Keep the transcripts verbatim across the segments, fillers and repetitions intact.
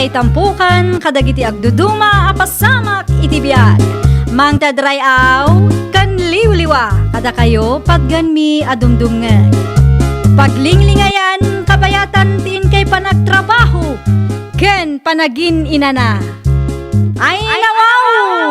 Itampukan kadagiti agduduma a pasamak iti biag. Mangted ray-aw ken liwliwa kadakayo patgenmi a dumdumngeg. Paglinglingayan kabayatan ti inkay panagtrabaho ken panagin-inana. Ay, nawaw!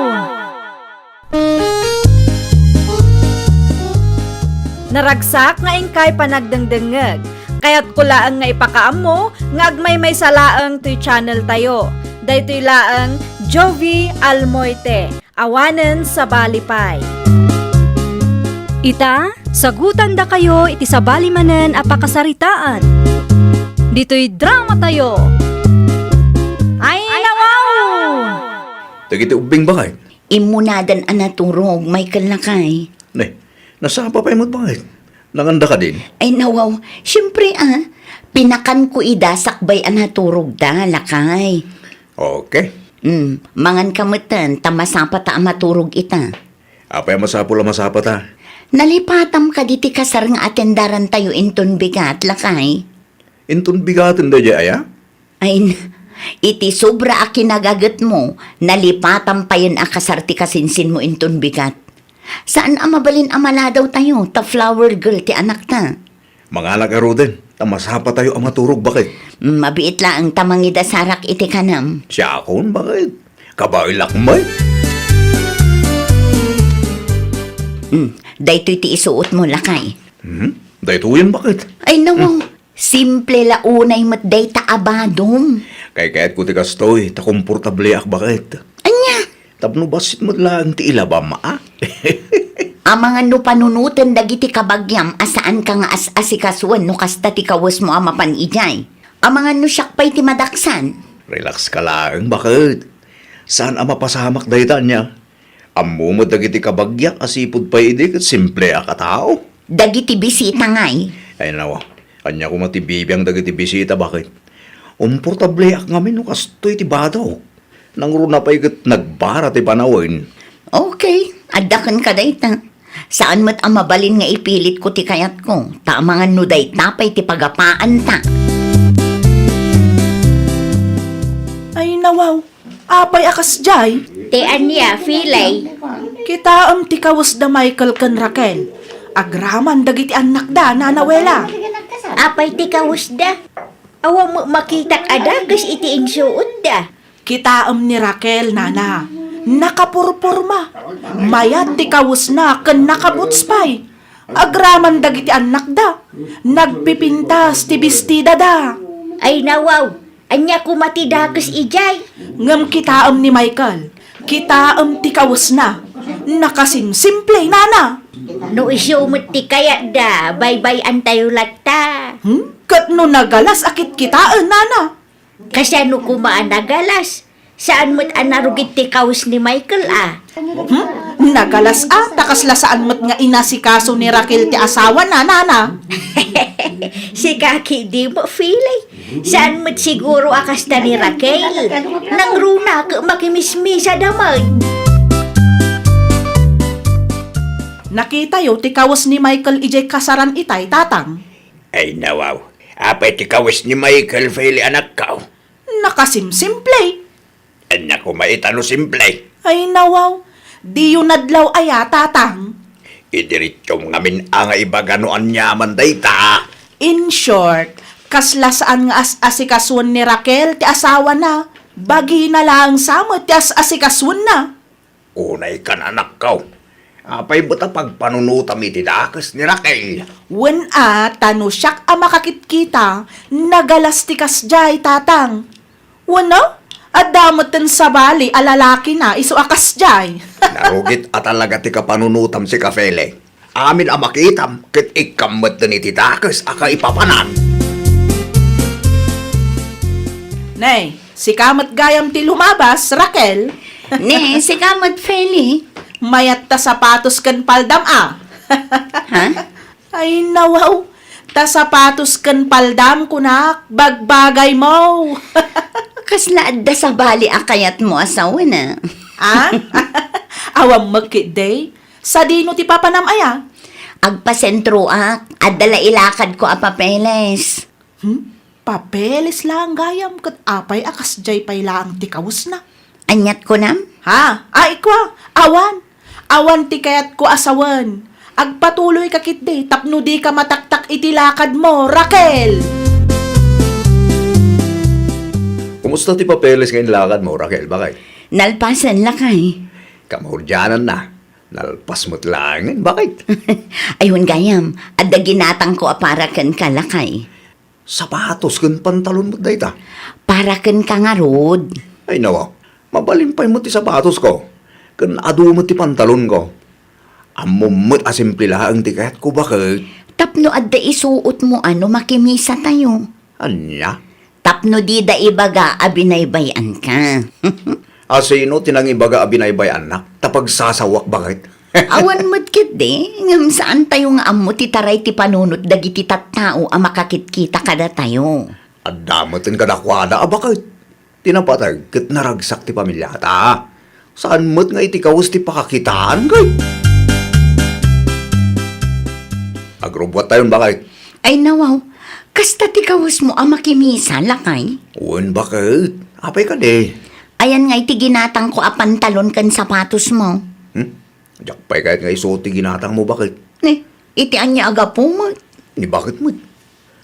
Naragsak nga inkay panagdengdengngeg. Kayatko laeng nga ipakaammo nga agmaymaysa laeng toy channel tayo. Daytoy laeng Jovie Almoite, awanen sabali pay. Ita, sagutandakayo iti sabali manen a pakasaritaan. Ditoy drama tayo. Ay, nawaw! Dagiti ubbing, bakay? Immunadan a naturog, Michael, lakay. Ne, nasapa pay met, bakit? Nanganda kadin? Ay, nawaw. Siyempre, ah. Pinakanko ida sakbay a naturogda, lakay. Okay. Hmm, mangan ka metten, ta masapata a maturog ita. Apay a masapul a masapata? Nalipatam kadi ti kasar nga atendarantayo inton bigat, lakay. Inton bigaten daydiay aya? Ay, n-, iti sobra a kinagagetmo, nalipatam payen a kasar ti kasinsinmo inton bigat. Saan a mabalin a maladawtayo, ta flower girl ti anakta. Manganak garuden, ta masapatayo a maturog, bakit? Mm, mabiit laeng ta mangidasarak iti kanam. Siakon, bakit? Kabaelak met. Mm, daytoy ti isuotmo, lakay. Hmm? Daytoyen, bakit? Ay, nawaw. Hmm. Simple la unay met dayta a badom. Kaykayatko ti kastoy, ta komportableak, bakit? Ania? Tapno bassit met laeng ti ilabam, a? Amangan no panunoten dagiti kabagiam a saanka nga as-asikasuen no kasta ti kawesmo a mapan idiay. Amangan no siak pay ti madaksan. Relax ka laeng, bakit? Saan a mapasamak dayta, ania? Ammo met dagiti kabagiak a sipud pay idi ket simpleak a tao. Dagiti bisita ngay? Ay, nawa. Ania koma ti bibiang dagiti bisita, bakit? Komportableak ngamin no kastoy ti badok. Nangruna pay ket nagbara ti panawen. Okay, adda kenka dayta. Saan met a mabalin nga ipilitko ti kayatko, ta amangan no dayta pay ti pagapaanta. Ay, nawaw. Apay a kasdiay? Ti ania, Filay? Kitaem ti kawesda Michael ken Raquel. Agraman dagiti annakda, Nana Wela. Apay ti kawesda? Awan met makitak a dakes iti insuotda. Kitaem ni Raquel, Nana. Nakapurporma. Mayat ti kawesna ken nakaboots pay. Agraman dagiti annakda. Nagpipintas ti bestidada. Ay, nawaw. Ania koma ti dakes idiay? Ngem kitaem ni Michael, kitaem ti kawesna. Nakasimsimple, Nana. No isu met ti kayatda, baybay-antayo latta. Hmm? Ket no nagalas a kitkitaen, Nana? Kasano koma a nagalas? Saan met a narugit ti kawes ni Michael, a? Hmm? Nagalas a, ta kasla saan met nga inasikaso ni Raquel ti asawana, Nana. Sika ketdi met, Filay. Saan met siguro a kasta ni Raquel. Nangruna ket makimismisada met. Nakitayo ti kawes ni Michael idiay kasaran itay, Tatang. Ay, nawaw. Apay ti kawes ni Michael, Feli, anakko? Nakasimsimple. Ania koma ita no simple? Ay, nawaw. Diyo nadlaw aya, Tatang? Idiretsom ngamin a nga ibaga no aniaman dayta. In short, kasla saan nga as-asikasuen ni Raquel ti asawana. Bagina laeng sa met ti as-asikasuenna. Unay kan, anakko. Apay met a pagpanunotam iti dakes ni Raquel? Wen a, ta no siak a makakitkita, nagalas ti kasdiay, Tatang. Wen a, adda metten sabali a lalakina isu a kasdiay. Narugit a talaga ti kapanunotam, sika, Feli. Amin a makitam, ket ikkam metten iti dakes a kaipapanan. Ne, sika met gayam ti lumabas, Raquel. Ne, sika met, Feli. Mayat ta sapatos ken paldam a. Ha? Ay, nawaw. Ta sapatos ken paldam, kunak, bagbagaymo. Kasla adda sabali a kayatmo a sawen a? A? Awan met ketdi. Sadino ti papanam aya? Agpasentroak. Adda la ilakadko a papeles. Hmm? Papeles laeng gayam ket apay a kasdiay pay laeng ti kawesna? Aniat kunam? Ha? Ay, kua, awan. Awan ti kayatko a sawen. Agpatuloyka ketdi tapno dika mataktak iti lakadmo, Raquel! Kumusta ti papeles nga inlakadmo, Raquel? Bakit? Nalpasen, lakay. Kamaudiananna. Nalpas met laengen. Bakit? Ay, wen gayam, adda ginatangko a para kenka, lakay. Sapatos ken pantalon met dayta. Para kenka ngarud. Ay, nawa. Mabalin pay met ti sapatosko. Ken adu met ti pantalonko. Ammom met a simple laeng ti kayatko, baket. Tapno adda isuotmo a no makimisatayo. Ania? Tapno dida ibaga a binaybay-anka. A sino ti nangibaga a binaybay-annak? Ta pagsasawak, baket? Awan met ketdi, ngem saantayo nga ammo ti taray ti panunot dagiti tattao a makakitkita kadatayo. Adda met kadakuada a baket. Ti napateg ket naragsak ti pamiliata. Saan met nga iti kawes ti pakakitaan, ket agrubbuattayon, baket. Ay, nawaw, kasta ti kawesmo a makimisa, lakay? Wen, baket. Apay kadi? Ayan nga iti ginatangko a pantalon ken sapatosmo. Hmm? Diak pay kayat nga isuot ti ginatangmo, baket. Ni, iti ania a gapu met? Ni baket met?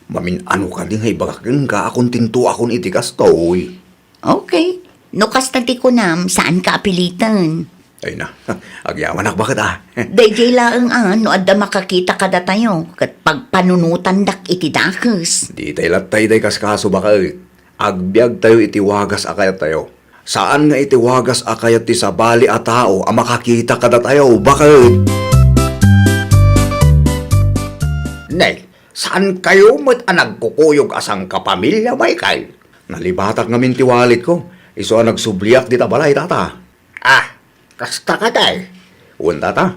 Mamin-ano kadi nga ibagak kenka a kontentoakon iti kastoy? Okay. No kasta ti kunam, saanka a piliten. Ay na, agyamanak, baket, a. Daydiay laeng a, no adda makakita kadatayo, ket pagpanunotandak iti dakes. Ditay latta idiay kaskaso, baket. Agbiagtayo iti wagas a kayattayo. Saan nga iti wagas a kayat ti sabali a tao a makakita kadatayo, baket. Ne, saankayo met a nagkukuyog a sangkapamilya, Michael? Nalibatak ngamin ti walletko, isu a nagsubliak dita balay, tata. Ah, kasta kadi? Wen, tata.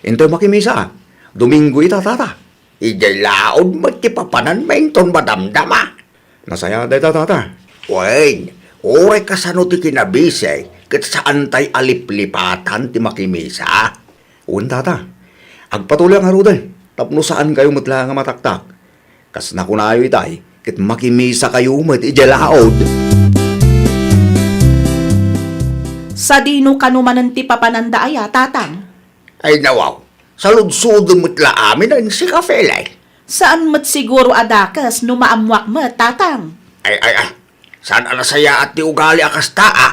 Intoy makimisa. Domingo ita, tata. Idiay laod met ti papananmi inton madamdama. Nasayaat dayta, tata. Wen, uray kasano ti kinabisi, ket saantay a liplipatan ti makimisa. Wen, tata. Agpatuloyak ngaruden, tapno saankayo met la nga mataktak. Kas nakunayo itay, ket makimisakayo met idiay laod. Sadino kano manen ti papananda aya, tatang? Ay, nawaw, saludsodem met la amin a insika, Felay. Saan met siguro a dakes no maammoak met, tatang? Ay, ay, ay, saan a nasayaat ti ugali a kasta, a?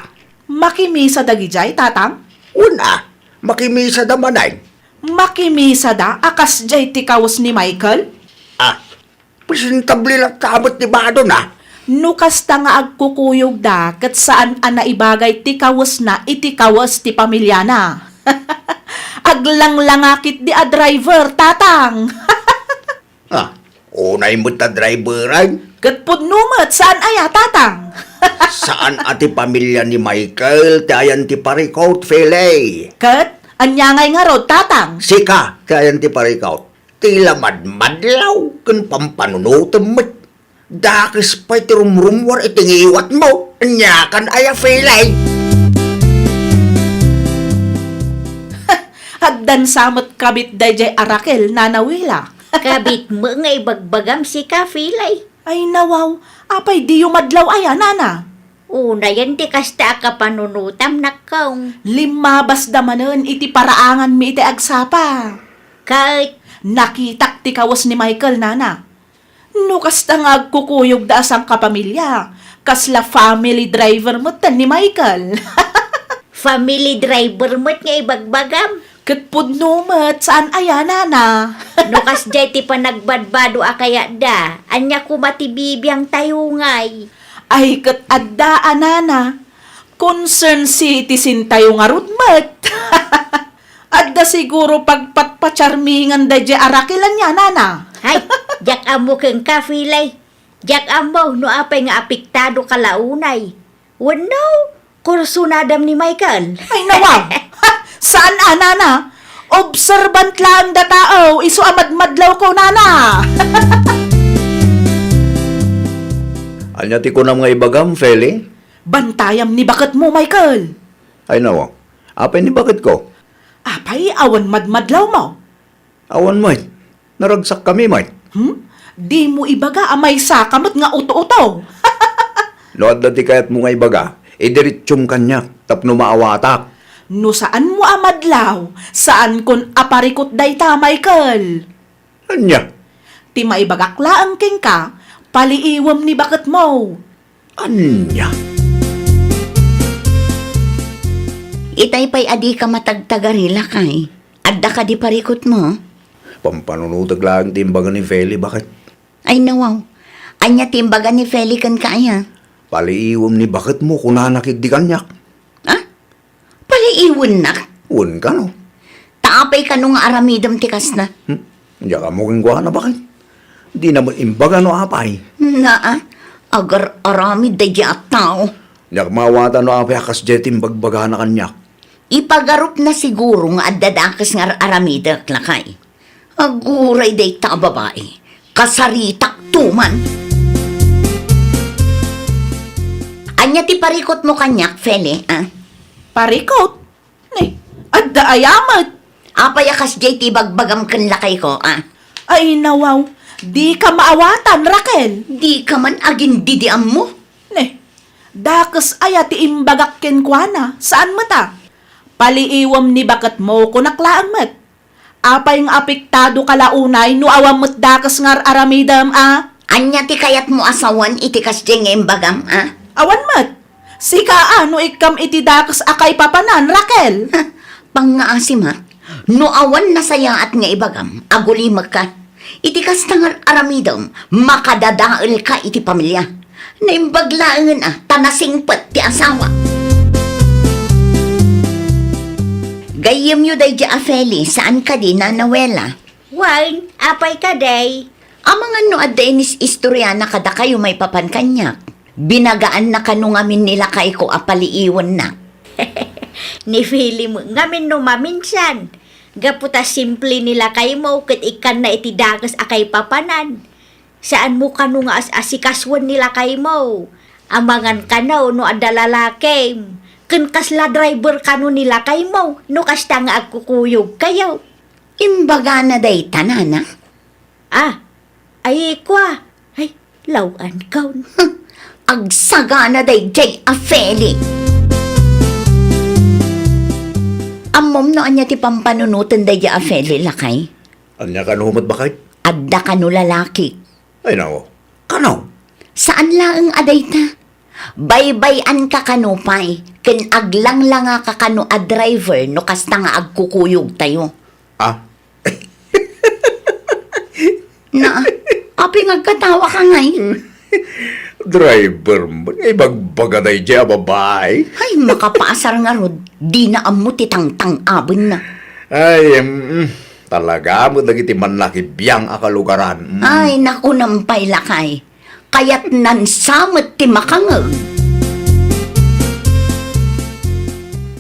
Makimisa dagidiay, tatang? Wen, a, makimisada manen. Makimisada a kasdiay ti kawes ni Michael? Ah, presentable latta met ti badona. No kasta nga agkukuyogda, ket saan a naibagay ti kawesna iti kawes ti pamiliana. Aglanglanga ketdi a driver, tatang. Ah, unay met a driveran? Ket pudno met, saan aya, tatang? Saan a ti pamilia ni Michael ti ayan ti parikot, Felay. Ket ania ngay ngarud, tatang? Sika ti ayan ti parikot. Ti la madmadlaw ken pampanunotem met. Dakes pay ti rumrummuar iti ngiwatmo. Aniakan aya, Felay? Addan sa met kabit daydiay a Raquel, Nana Wila. Kabitmo nga ibagbagam sika, Felay. Ay, nawaw, apay diyo madlaw aya, nana? Unayen ti kasta a kapanunotam, nakkong. Limmabasda manen iti paraanganmi iti agsapa. Ket? Nakitak ti kawes ni Michael, nana. No kasta nga agkukuyogda a sangkapamilya, kasla family driver metten ni Michael. Family driver met nga ibagbagam? Ket pudno met, saan aya, nana? No kasdiay ti panagbadbado a kayatda, ania koma ti bibiangtayo ngay? Ay, ket adda a, nana. Concern citizen tayo ngarud met. Adda siguro pagpatpacharmingan daydiay a Raquel ania, nana? Hay, diak ammo kenka, Felay. Diak ammo no apay nga apektado ka la unay. Wenno, kursunadam ni Michael. Ay, nawaw! Saan a, nana? Observant laeng dataw, isu a madmadlawko, nana! Ania ti kunam nga ibagam, Feli? Bantayam ni baketmo, Michael. Ay, nawaw. Apay ni baketko? Apay, awan madmadlawmo? Awan met. Naragsakkami met. Hmm? Dimo ibaga a maysaka met nga uto-uto. No adda ti kayatmo nga ibaga, idiretsum kaniak tapno maawatak. No saanmo a madlaw, saankon a parikut dayta, Michael. Ania? Ti maibagak laeng kenka, paliiwem ni baketmo. Ania? Itay pay a dika matagtagari, lakay. Adda kadi parikutmo? Pampanunotek laeng ti imbaga ni Feli, baket. Ay, nawaw. Ania ti imbaga ni Feli kenka, aya? Paliiwem ni baketmo, kunana ketdi kaniak. Ah? Paliiwennak? Wen kano. Ta apay kano nga aramidem ti kasta? Hmm? Diak ammo kenkuana, baket. Dina met imbaga no apay. Naa, agar-aramid daydi a tao. Diak maawatan no apay a kasdiay ti imbagbagana kaniak. Ipagarupna siguro nga adda dakes nga ar-aramidek, lakay. Aguray dayta a babai. Kasaritak to man. Ania ti parikutmo kaniak, Feli, a? Parikut? Ni, adda aya met? Apay a kasdiay ti ibagbagam ken lakayko, a? Ay, nawaw. Dika maawatan, Raquel. Dika man agindidiammo. Ni, dakes aya ti imbagak kenkuana, saan met a? Paliiwem ni baketmo, kunak laeng met. Apay nga apektado ka la unay no awan met dakes nga ar-aramidem a? Ania ti kayatmo a sawen iti kasdiay nga imbagam, a? Awan met. Sika a no ikkam iti dakes a kaipapanan, Raquel. Pangngaasim a, no awan nasayaat nga ibagam, agulimekka. Iti kasta nga ar-aramidem, makadadaelka iti pamilia. Naimbag laengen a, ta nasingpet ti asawa. Gayyemyo daydi a Feli, saan kadi, Nana Wela? Wen, apay kadi? Amangan no adda inis-istoriana kadakayo maipapan kaniak. Binagaanna kano ngamin ni lakayko a paliiwennak. Ni Feli met ngamin no maminsan. Gapu ta simple ni lakaymo ket ikkanna iti dakes a kaipapanan. Saanmo kano nga as-asikasuen ni lakaymo. Amangan kano no adda lalakim. Ken kasla driver kano ni lakaymo no kasta nga agkukuyogkayo. Imbagana dayta, nana? Ah, ay, kua. Ay, law-ankaw. Agsagana daydiay a Feli. Ammom no ania ti pampanunoten daydiay a Feli, lakay? Ania kano met, baket? Adda kano lalaki. Ay, nao. Kano? Saan laeng a dayta. Baybay-anka kano pay, ken aglanglangaka kano a driver no kasta nga agkukuyogtayo. Ah? Na, apay nga agkatawaka ngay? Driver met nga ibagbaga daydiay a babai. Ay, makapaasar ngarud, dina ammo ti tangtang-abenna. Ay, em, talaga met dagiti mannakibiang a kalugaran. Mm. Ay, nakunam pay, lakay. Kayatnan sa met ti makangeg.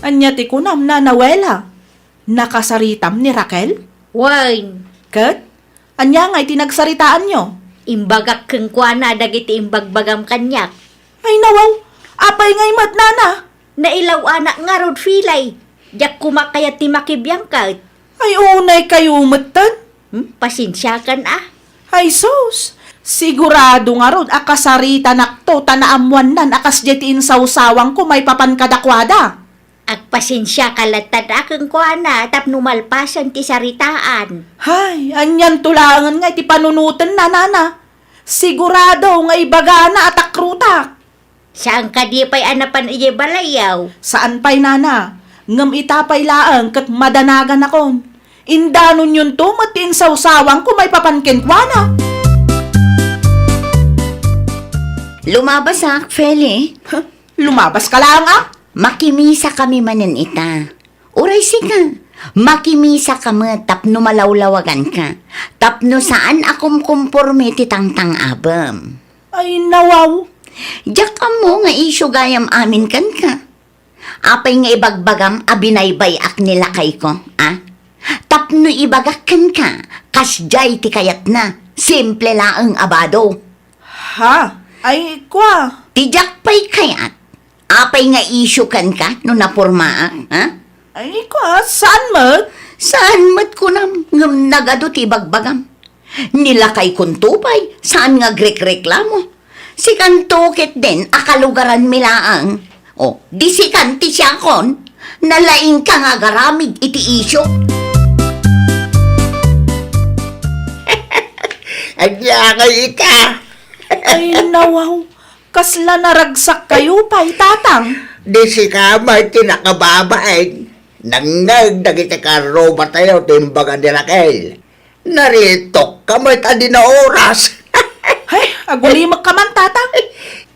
Ania ti kunam, Nana Wela? Nakasaritam ni Raquel? Wen. Ket? Ania ngay ti nagsaritaanyo? Imbagak kenkuana dagiti imbagbagam kaniak. Ay, nawaw! Apay ngay met, nana? Nailaw-anak ngarud, Feli. Diak koma kayat ti makibiang ket. Ay, unay kayo metten? Hmm? Pasensiakan a. Ay, sus! Sigurado ngarud a kasaritanakto ta naammoannan a kasdiay ti insawsawangko maipapan kadakuada. Agpasensiaka latta a kenkuana tapno malpasen ti saritaan. Hay, anianto laengen nga iti panunotenna, nana? Sigurado nga ibagana a takrutak. Saan kadi pay a napan idiay balayyo? Saan pay, nana. Ngem ita pay laeng ket madanaganakon. Indanonyonto met ti insawsawangko maipapan kenkuana. Lumabasak, Feli. Huh? Lumabaska laeng a? Makimisakami manen ita. Uray sika, makimisaka met tapno malawlawaganka, tapno saan a kumkumporme ti tangtang-abem. Ay, nawaw. Diak ammo nga isyu gayam amin kenka. Apay nga ibagbagam a binaybay-ak ni lakayko, a? Tapno ibagak kenka, kasdiay ti kayatna, simple laeng a bado. Ha? Ay, kua. Ti diak pay kayat, apay nga isyu kenka no napormaak, ha? Ay, kua, saan met? Saan met kunam, ngem nagadu ti ibagbagam. Ni lakaykonto pay, saan nga agrekreklamo. Sikanto ketdin a kalugaranmi laeng. O, di sikan ti siakon, nalaingka nga agaramid iti isyu. Ania ngay ita? Ay, nawaw. Kasla naragsak kayo pay, Tatang. Di sika met ti nakababain. Nangngeg dagiti karrubatayo ti imbaga ni Raquel. Naritokka met a di naoras. Ay, agulimekka man, Tatang.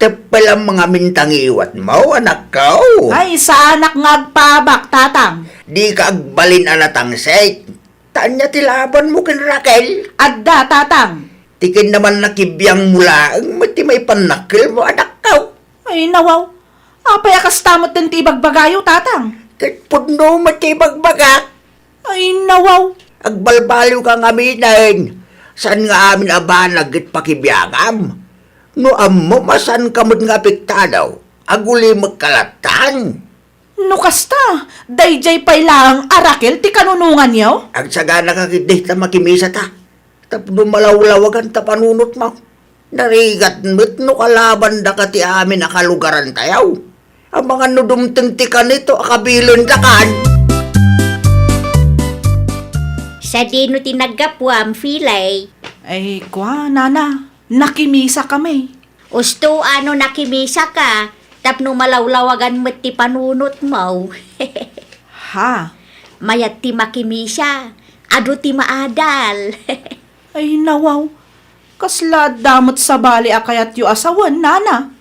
Teppel a mangamin ta ngiwatmo, anakko. Ay, saanak nga agpaabak, Tatang. Dika agbalin a natangsit. Ta ania ti labanmo ken Raquel? Adda, Tatang. Ti kinnaman nakibiangmo laeng met ti maipannakkelmo, anakko. Ay, nawaw. Apay a kasta met ti ibagbagayo, Tatang? Ket pudno met ti ibagbagak. Ay, nawaw. Agbalbaliwka ngaminen. Saan nga amin a banag ket pakibiangam? No ammom a saanka met nga apektado, agulimekka lattan. No kasta, daydiay pay laeng a Raquel ti kanunonganyo? Agsaganaka ketdi ta makimisata tapno malawlawagan ta panunotmo. Narigat met no kalabandaka ti amin a kalugarantayo. Amangan no dumteng ti kanito a kabilendakan. Sadino ti naggapuam, Filay? Ay, kua, Nana, nakimisakami. Usto a no nakimisaka, tapno malawlawagan met ti panunotmo. Ha? Mayat ti makimisa, adu ti maadal. Ay, nawaw. Kasla adda met sabali a kayatyo a sawen, Nana?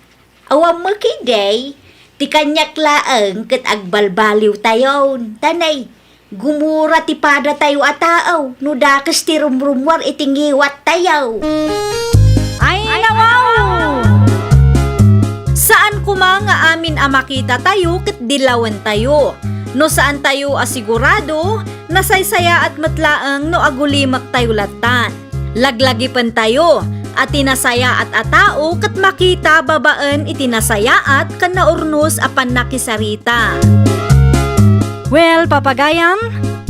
Awan met ketdi, ti kaniak laeng ket agbalbaliwtayon. Tanay, gumura ti padatayo a tao no dakes ti rumrumuar iti ngiwattayo. Ay, nawaw! Saan koma nga amin a makitatayo ket dilawentayo. No saantayo a sigurado, nasaysayaat met laeng no agulimektayo lattan. Laglagipentayo a ti nasayaat a tao ket makita babaen iti nasayaat ken naurnos a pannakisarita. Well, papagayam,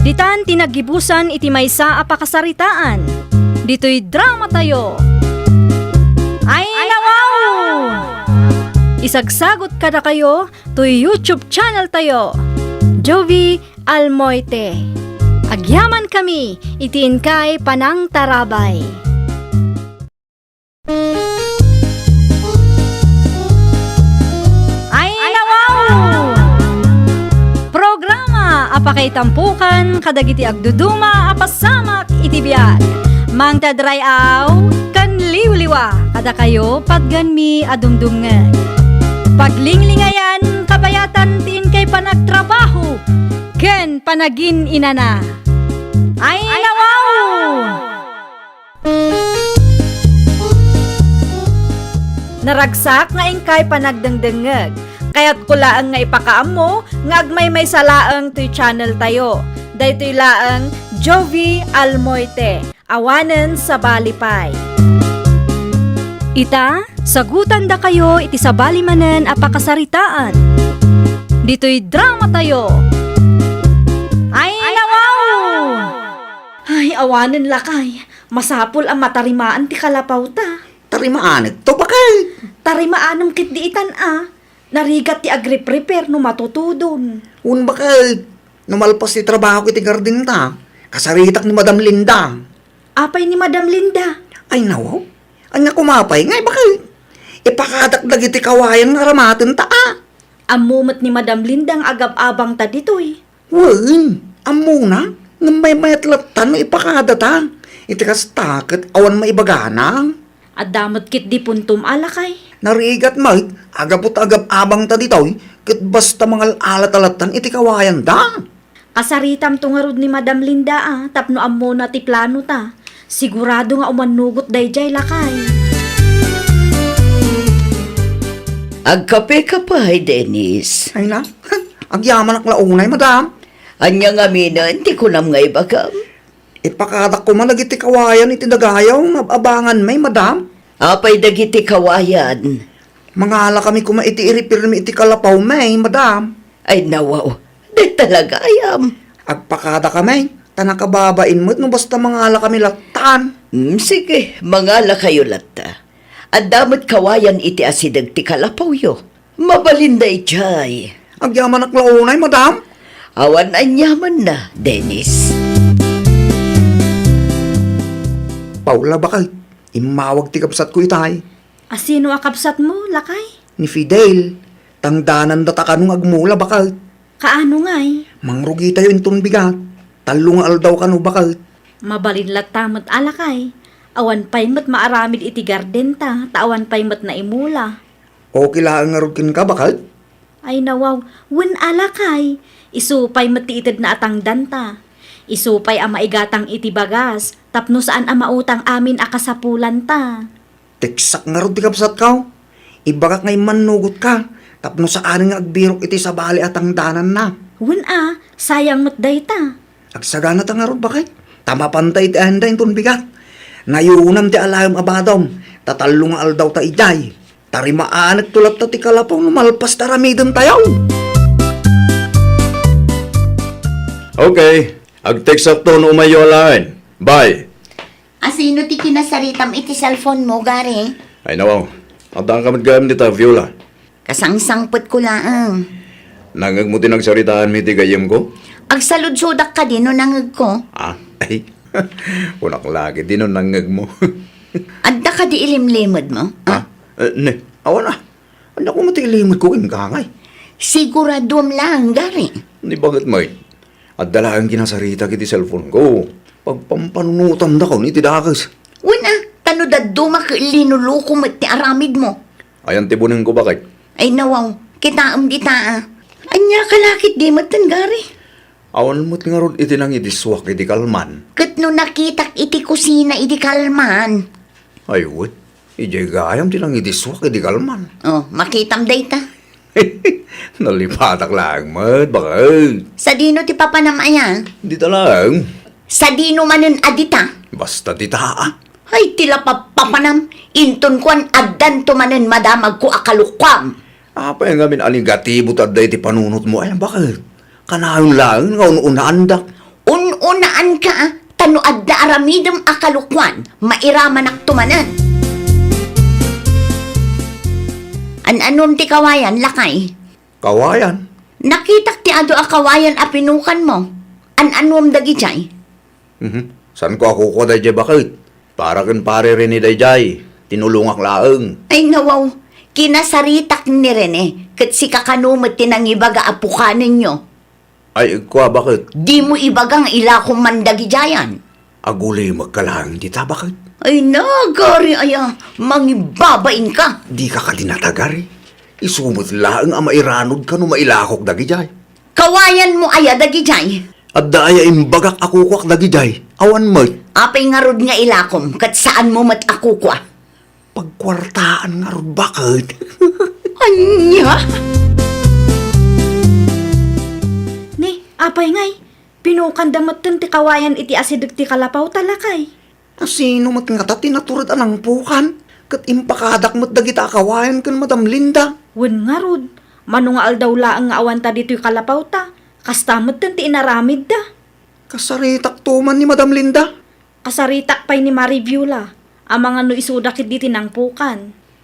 ditan ti naggibusan iti maysa a pakasaritaan. Ditoy dramatayo. Ay, nawaw! Isagsagot kadakayo toy YouTube channel tayo, Jovie Almoite. Agyamankami iti inkay panangtarabay. Ay, nawaw! Programa a pakaitampokan kadagiti agduduma a pasamak iti biag. Mangted ray-aw ken liwliwa kadakayo patgenmi a dumdumngeg. Paglinglingayan, kabayatan ti inkay panagtrabaho ken panagin-inana. Ay, nawaw! Naragsak nga inkay panagdengdengngeg. Kayatko laeng nga ipakaammo nga agmaymaysa laeng toy channel tayo. Daytoy laeng Jovie Almoite. Awanen sabali pay. Ita, sagutandakayo iti sabali manen a pakasaritaan. Ditoy dramatayo. Ay, nawaw! Ay, awanen lakay. Masapul a matarimaan ti kalapawta. Tarimaanekto, bakay? Tarimaanem ketdi itan a. Narigat ti agriprepare no matutudon. Wen, bakay, no malpas ti trabahok iti gardenta, kasaritak ni Madam Linda. Apay ni Madam Linda? Ay, nawaw. Ania koma pay ngay, bakay? Ipakadak dagiti kawayan nga aramatenta a. Ammo met ni Madam Linda nga agab-abangta ditoy. Wen, ammona, ngem maymayat latta no ipakadata. Iti kasta ket awan maibagana. Adda met ketdi puntom a lakay. Narigat met, agaput agab-abangta ditoy, ket basta mangal-alata lattan iti kawayanda. Kasaritamto ngarud ni Madam Linda a, tapno ammona ti planota. Sigurado nga umannugot daydiay lakay. Agkape ka pay, Dennis. Ay na, agyamanak la unay, madam. Ania ngaminen ti kunam nga ibagam? Ipakadak koma dagiti kawayan iti dagayaw nga ab-abanganmi, madam. Apay dagiti kawayan? Mangalakami koma iti iripirmi iti kalapawmi, madam. Ay, nawaw. Dayta la gayam. Agpakadakami, ta nakababain met no basta mangalakami lattan. Mm, sige, mangalakayo latta. Adda met kawayan iti asideg ti kalapawyo. Mabalin daydiay. Agyamanak la unay, madam. Awan aniamanna, Dennis. Paula, baket. Immawag ti kabsatko itay. Asino a kabsatmo, lakay? Ni Fidel. Tangdananda ta kano nga agmula, baket. Kaano ngay? Mangrugitayo inton bigat. Tallo nga aldaw kano, baket. Mabalin latta met a, lakay. Awan pay met maaramid iti gardenta, ta awan pay met naimula. Okay laeng ngarud kenka, baket? Ay, nawaw. Wen a, lakay. Isu pay met ti itedna a tangdanta. Isu pay a maigatang iti bagas, tapno saan a mautang amin a kasapulanta. Teksak ngarud ti kabsatko. Ibagak nga immannugotka, tapno saan nga agbirok iti sabali a tangdananna. Wen a, sayang met dayta. Agsaganata ngarud, baket. Ta mapanta iti ayanna inton bigat. Nayunam ti alaem a badom, ta tallo nga aldaw ta idiay. Tarimaanekto latta ti kalapaw no malpas ta aramidentayo. Okay. Agteksakto no umayyo alaen. Bye. Asino ti kinasaritam iti cellphone mo, Gary? Ay, nawaw. Adda ka met gayam dita, Viola. Kasangsangpetko laeng. Nangngegmo ti nagsaritaanmi iti gayyemko? Agsaludsodak kadi no nangngegko? Ah, ay. Kunak la ketdi no nangngegmo. Adda kadi ilimlimedmo? Ah? Eh, ne, awan a. Adda koma ti ilimedko kenka ngay. Siguradom laeng, Gary. Ni baket met. Adda laeng kinasaritak iti cellphone ko. Pagpampanunotandakon iti dakes. Wen a, ta no dadduma ket linuluko met ti aramidmo. Ayan ti bunengko, baket. Ay, nawaw, kitaem dita a. Ania ka la ketdi metten, Gary? Awan met ngarud iti nangidissuak idi kalman. Ket no nakitak iti kusina idi kalman. Ay, wen. Idiay gayam ti nangidissuak idi kalman. Oh, makitam dayta. Nalipatak laeng met, baket. Sadino ti papanam aya? Dita laeng. Sadino manen a dita? Basta dita a. Ay, ti la pappapanam, inton kuan addanto manen madamagko a kalukuam. Apay ngamin a negatibo ti adda iti panunotmo aya, baket? Kanayon laeng nga un-unaandak. Un-unaanka, a, ta no adda aramidem a kalukuan, mairamanakto manen. An-anom ti kawayan, lakay? Kawayan? Nakitak ti adu a kawayan a pinukanmo. An-anom dagidiay? Mhm. Saanko a kukua daydiay, baket? Para ken Pare Rene daydiay. Tinulongak laeng. Ay, nawaw. Kinasaritak ni Rene, ket sika kano met ti nangibaga a pukanenyo. Ay, kua, baket? Dimo ibaga nga ilakom man dagidiayan. Agulimekka laeng dita, baket? Ay, nagari aya, mangibabainka. Dika kadi natagari. Isu met laeng a mairanodka no mailakok dagidiay. Kawayanmo aya dagidiay? Adda aya imbagak a kukuak dagidiay? Awan met. Apay ngarud nga ilakom ket saanmo met a kukua? Pagkuartaan ngarud, baket. Ania? Ni, apay ngay, pinukanda metten ti kawayan iti asideg ti kalapaw ta, lakay. Asino met ngata ti natured a nangpukan? Ket impakadak met dagita a kawayan ken Madam Linda. Wen ngarud, mano nga aldaw laeng nga awanta ditoy kalapaw ta, kasta metten ti inaramidda. Kasaritakto man ni Madam Linda. Kasaritak pay ni Mari Viola, amangan no isuda ketdi ti nangpukan.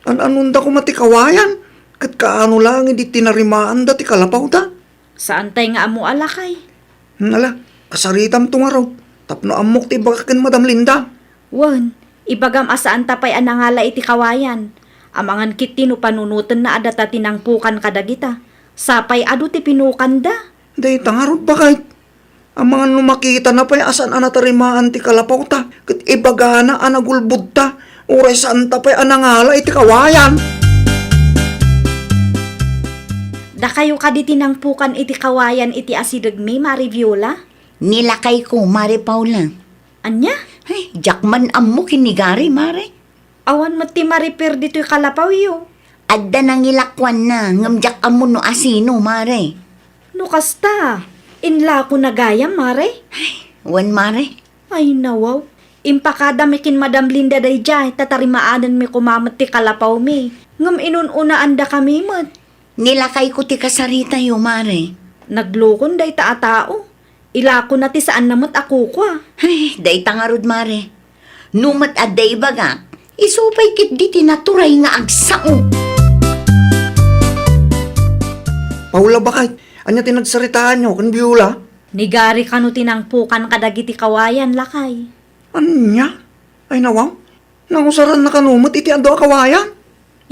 An-anonda koma ti kawayan, ket kaano laeng idi tinarimaanda ti kalapawda? Saantay nga ammo a lakay. Hmm, ala, kasaritamto ngarud, tapno ammok ti ibagak ken Madam Linda. Wen, ibagam a saanta pay a nangala iti kawayan. Amangan ketdi no panunotenna a data ti nangpukan kadagita. Sapay adu ti pinukanda. Dayta ngarud, baket. Amangan no makitana pay a saan a natarimaan ti kalapawta, ket ibagana a nagulbodta, uray saanta pay a nangala iti kawayan. Dakayo kadi ti nangpukan iti kawayan iti asidegmi, Mari Viola? Ni lakayko, Mari Paula. Ania? Ay, diak man ammo ken ni Gary, Mare. Awan met ti mariper ditoy kalapawyo. Adda nangilakuanna, ngem diak ammo no asino, Mare. No kasta, inlakona gayam, Mare? Ay, wen, Mare. Ay, nawaw. Impakadami ken Madam Linda daydiay, ta tarimaanenmi koma met ti kalapawmi. Ngem inun-unaandakami met. Ni lakayko ti kasaritayo, Mare. Naglukon dayta a tao. Ilakona ti saanna met a kukua. Ay, dayta ngarud, Mare. No met adda ibagak, isu pay ketdi ti naturay nga agsao. Paula, baket, ania ti nagsaritaanyo ken Biola? Ni Gary kano ti nangpukan kadagiti kawayan, lakay. Ania? Ay, nawaw. Nausaranna kano met iti adu a kawayan?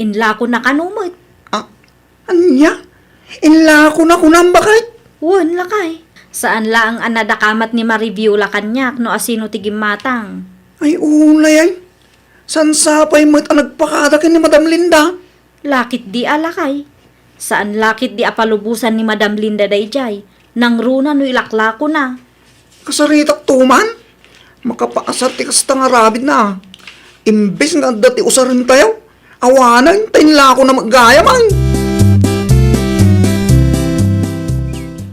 Inlakona kano met. Ah, ania? Inlakona kunam, baket? Wen, lakay. Saan laeng a nadakamat ni Marie Viola kaniak no asino ti gimmatang. Ay, unay ay. Saan sapay met a nagpakada ken ni Madam Linda? Laketdi a, lakay. Saan laketdi a palubosan ni Madam Linda daydiay. Nangruna no ilaklakona. Kasaritak to man? Makapaasar ti kasta nga aramidna. Imbes nga adda ti usarentayo, awanen ta inlakona met gayam.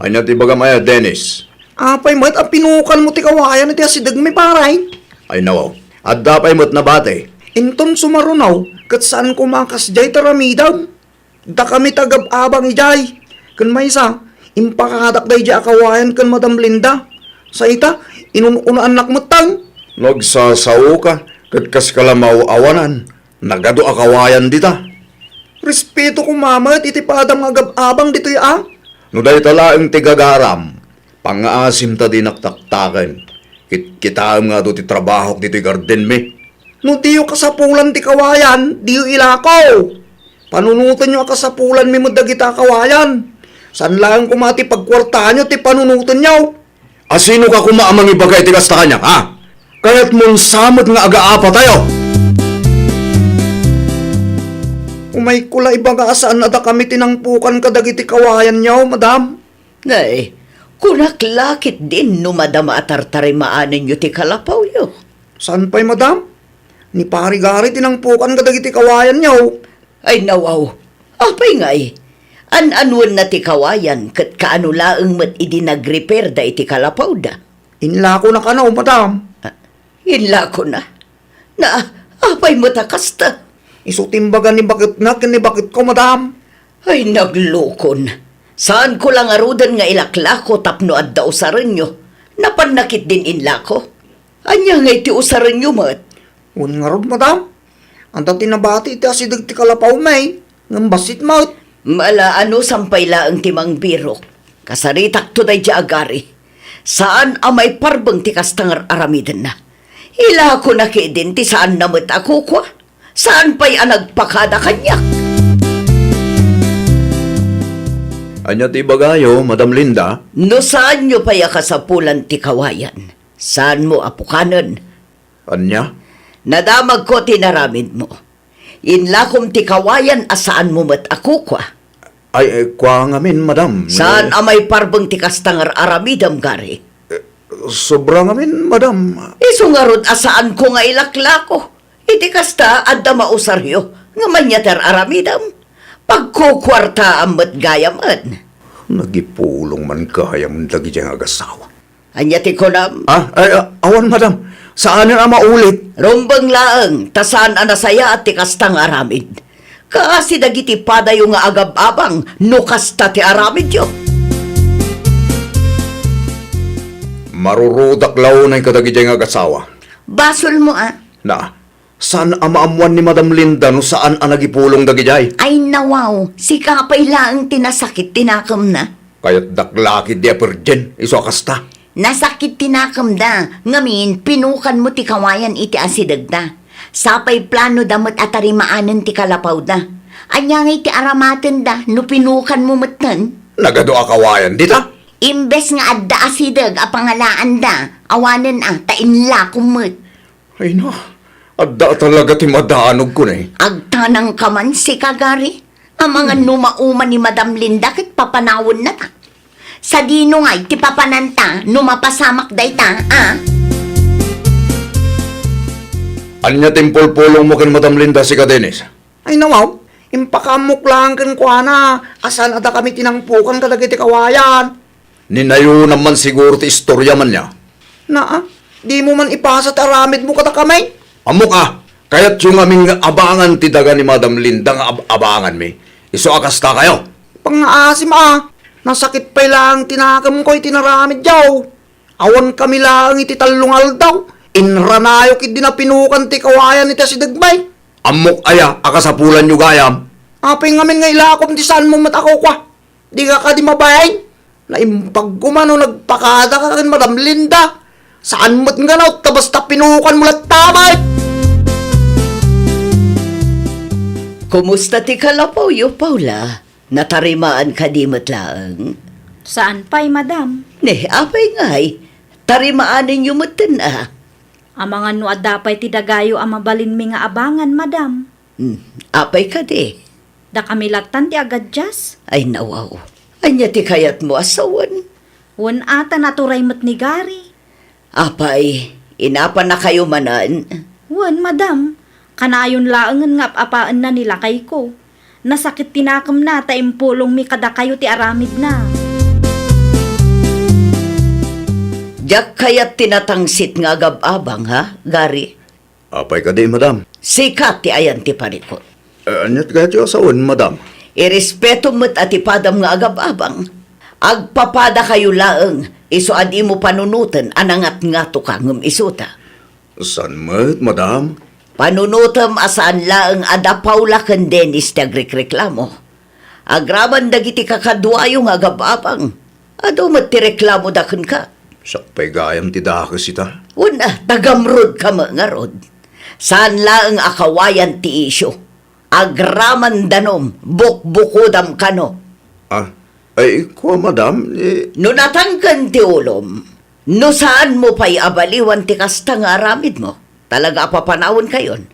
Ania ti ibagam aya, Dennis? Apay met a pinukanmo ti kawayan iti asidegmi, pare? Ay, nawaw. Adda pay met nabati. Inton sumaruno, ket saan koma a kasdiay ti aramidem. Dakami ti agab-abang idiay. Ken maysa, impakadak daydiay a kawayan ken Madam Linda. Sa ita, inun-unaannak metten. No agsasaoka, ket kas kalamaw awanan, nagadu a kawayan dita. Respeto koma met iti padam nga agab-abang ditoy a. No dayta laeng ti gagaram, pangngaasim ta dinak taktaken. Kitkitaem nga adu ti trabahok ditoy gardenmi. No diyo kasapulan ti kawayan, diyo ilako. Panunotenyo a kasapulanmi met dagita a kawayan. Saan laeng koma ti pagkuartaanyo ti panunotenyo. Asinoka koma a mangibaga iti kasta kaniak, ha? Kayatmon sa met nga agaapatayo? Umayko la ibaga a saan a dakami ti nangpukan kadagiti kawayanyo, madam. Nay, kunak la ketdin no madama a tartarimaanenyo ti kalapawyo. Saan pay, madam? Ni Pari Gary ti nangpukan kadagiti kawayanyo. Ay, nawaw. Apay ngay? An-anuenna ti kawayan ket kaano laeng met idi nagrepairda iti kalapawda? Inlakona kano, madam. Ah, inlakona? Na, apay met a kasta? Isu ti imbaga ni baketna ken ni baketko, madam. Ay, naglukon. Saanko la ngaruden nga ilaklako tapno adda usarenyo. Napanna ketdin inlako. Ania ngay ti usarenyo met? Wen ngarud, madam. Adda ti nabati iti asideg ti kalapawmi, ngem bassit met. Ala, anusan pay laeng ti mangbirok. Kasaritakto daydiay a gari. Saan a maiparbeng ti kasta nga ar-aramidenna. Ilakona ketdin ti saanna met a kukua. Saan pay a nagpakada kaniak. Ania ti ibagayo, Madam Linda? No saanyo pay a kasapulan ti kawayan, saanmo a pukanen. Ania? Nadamagko ti inaramidmo. Inlakom ti kawayan a saanmo met a kukua. Ay, eh, kua ngamin, madam. Saan a maiparbeng ti kasta nga ar-aramidem, Gary? Eh, sobra ngamin, madam. Isu ngarud a saanko nga ilaklako. Iti kasta, adda mausaryo nga mania ti ar-aramidem. Pagkukuartaam met gayamen. Nagipulong man gayam dagidiay nga agasawa. Ania ti kunam? Ah, ay, ah, awan, madam. Saanen a maulit. Rumbeng laeng, ta saan a nasayaat ti kasta nga aramid. Kaasi dagiti padayo nga agab-abang no kasta ti aramidyo. Marurudak la unay kadagidiay nga agasawa. Basolmo, a. Na, saan a maammoan ni Madam Linda no saan a nagipulong dagidiay? Ay, nawaw, sika pay laeng ti nasakit ti nakemna. Kayatdak la ketdi a perdian, isu a kasta. Nasakit ti nakemda, ngamin, pinukanmo ti kawayan iti asidegda. Sapay planoda met a tarimaanen ti kalapawda. Ania ngay ti aramatenda no pinukanmo metten? Nagadu a kawayan dita? Imbes nga adda asideg a pangalaanda, awanen a, ta inlakom met. Ay na, adda talaga ti madanogko ne. Agtanangka man, sika, Gary. Amangan no mauma ni Madam Linda ket papanawennata. Sadino ngay ti papananta no mapasamak dayta, a? Ania ti impulpulongmo ken Madam Linda, sika, Dennis? Ay, nawaw, impakaammok laeng kenkuana a saan a dakami ti nangpukan kadagiti kawayan. Ninayonam man siguro ti istorya man nia. Naa, dimo man ipasa ti aramidmo kadakami? Ammok a, kayatyo ngamin nga abangan ti daga ni Madam Linda nga ab-abanganmi. Isu a kastakayo. Pangngaasim a, nasakit pay laeng ti nakemko iti naramidyo. Awan kami laeng iti tallo nga aldaw, Inranayo ketdi napinukan ti kawayan iti asidegmi. Ammok aya a kasapulanyo gayam? Apay ngamin nga ilakom ti saanmo met a kukua? Dika kadi mabain? Naimbag koma no nagpakadaka ken Madam Linda. Saan met nga naut ta basta pinukanmo latta met. Kumusta ti kalapawyo, Paula? Natarimaan kadi met laeng? Saan pay, madam. Ne, apay ngay? Tarimaanenyo metten a? Amangan no adda pay ti dagayo a mabalinmi nga abangan, madam. Hmm, apay kadi? Dakami lattan ti agadias. Ay, nawaw. Ania ti kayatmo a sawen? Wen a, ta naturay met ni Gary. Apay, inapannakayo manen? Wen, madam. Kanayon laengen nga ap-apaenna ni lakayko. Nasakit ti nakemna ta impulongmi kadakayo ti aramidna. Diak kayat ti natangsit nga agab-abang, ha, Gary? Apay kadi, madam? Sika ti ayan ti parikut. Eh, aniat kayatyo a sawen, madam? Irespetom met a ti padam nga agab-abang. Agpapadakayo laeng, isu a dimo panunoten a nangatngatoka ngem isuta. Saan met, madam? Panunotem a saan laeng a da Paula ken Dennis ti agrekreklamo. Agraman dagiti kakaduayo nga agab-abang, adu met ti reklamoda kenka. Siak pay gayam ti dakes ita. Wen a, tagamrod ka met ngarud. Saan laeng a kawayan ti isyu. Agraman danum, bukbukodam kano. Ah, ay, kua, madam, eh. No natangken ti ulom, no saanmo pay a baliwan ti kasta nga aramidmo, talaga a papanawenkayon.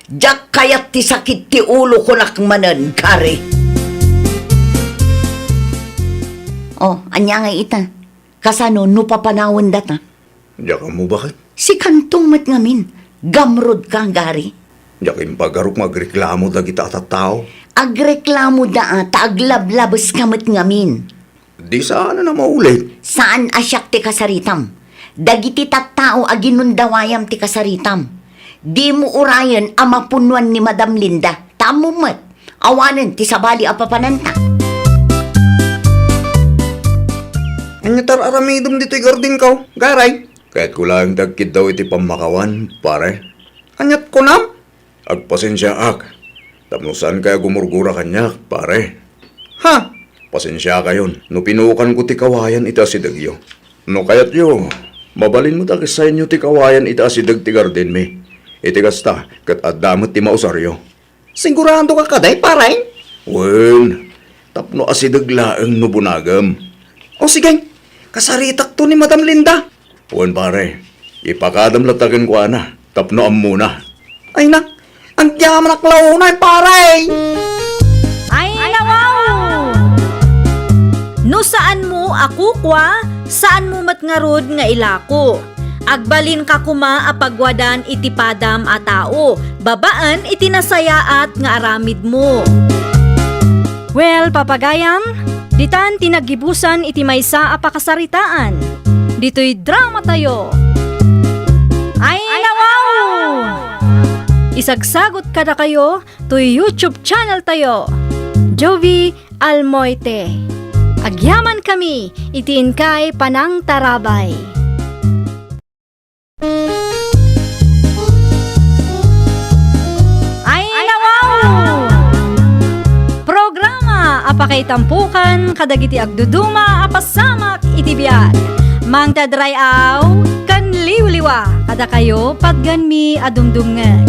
Diak kayat ti sakit ti ulo kunak manen, Gary. Oh, ania ngay ita? Kasano no papanawendata? Diak ammo baket. Sikanto met ngamin, gamrod ka, Gary. Diak impagarok nga agreklamo dagita a tattao. Agreklamoda a ta aglablabeska met ngamin. Di saan a maulit. Saan a siak ti kasaritam. Dagiti tattao a ginundawayam ti kasaritam. Dimo urayen a mapunoan ni Madam Linda. Ta ammom met, awanen ti sabali a papananta. Ania ti ar-aramidem ditoy gardinko, Garay? Kayatko laeng ti agkiddaw iti pammakawan, pare. Aniat kunam? Agpasensiaak tapno saankay a gumurgura kaniak, pare. Ha? Pasensiakayon no pinukanko ti kawayan iti asidegyo. No kayatyo, mabalin met a kessaenyo ti kawayan iti asideg ti gardenmi. Iti kasta, ket adda met ti mausaryo. Sigurado ka kadi, pare? Wen, tapno asideg laeng no bunagem. O sige, kasaritakto ni Madam Linda. Wen, pare, ipakadam latta kenkuana tapno ammona. Ay na, agyamanak la unay, pare! Ay, nawaw! No saanmo a kukua, saanmo met ngarud nga ilako. Agbalinka koma a pagwadan iti padam a tao, babaen iti nasayaat nga aramidmo. Well, papagayam, ditan ti naggibusan iti maysa a pakasaritaan. Ditoy dramatayo. Ay, nawaw! Isagsagot kadakayo toy YouTube channel tayo, Jovie Almoite. Agyamankami iti inkay panangtarabay. Ay, nawaw! Programa a pakaitampokan kadagiti agduduma a pasamak iti biag. Mangted ray-aw ken liwliwa kadakayo patgenmi a dumdumngeg.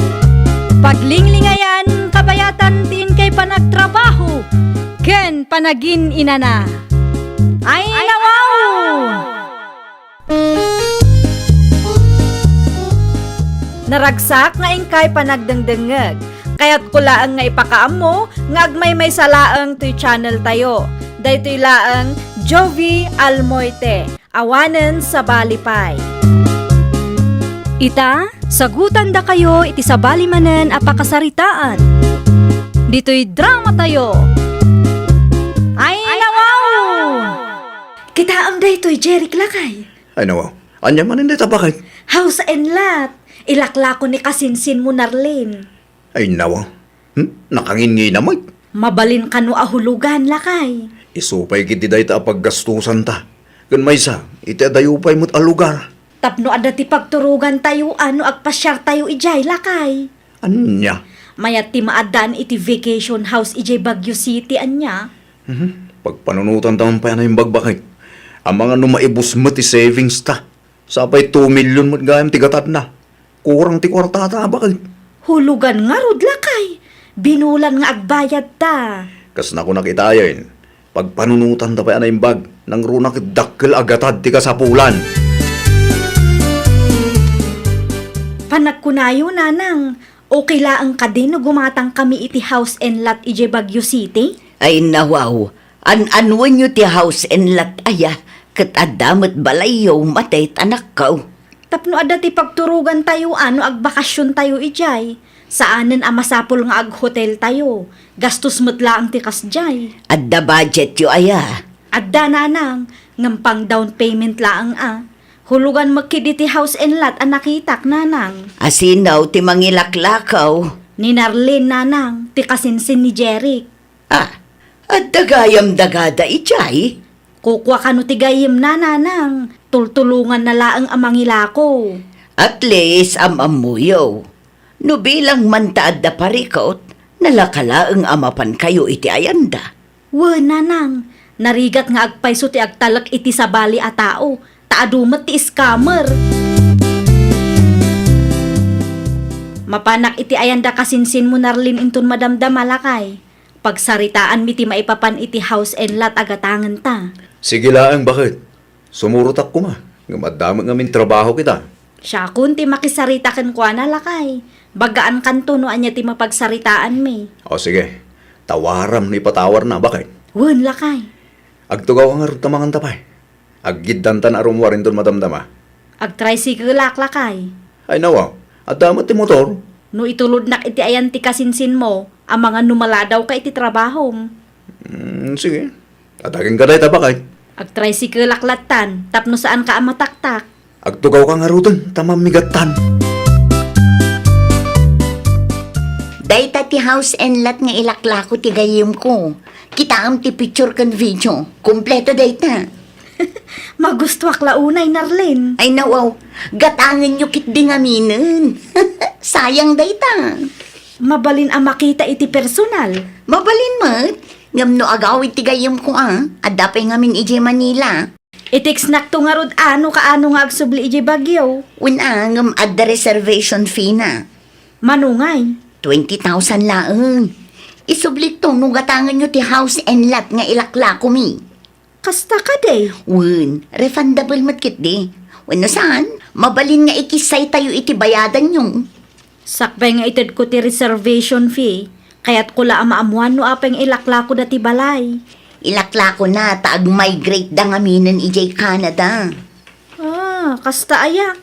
Paglinglingayan, kabayatan ti inkay panagtrabaho ken panagin-inana. Ay, nawaw! Naragsak nga inkay panagdengdengngeg. Kayatko laeng nga ipakaammo nga agmaymaysa laeng toy channel tayo. Daytoy laeng Jovie Almoite, awanen sabali pay. Ita, sagutandakayo iti sabali manen a pakasaritaan. Ditoy dramatayo. Ay, nawaw! Kitaem daytoy, Jeric, lakay. Ay, nawaw. Ania manen dayta, baket? House and lot. Ilaklako ni kasinsinmo, Narlene. Ay, nawaw. Hmm? Nakangingina met. Mabalin kano a hulugan, lakay. Isu pay ketdi dayta a paggastusanta. Ken maysa, iti adayo pay met a lugar. Tapno adda ti pagturogantayo a no agpasiartayo idiay, lakay. Ania? Mayat ti maaddaan iti vacation house idiay Baguio City, ania? Mhm. Pagpanunotanta man pay a naimbag, baket. Amangan no maibus met ti savings ta. Sapay two million met gayam ti gatadna. Kurang ti kuartata, baket. Hulugan ngarud, lakay. Binulan nga agbayadta. Kas nakunak itayen, pagpanunotanta pay a naimbag, nangruna ket dakkel a gatad ti kasapulan. Panagkunayo, nanang, okay laeng kadi no gumatangkami iti house and lot idiay Baguio City? Ay, nawaw. An-anwenyo ti house and lot aya, ket adda met balayyo, matay ti anakko. Tapno adda ti pagturogantayo a no agbakasiontayo idiay, saanen a masapul nga aghoteltayo. Gastos met laeng ti kasdiay. Adda budgetyo aya? Adda, nanang, ngem pang down payment laeng a. Hulugan met ketdi ti house and lot a nakitak, nanang. Asino ti mangilaklako? Ni Narlene, nanang, ti kasinsin ni Jeric. Ah, adda gayam dagada idiay? Kukua kano ti gayyemna, nanang. Tultulonganna laeng a mangilako. At least, am-ammoyo. No bilang man ta adda parikut, nalaka laeng a mapankayo iti ayanda. Wen, nanang, narigat nga agpayso ti agtalek iti sabali a tao, ta adu met ti scammer. Mapanak iti ayanda kasinsinmo, Narlene, inton madamdama, lakay. Pagsaritaanmi ti maipapan iti house and lot a gatangenta. Sige laeng, baket. Sumurotak koma, ngem adda met ngamin trabaho kita. Siakon ti makisarita kenkuana, lakay. Bagaan kanto no ania ti mapagsaritaanmi. O sige, tawaram no ipatawarna, baket. Wen, lakay. Agtugaw ka ngarud ta manganta pay. Aggiddantan a rummuar inton madamdama. Agtricycle-ak, lakay. Ay, nawa, adda met ti motor. No itulodnak iti ayan ti kasinsinmo, amangan no maladawka iti trabahom. Mm, sige. Atagenka dayta, baket. Agtricycle-ak lattan, tapno saanka a mataktak. Agtugaw ka ngaruden, ta mammigattan. Dayta ti house and lot nga ilaklako ti gayyemko. Kitaem ti picture ken video. Kompleto dayta. Magustuak la unay, Narlene. Ay, nawaw. Gatangenyo ketdi ngaminen. Sayang dayta. Mabalin a makita iti personal. Mabalin met. Ngem no agawid ti gayyemko a, adda pay ngamin idiay Manila. I-textnakto ngarud a no kaano nga agsubli idiay Baguio. Wen a, ngem adda reservation fee na. Mano ngay? Twenty thousand laeng. Isublikto no gatangenyo ti house and lot nga ilaklakomi. Kasta kadi? Wen, refundable met ketdi. Wenno saan, mabalin nga ikissaytayo iti bayadanyo. Sakbay nga itedko ti reservation fee, kayatko la a maammuan no apay nga ilaklakoda ti balay. Ilaklakona ta agmigrate da ngaminen idiay Canada. Ah, kasta aya?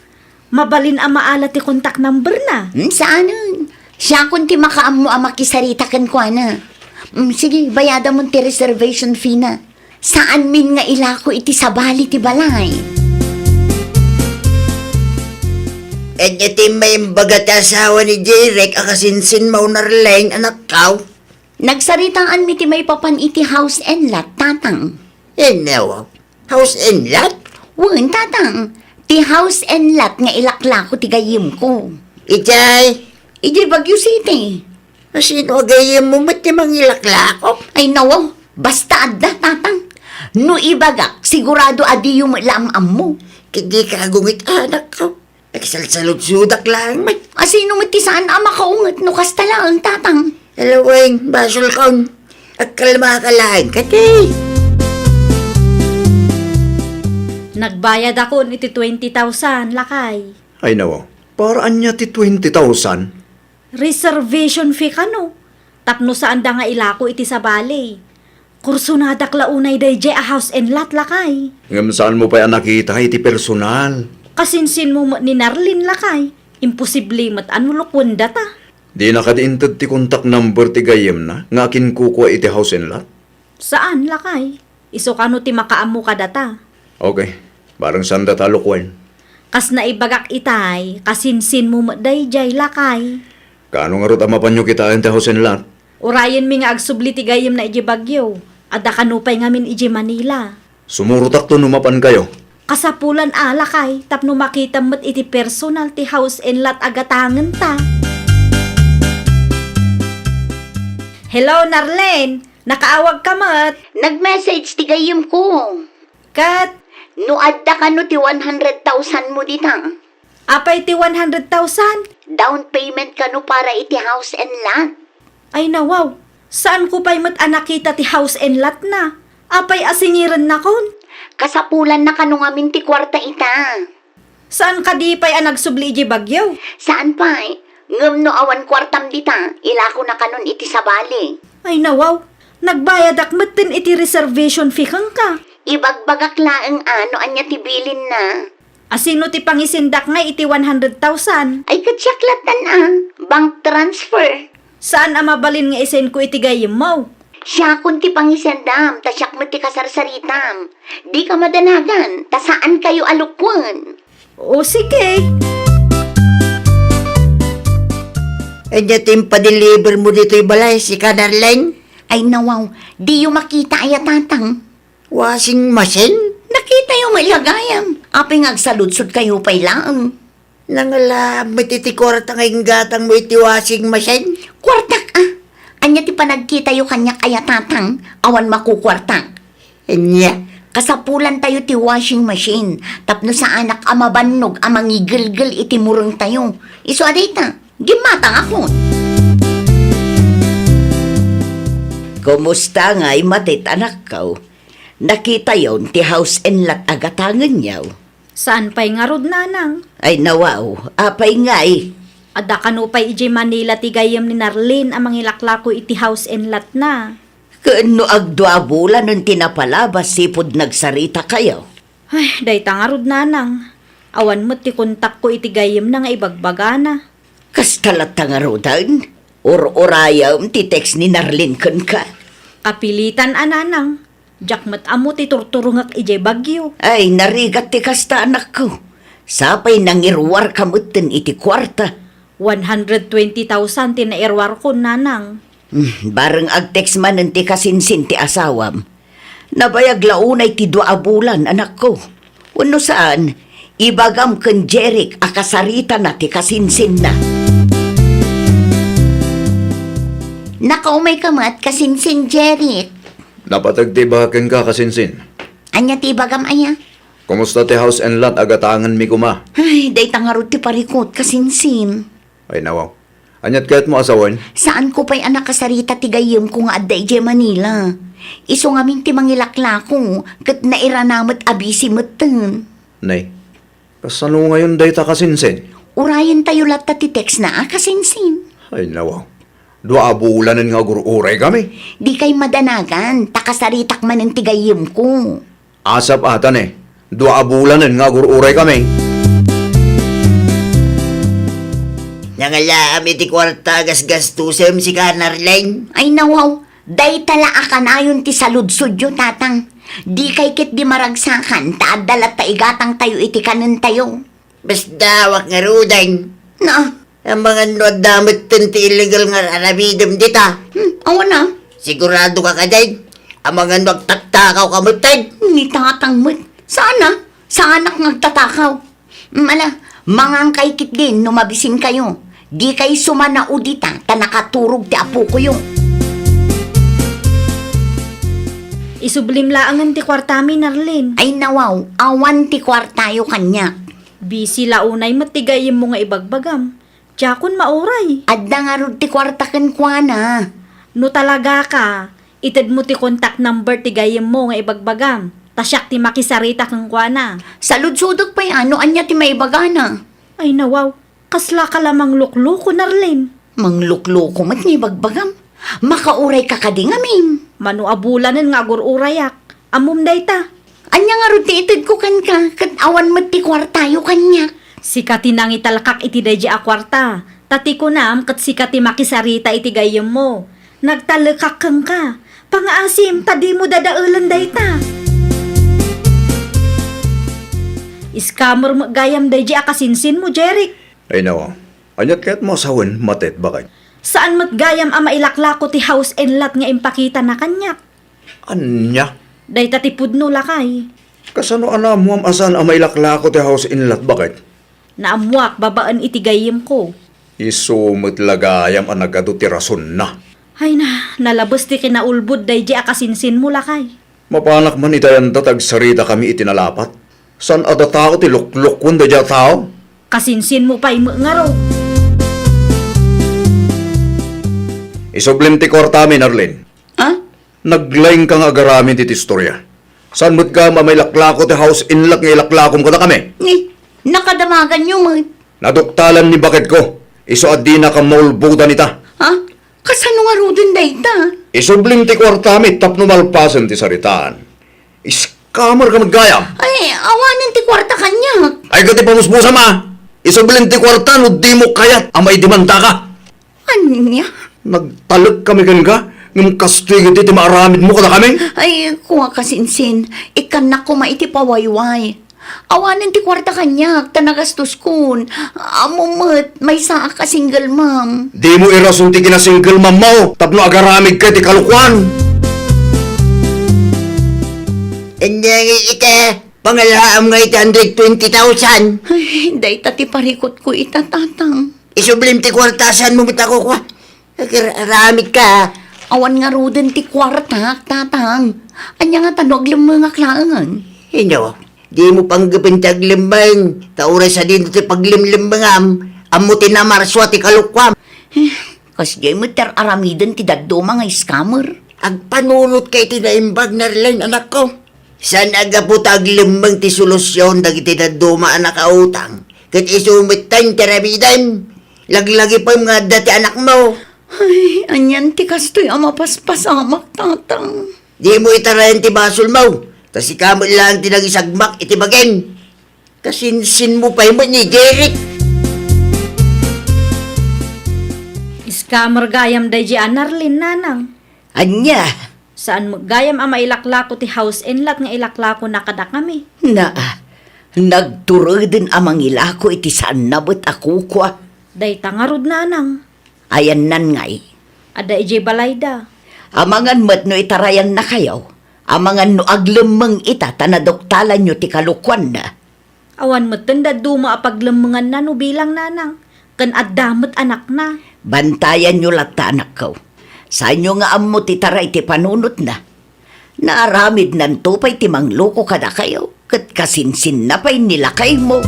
Mabalin a maala ti contact number na? Hmm, saanen? Siakon ti makaammo a makisarita kenkuana. Hmm, sige, bayadamon ti reservation fee na. Saanmin nga ilako iti sabali ti balay. Ania ti maimbag ti asawa ni Jeric a kasinsinmo, Narlene, anakko? Nagsaritaanmi ti maipapan iti house and lot, tatang. Ania? House and lot? Wen, tatang. Ti house and lot nga ilaklako ti gayyemko. Idiay? Idiay Baguio City. Asino a gayyemmo met ti mangilaklako? Ay, nawaw. Basta adda, tatang. No ibagak, sigurado a diyo met la am-ammo. Ket dika agunget, anakko. Agsalsaludsodak laeng met. Asino met ti saan a makaunget no kasta laeng, tatang? Ala wen, basolkon. Agkalmaka laeng kadi. Nagbayadakon iti twenty thousand, lakay. Ay, nawa. Para ania ti twenty thousand? Reservation fee kano? Tapno saanda nga ilako iti sabali. Kursonadak la unay daydiay a house and lot, lakay. Ngem saanmo pay a nakita iti personal? Kasinsinmo met ni Narlene, lakay. Imposible met a no lukuendata. Dina kadi inted ti contact number ti gayyemna nga akinkukua iti house and lot? Saan, lakay. Isu kano ti makaammo kadata. Okay. Bareng saandata a lukuen. Kas naibagak itay, kasinsinmo met daydiay, lakay. Kaano ngarud a mapanyo kitaen ti house and lot? Urayenmi nga agsubli ti gayyemna idiay Baguio. Adda kano pay ngamin idiay Manila. Sumurotakto no mapankayo. Kasapulan a, lakay, tapno makitam met iti personal ti house and lot a gatangenta. Hello, Narlene! Nakaawagka met? Nag-message ti gayyemko. Ket? No adda kano ti one hundred thousand mo dita. Apay ti one hundred thousand? Down payment kano para iti house and lot. Ay nawaw, saanko pay met a nakita ti house and lot na. Apay a singirennakon? Kasapulanna kano ngamin ti kuarta ita. Saan kadi pay a nagsubli idiay Baguio? Saan pay. Ngem no awan kuartam dita, ilakona kanon iti sabali. Ay nawaw, nagbayadak metten iti reservation fee kenka. Ibagbagak laeng a no ania ti bilinna. Asino ti pangisendak ngay iti one hundred thousand? Ay, ket siak lattan a, bank transfer. Saan a mabalin nga isendko iti gayyemmo? Siakon ti pangisendam, ta siak met ti kasarsaritam. Dika madanagan, ta saankayo a lukwen. O, sige. Ania ti impadeliver mo ditoy balay, sika, Narlene? Ay, nawaw, diyo makita aya, Tatang? Washing machine? Nakitayo met la gayam. Apay nga agsaludsodkayo pay laeng? Nangala met iti kuarta nga inggatangmo iti washing machine? Kuartak a? Ania ti panagkitayo kaniak aya, Tatang? Awan makukuartak. Ania? Kasapulantayo ti washing machine tapno saanak a mabannog a mangigelgel iti murengtayo. Isu a dayta, gimmatangakon. Kumusta ngay, Matet, anakko? Nakitayon ti house and lot a gatangenyo? Saan pay ngarud, nanang? Ay, nawaw, apay ngay? Adda kano pay idiay Manila ti gayyem ni Narlene a mangilaklako iti house and lot na. Ken no agdua a bulanen ti napalabas sipud nagsaritakayo? Ay, dayta ngarud, nanang. Awan met ti kontakko iti gayyemna nga ibagbagana. Kasta latta ngaruden? Ur-urayem ti text ni Narlene kenka. Kapilitan a, nanang. Diak met ammo ti turturongek idiay Baguio. Ay, narigat ti kasta, anakko. Sapay nangiruarka metten iti kuarta. One hundred twenty thousand ti nairuarkon, nanang. Hmm, bareng agtext manen ti kasinsin ti asawam. Nabayag la unay ti dua a bulan, anakko. Wenno saan, ibagam ken Jeric a kasaritana ti kasinsinna. Nakaumayka met, kasinsin Jeric. Napateg ti ibagak kenka, kasinsin. Ania ti ibagam aya? Kumusta ti house and lot a gatangenmi koma? Ay, dayta ngarud ti parikut, kasinsin. Ay, nawaw. Aniat kayatmo a sawen? Saanko pay a nakasarita ti gayyemko nga adda idiay Manila. Isu ngamin ti mangilaklako, ket nairana met a busy metten. Nay, kasano ngayon dayta, kasinsin? Urayentayo latta ti text na a, kasinsin. Ay, nawaw. Dua a bulanen nga agur-uraykami. Dikay madanagan, ta kasaritak manen ti gayyemko. Asap a ta ne, dua a bulanen nga agur-uraykami. Nangalaam iti kuarta a gasgastusem, sika, Narlene? Ay, nawaw, dayta la a kanayon ti saludsodyo, Tatang. Dikay ketdi maragsakan, ta adda latta igatangtayo iti kanentayo. Basdawak ngaruden. Na? Amangan no adda metten ti illegal nga aramidem dita. Hmm, awan a. Sigurado ka kadin? Amangan no agtattakaw ka metten. Ni Tatang met. Saan a? Saanak nga agtatakaw. Hmm, ala, mangankay ketdin no mabisinkayo. Dikay sumanao dita, ta nakaturog ti apokoyo. Isublim laengen ti kuartami, Narlene. Ay, nawaw, awan ti kuartayo kaniak. Busy la unay met ti gayyemmo nga ibagbagam. Diakon mauray. Adda ngarud ti kuarta kenkuana. No talagaka, itedmo ti contact number ti gayyemmo nga ibagbagam, ta siak ti makisarita kenkuana. Saludsodek pay a no ania ti maibagana. Ay, nawaw, kaslaka la manglukloko, Narlene. Manglukloko met nga ibagbagam. Makaurayka kadi ngamin. Mano a bulanen nga agur-urayak. Ammom dayta. Ania ngarud ti itedko kenka, ket awan met ti kuartayo kaniak? Sika ti nangitalkak iti daydi a kuarta, ta ti kunam ket sika ti makisarita iti gayyemmo. Nagtalekak kenka. Pangaasim ta dimo dadaelen dayta. Scammer met gayam daydi a kasinsinmo, Jeric. Ay, nawa. Aniat kayatmo a sawen, Matet, baket? Saan met gayam a mailaklako ti house and lot nga impakitana kaniak? Ania? Dayta ti pudno, lakay. Kasano a naammuam a saan a mailaklako ti house in lot, baket? Naammuak babaen iti gayyemko. Isu met la gayam a nagadu ti rasonna. Ay na, nalabes ti kinaulbod daydi a kasinsinmo, lakay. Mapanak man iti ayanda ta agsaritakami iti nalapat. Saan a datao ti luklukon daydi a tao? Kasinsinmo pay met ngarud. Isublim ti kuartami, Narlene. Ah? Naglaingka nga agaramid iti istorya. Saan met gayam a mailaklako ti house in lot nga ilaklakom kadakami? Ni, nakadamaganyo met. Naduktalan ni baketko. Isu a dinakam maulbodan ita. Ha? Kasano ngaruden dayta? Isublim ti kuartami tapno malpasen ti saritaan. Scammer ka met gayam. Ay, awanen ti kuarta kaniak. Ay, ket ipamusmusam a. Isublim ti kuarta no dimo kayat a maidemandaka. Ania? Nagtalek kami kenka, ngem kastoy gayam ti maaramidmo kadakami. Ay, kua, kasinsin, ikkannak koma iti pawayway. Awanen ti kuarta kaniak, ta nagastoskon. Ammom met, maysaak a single mom. Dimo irason ti kina-single mom mo, tapno agaramidka iti kalokuan. Ania ngay ita, pangalaam nga iti hundred twenty thousand. Ay, dayta ti parikutko ita, tatang. Isublim ti kuarta, saanmo met a kukua. Agar-, aramidka. Awan ngaruden ti kuartak, tatang. Ania ngata no aglemmengak laeng? Ino, dimo panggepen ti aglemmeng, ta uray sadino ti paglemlemmengam, ammo ti namarsua ti kalokuam. Eh, kasdiay met ti ar-aramiden ti dadduma nga scammer. Agpanunotka iti naimbag, Narlene, anakko. Saan a gapu ta aglemmeng ti solusion dagiti dadduma a nakautang, ket isu metten ti aramidem. Laglagipem nga adda ti anakmo. Ay, anian ti kastoy a mapaspasamak, tatang? Dimo itarayan ti basolmo, ta sika met laeng ti nangisagmak iti bagim. Kasinsinmo pay met ni Derek. Scammer gayam daydi a Narlene, nanang. Ania? Saan met gayam a mailaklako ti house in lot nga ilaklakona kadakami. Naa, nagtureden a mangilako iti saanna met a kukua. Dayta ngarud, nanang. Ayannan ngay? Adda idiay balayda. Amangan met no itarayannakayo. Amangan no aglemmeng ita ta naduktalanyo ti kalokuanna. Awan metten dadduma a paglemmenganna no bilang, nanang, ken adda met anakna. Bantayanyo latta, anakko. Saanyo nga ammo ti taray ti panunotna. Naaramidnanto pay ti mangloko kadakayo, ket kasinsinna pay ni lakaymo.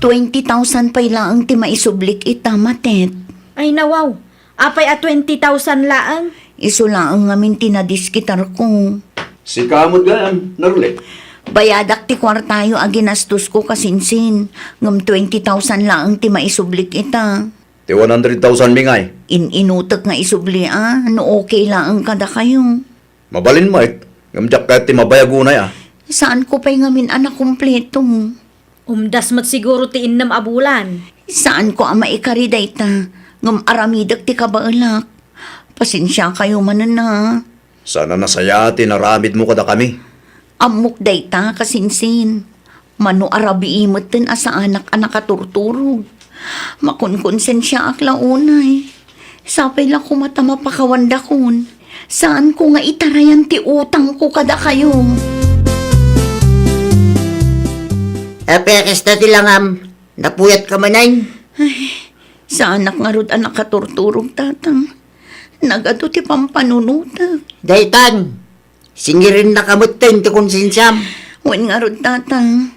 Twenty thousand pay laeng ti maisublik ita, Matet. Ay, nawaw. Apay a twenty thousand laeng? Isu laeng ngamin ti nadiskitarko. Sika met gayam, Narlene. Bayadak ti kuartayo a ginastosko, kasinsin, ngem twenty thousand laeng ti maisublik ita. Ti one hundred thousand mi ngay? In-inutek nga isubli a, no okay laeng kadakayo. Mabalin met, ngem diak kayat ti mabayag unay a. Saanko pay ngamin a nakumpleto. Umdas met siguro ti innem a bulan. Saanko a maikari dayta, ngem aramidek ti kabaelak. Pasensiakayo manen a. Saan a nasayaat ti inaramidmo kadakami. Ammok dayta, kasinsin. Mano a rabii metten a saanak a nakaturturog. Makonkonsensiaak la unay. Sapay la koma ta mapakawandakon. Saanko nga itarayan ti utangko kadakayo. Apay a kasta ti langam? Napuyatka manen? Ay, saanak ngarud a nakaturturog, Tatang. Nagadu ti pampanunotek. Daytan, singirennaka metten ti konsensiam. Wen ngarud, Tatang.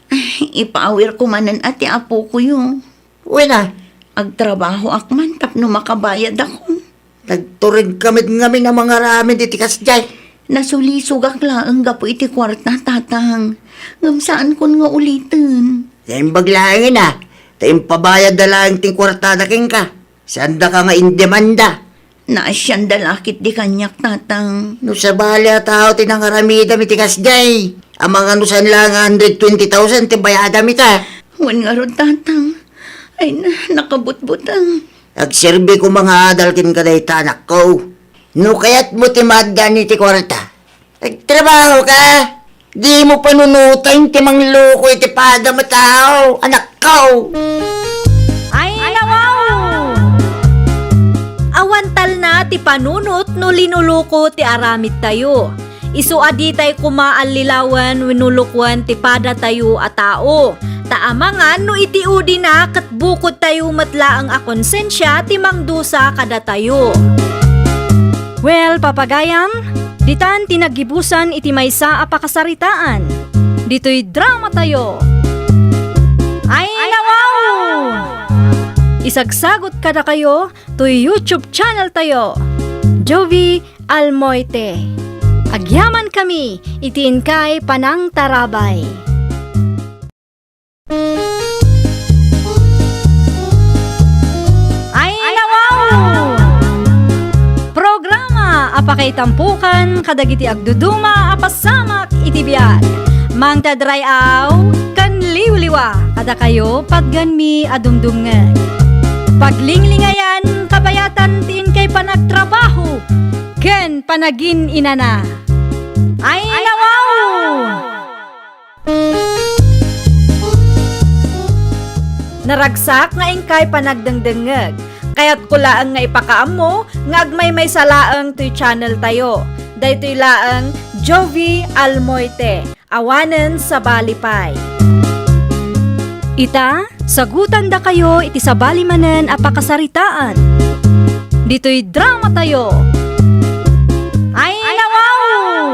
Ay, ipaawirko manen a ti apokoyo. Wen a? Agtrabahoak man tapno makabayadakon. Nagturedka met ngamin a mangaramid iti kasdiay. Nasulisogak laeng gapu iti kuarta, Tatang. Ngem saankon nga uliten. Naimbag laengen a, ta impabayadda laeng ti kuartada kenka. Saandaka nga indemanda. Naasianda la ketdi kaniak, Tatang. No sabali a tao ti nangaramidam iti kasdiay, amangan no saan laeng a hundred twenty thousand ti bayadam ita. Wen ngarud, Tatang. Ay na, nakabutbuteng. Agserbi koma nga adal kenka dayta, anakko. No kayatmo ti maaddaan iti kuarta, agtrabahoka. Dimo panunoten ti mangloko iti padam a tao, anakko. Ay, nawaw! Awan talna ti panunot no linuloko ti aramidtayo. Isu a ditay koma allilawen wenno lukwen ti padatayo a tao. Ta amangan no iti udina ket bukodtayo met laeng a konsensia ti mangdusa kadatayo. Well, papagayam, ditan ti naggibusan iti maysa a pakasaritaan. Ditoy dramatayo. Ay, nawaw! Isagsagot kadakayo toy YouTube channel tayo, Jovie Almoite. Agyamankami iti inkay panangtarabay. Ay, nawaw! Programa a pakaitampukan kadagiti agduduma a pasamak iti biag. Mangted ray-aw ken liwliwa kadakayo patgenmi a dumdumngeg. Paglinglingayan, kabayatan ti inkay panagtrabaho ken panagin-inana. Ay, nawaw! Naragsak nga inkay panagdengdengngeg. Kayatko laeng nga ipakaammo nga agmaymaysa laeng toy channel tayo. Daytoy laeng Jovie Almoite. Awanen sabali pay. Ita, sagutandakayo iti sabali manen a pakasaritaan. Ditoy dramatayo. Ay, nawaw!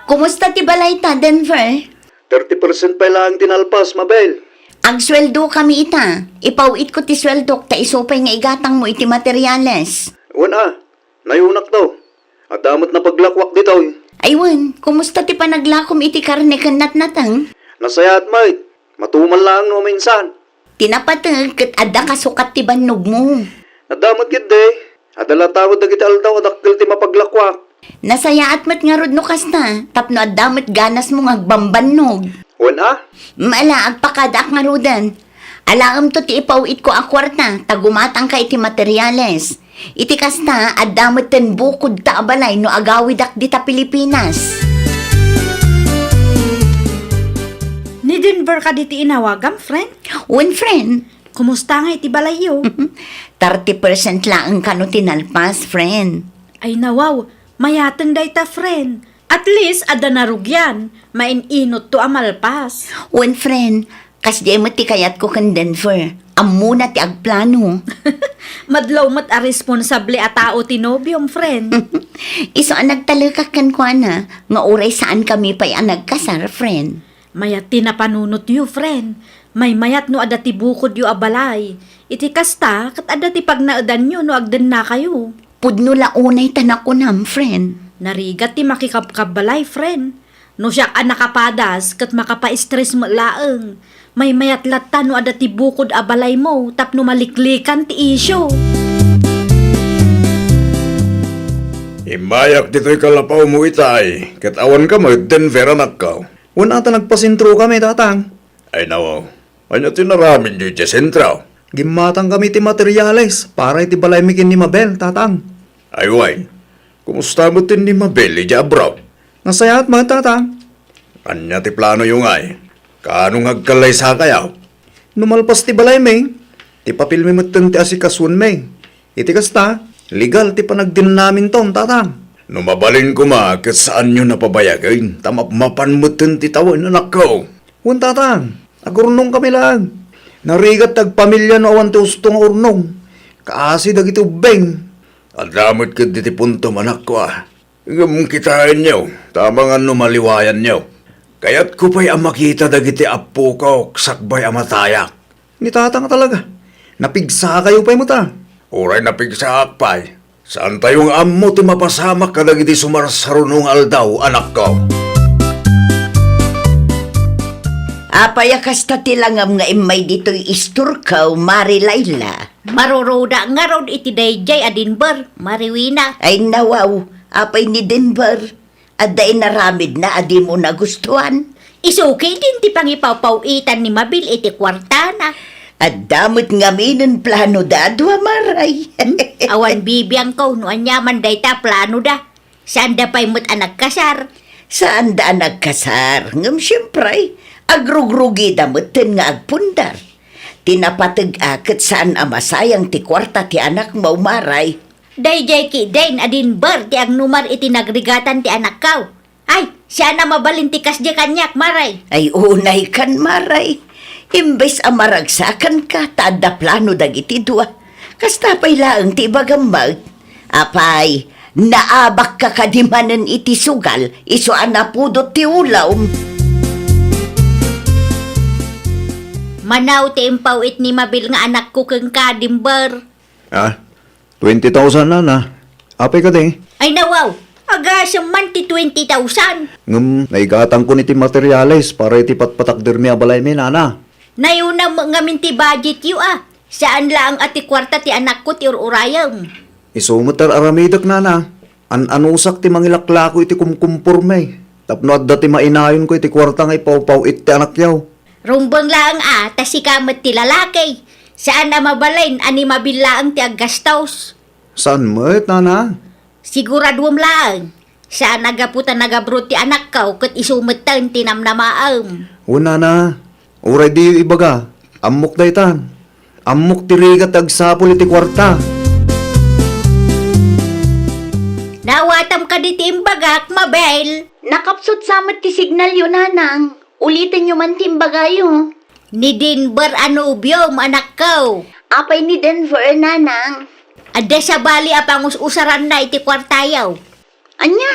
Kumusta ti balayta, Denver? Thirty percent pay laeng ti nalpas, Mabel. Agsueldokami ita. Ipaw-itko ti sueldok ta isu pay nga igatangmo iti materyales. Wen a, nayonakto. Adda met napaglakuak ditoy. Ay wen, kumusta ti panaglakom iti karne ken natnateng? Nasayaat met. Matumal laeng no maminsan. Ti napateg ket adda kasukat ti bannogmo. Adda met ketdi. Adda latta met dagiti aldaw a dakkel ti mapaglakuak. Nasayaat met ngarud no kasta, tapno adda met ganasmo nga agbambannog. Wen a? Mala, agpakadaak ngaruden. Alaemto ti ipaw-itko a kuarta, ta gumatangka iti materyales. Iti kasta, adda metten bukodta a balay no agawidak dita Pilipinas. Ni Denver kadi ti inawagam, friend? Wen, friend. Kumusta nga iti balayyo? Thirty percent laeng kano ti nalpas, friend. Ay nawaw, mayateng dayta, friend. At least, adda narugian, main-inotto a malpas. Wen, friend, kasdiay met ti kayatko ken Denver. Ammona ti agplano. Madlaw met a responsable a tao ti nobiom, friend. Isu a nagtalekak kenkuana, nga uray saankami pay a nagkasar, friend. Mayat ti napanunotyo, friend. Maymayat no adda ti bukodyo a balay. Iti kasta, ket adda ti pagnaedanyo no agdennakayo. Pudno la unay ta nakunam, friend. Narigat ti makikabkabbalay, friend. No siak a nakapadas, ket makapaistres met laeng. Maymayat latta no adda ti bukod a balaymo tapno maliklikan ti isyu. Immayak ditoy kalapawmo itay, ket awanka met Denver, anakko. Wen a ta nagpasentrokami, tatang. Ay nawaw, ania ti inaramidyo idiay sentro? Gimmatangkami ti materyales para iti balaymi ken ni Mabel, tatang. Ay wen, kumusta met ni Mabel idiay abroad? Nasayaat met, tatang. Ania ti planoyo ngay? Kaano nga agkallaysakayo? No malpas ti balaymi, ti papelmi metten ti asikasuenmi. Iti kasta, legal ti panagdinnaminton, tatang. No mabalin koma ket saanyo napabayagen, ta mapmapan metten ti tawen, anakko. Wen, tatang, agurnongkami laeng. Narigat ti agpamilia no awan ti usto nga urnong. Kaasi dagiti ubbing. Adda met ketdi ti puntom, anakko, a. Ngem kitaenyo, ta amangan no maliwayanyo. Kayatko pay a makita dagiti appokok sakbay a matayak. Ni tatang talaga. Napigsakayo pay met a. Uray napigsaak pay. Saantayo nga ammo ti mapasamak kadagiti sumarsaruno nga aldaw, anakko. Apay a kasta ti langam nga immay ditoy istorko, Mari Laila? Maruruda ngarud iti daydiay a Denver, Mari Wina. Ay nawaw, apay ni Denver? Adda inaramidna a dimo nagustuan? Isu ketdin ti pangipawpaw-itan ni Mabel iti kuartana. Adda met ngaminen plano da a dua, Maray. Awan bibiangko no aniaman dayta a planoda. Saanda pay met a nagkasar. Saanda a nagkasar, ngem siempre, agrugrugida metten nga agpundar. Ti napateg a ket saan a masayang ti kuarta ti anakmo, Maray. Daydiay ketdin a Denver ti agnumar iti nagrigatan ti anakko. Saan a mabalin ti kasdi kaniak, Maray. Ay, unay kan, Maray. Imbes a maragsakan ka, ta adda plano dagiti dua. Kasta pay laeng ti ibagam met. Apay, naabak ka kadi manen iti sugal, isu a napudot ti ulom. Manaw ti impaw-it ni Mabel nga anakko kenka, Denver. Ah, twenty thousand, nana. Apay kadi? Ay, nawaw. Agasem man ti twenty thousand. Ngem, naigatangkon iti materiales para iti patpatakdermi a balaymi, nana. Nayuna met ngamin ti budgetyo, a. Saan laeng a ti kuarta ti anakko ti ur-urayem. Isu met ti ar-aramidek, nana. An-anusak ti mangilaklako iti kumkumporme. Tapno adda ti mainayonko iti kuarta nga ipawpaw-it ti anakyo. Rumbeng laeng a, ta sika met ti lalaki. Saan a mabalin a ni Mabel laeng ti aggastos. Saan met, nana? Siguraduem laeng. Saan a gapu ta nagabroad ti anakko ket isu metten ti namnamaem. Wen, nana, uray diyo ibaga, ammok dayta. Ammok ti rigat ti agsapul iti kuarta. Naawatam kadi ti imbagak, Mabel? Nakapsut sa met ti signalyo, nanang. Ulitenyo man ti imbagayo. Ni Denver a nobiom, anakko. Apay ni Denver, nanang? Adda sabali a pangus-usaranna iti kuartayo. Ania?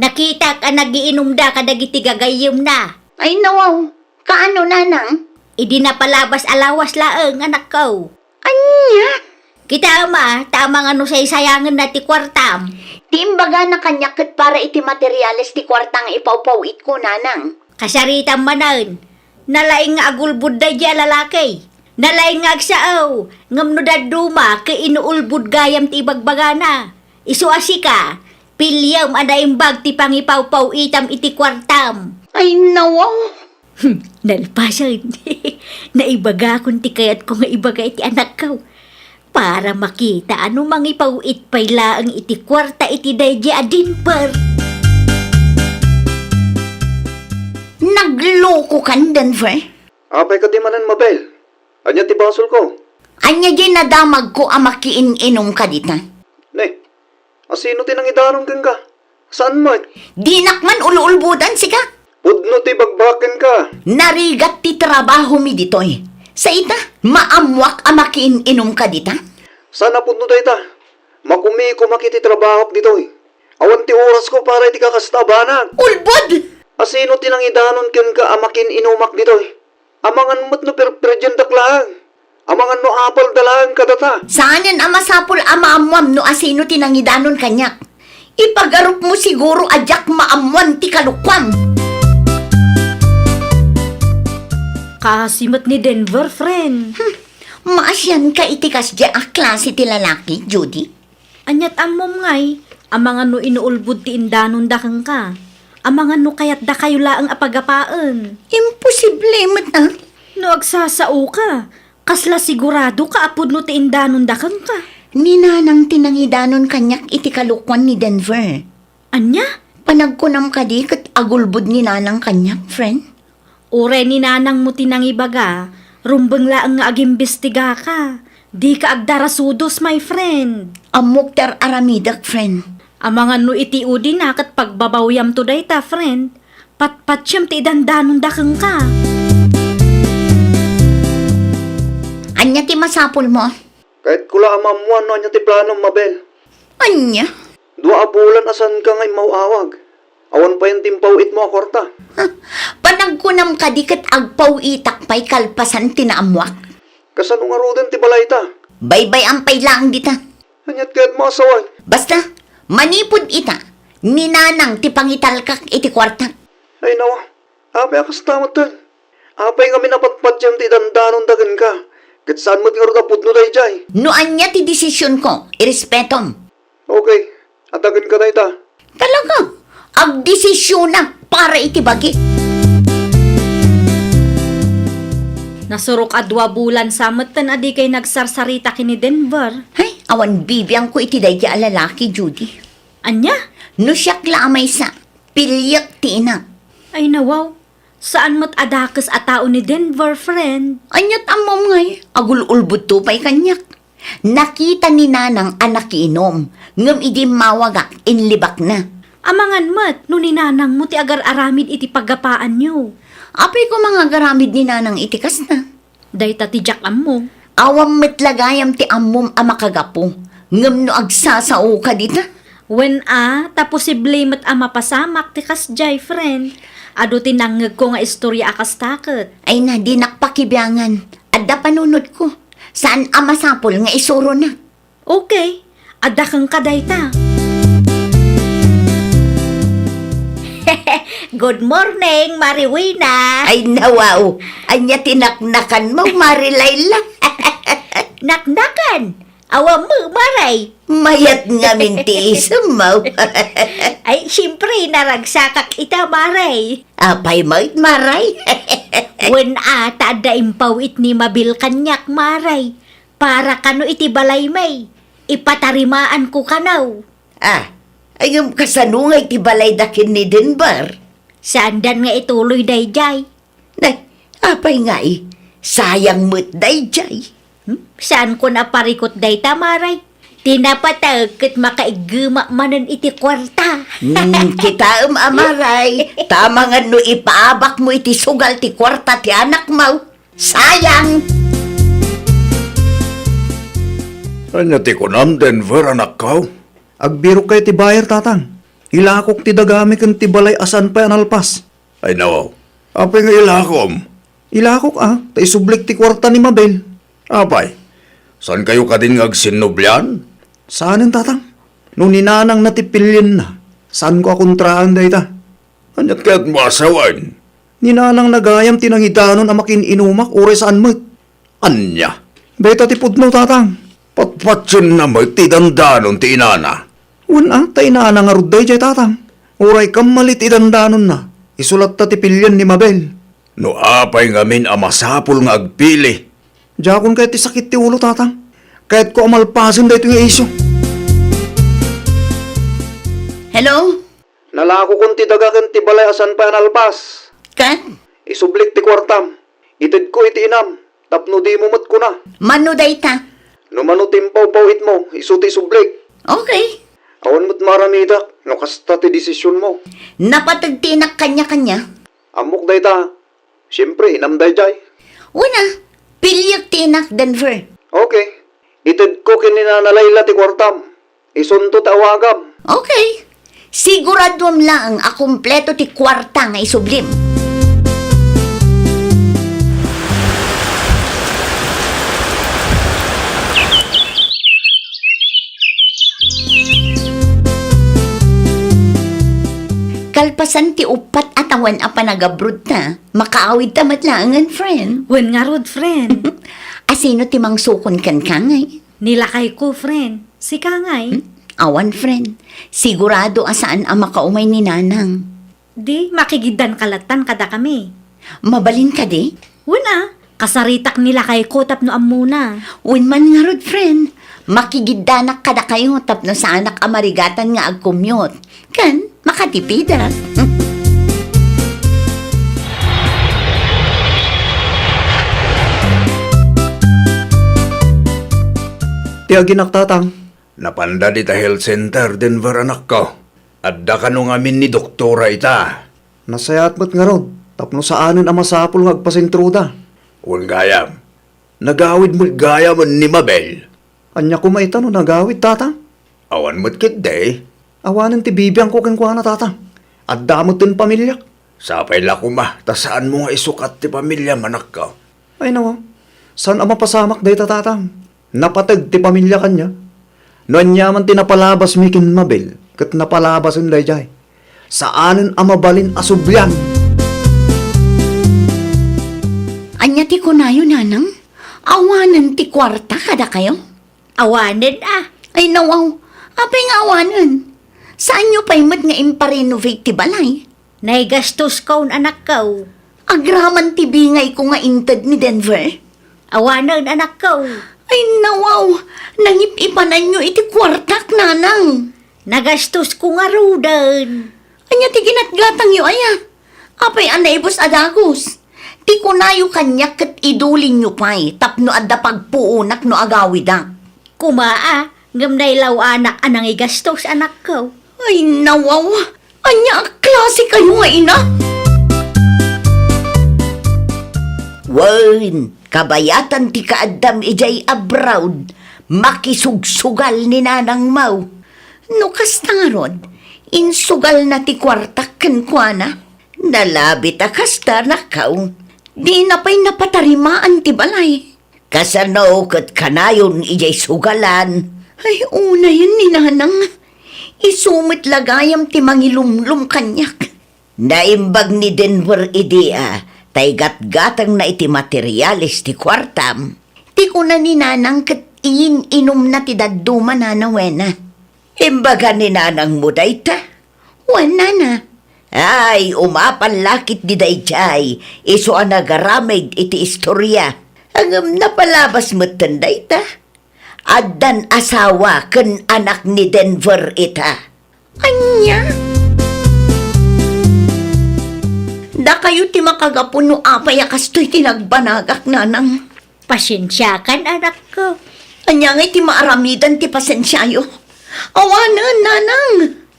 Nakitak a nagiinumda kadagiti gagayyemna. Ay, nawaw. Kaano, nanang? Idi napalabas a lawas laeng, anakko. Ania? Kitaem a, ta amangan no saysayangenna ti kuartam. Ti imbagana kaniak ket para iti materiales ti kuarta nga ipawpaw-itko, nanang. Kasaritam manen. Nalaing nga agulbod daydi a lalaki. Nalaing nga agsao, ngem no dadduma ket inuulbod gayam ti ibagbagana. Isu a sika, piliem a naimbag ti pangipawpaw-itam iti kuartam. Ay, nawaw. Hmm, nalpasen. Naibagakon ti kayatko nga ibaga iti anakko. Para makita a no mangipaw-it pay laeng iti kuarta iti daydi a Denver. Naglokokan, Denver? Apay kadi manen, Mabel? Ania ti basolko? Ania diay nadamagko a makiin-inumka dita? Ne, asino ti nangidanon kenka? Saan met? Dinak man ululbodan sika. Pudno ti bagbakenka. Narigat ti trabahomi ditoy. Sa ita, maammoak a makiin-inumka dita? Saan a pudno dayta? Makumiko makiti trabahok ditoy. Awan ti orasko para iti kakasta a banag. Ulbod! Asino ti nangidanon kenka a makiin-inumak ditoy? Amangan met no perperdiendak laeng. Amangan no apalda laeng kadata. Saanen a masapul a maammuam no asino ti nangidanon kaniak. Ipagarupmo siguro a diak maammuan ti kalokuam. Kaasi met ni Denver, friend. Hmm. Maasianka iti kasdi a klase ti lalaki, Judy? Aniat ammom ngay, amangan no inuulbod ti indanonda kenka. Amangan no kayatdakayo laeng a pagapaen. Imposible met, a? No agsasaoka, kasla siguradoka a pudno ti indanonda kenka? Ni Nanang ti nangidanon kaniak iti kalokuan ni Denver. Ania? Panagkunam kadi ket agulbod ni Nanang kaniak, friend? Uray ni Nanangmo ti nangibaga, rumbeng laeng nga agimbestigaka. Dika agdarasudos, my friend. Ammok ti ar-aramidek, friend. Amangan no iti udina ket pagbabawyamto dayta, friend. Patpatiem ti idandanonda kenka. Ania ti masapulmo? Kayatko la a maammoan no ania ti planom, Mabel. Ania? Dua a bulan a saanka nga immaw-awag. Awan payen ti impaw-itmo a kuarta. Ha? Panagkunam kadi ket agpaw-itak pay kalpasan ti naammoak? Kasano ngaruden ti balayta? Baybay-am pay laeng dita. Aniat kayatmo a sawen? Basta, manipud ita, ni Nanang ti pangitalkak iti kuarta. Ay, nawa. Apay a kasta metten? Apay ngamin a patpatiem ti idandanonda kenka, ket saan met ngarud a pudno daydiay? No ania ti desisionko, irespetom. Okay, adagenka dayta. Talaga? Agdesisionak para iti bagik. Nasurok a dua bulan sa metten a dikay nagsarsarita ken ni Denver. Hay, awan bibiangko iti daydi a lalaki, Judy. Ania? No siak la a maysa, piliek ti inak. Ay, nawaw. Saan met a dakes a tao ni Denver, friend? Aniat ammom ngay, agul-ulbodto pay kaniak. Nakita ni Nanang a nakiinom, ngem idi immawagak, inlibakna. Amangan met no ni nanangmo ti agar-aramid iti paggapaanyo. Apay koma nga agaramid ni nanang iti kasta? Dayta ti diak ammo. Awan met la gayam ti ammom a makagapu, ngem no agsasaoka dita? Wen a, ta posible met a mapasamak ti kasdiay, friend. Adu ti nangngegko nga istorya a kasta ket. Ay na, dinak pakibiangan. Adda panunotko. Saan a masapul nga isuronak? Okay. Adda kenka dayta. Good morning, Mari Wina. Ay, nawaw. Ania ti naknakanmo, Mari Laila? Naknakan? Awan mo, Maray. Mayat ngamin ti isemmo. Ay, siyempre, naragsakak ita, Maray. Apay met, Maray? Wen a, ta adda impawit ni Mabel kaniak, Maray. Para kano iti balay, may ipatarimaanko kano. Ah, ay ngem kasano nga iti balayda ken ni Denver? Saandan nga ituloy daydiay. Nay, apay nga i? Sayang met daydiay. Hmm? Saanko a parikut dayta, Maray? Ti napateg ket makaiggema manen iti kuarta. Hmm, kitaem a, Maray. Tama nga no ipaabakmo iti sugal ti kuarta ti anakmo. Sayang! Ania ti kunam, Denver, anakko? Agbirokkayo ti buyer, Tatang. Ilakok ti dagami ken ti balay a saan pay a nalpas. Ay, nawaw. Apay nga ilakom? Ilakok, a, ta isublik ti kuarta ni Mabel. Apay, saankayo kadin nga agsinnublian? Saanen, Tatang. No ni nanangna ti pilienna, saanko a kontraan dayta. Aniat kayatmo a sawen? Ni nanangna gayam ti nangidanon a makin-inumak uray saan met. Ania? Dayta ti pudno, Tatang. Patpatienna met ti dandanon ti inana. Wen a, ta inana ngarud daydiay, Tatang. Uray kammali ti dandanonna, isu latta ti pilien ni Mabel. No apay ngamin a masapul nga agpili? Diakon kayat ti sakit ti ulo, Tatang. Kayatko a malpasen daytoy nga isyu. Hello? Nalakokon ti daga ken ti balay a saan pay a nalpas. Ket? Isublik ti kuartam. Itedko iti inam, tapno dimo met kuna. Mano dayta? No mano ti impawpawitmo, isu ti isublik. Okay. Awan met maaramidak no kasta ti desisionmo. Napateg ti inak kaniak. Ammok dayta. Siempre, inam daydiay. Wen a, piliek ti inak, Denver. Okay. Itedko ken ni Nana Layla ti kuartam. Isunto ti awagam. Okay. Siguraduem laeng a kompleto ti kuarta nga isublim. Kalpasan ti uppat a tawen a panagabrodta, makaawidta met laengen, friend. Wen ngarud, friend. A, sino ti mangsukon kenka, ngay? Ni lakayko, friend. Sika, ngay? Hmm? Awan, friend. Sigurado a saan a makaumay ni Nanang. Di, makigiddanka lattan kadakami. Mabalin kadi? Wen a, kasaritak ni lakayko tapno ammona. Wen man ngarud, friend. Makigiddanak kadakayo tapno saanak a marigatan nga agcommute. Ken, makatipidak. Ti aginak, Tatang. Napanda dita health center, Denver, anakko. Adda kano ngamin ni doktora ita? Nasayaat met ngarud, tapno saanen a masapul nga agpasentroda. Wen gayam. Nagawid met gayam ni Mabel. Ania koma ita no nagawid, Tatang? Awan met ketdi. Awanen ti bibiangko kenkuana, Tatang. Adda met ti pamiliak. Sapay la koma, ta saanmo nga isukat ti pamiliam, anakko. Ay, nawaw. Saan a mapasamak dayta, Tatang. Napateg ti pamilia kaniak. No aniaman ti napalabasmi ken Mabel, ket napalabasen daydiay. Saanen a mabalin a sublian. Ania ti kunayo, Nanang? Awanen ti kuarta kadakayo? Awanen a. Ay, nawaw. Apay nga awanen? Saanyo pay met nga imparenovate ti balay? Naigastoskon, anakko. Agraman ti bingayko nga inted ni Denver? Awanen, anakko. Ay, nawaw. Nangip-ipananyo iti kuartak, Nanang. Nagastosko ngaruden. Ania ti ginatgatangyo aya? Apay a naibus a dagus? Ti kunayo kaniak ket idulinyo pay tapno adda pagpuonak no agawidak. Koma a, ngem nailaw-anak a nangigastos, anakko. Ay, nawaw! Ania a klase kayo nga ina? Wen, kabayatan ti kaaddam idiay abroad, makisugsugal ni nanangmo. No kasta ngarud, insugalna ti kuartak kenkuana. Nalabit a kasta, nakaw. Dina pay napatarimaan ti balay. Kasano ket kanayon idiay sugalan? Ay, unayen ni nanang. Isu met la gayam ti mangilumlom kaniak. Naimbag ni Denver idi a, ta igatgatengna iti materiales ti kuartam. Ti kuna ni nanang ket iin-inumna ti dadduma, nana, wena. Imbaga ni nanangmo dayta? Wen, nana. Ay, umapan la ketdi daydiay, isu a nagaramid iti istoria. Ngem napalabas metten dayta. Addan asawa ken anak ni Denver ita. Ania? Dakayo ti makagapu no apay a kastoy ti nagbanagak, nanang. Pasiensiakan, anakko. Ania ngay ti maaramidan ti pasiensiayo? Awanen, nanang.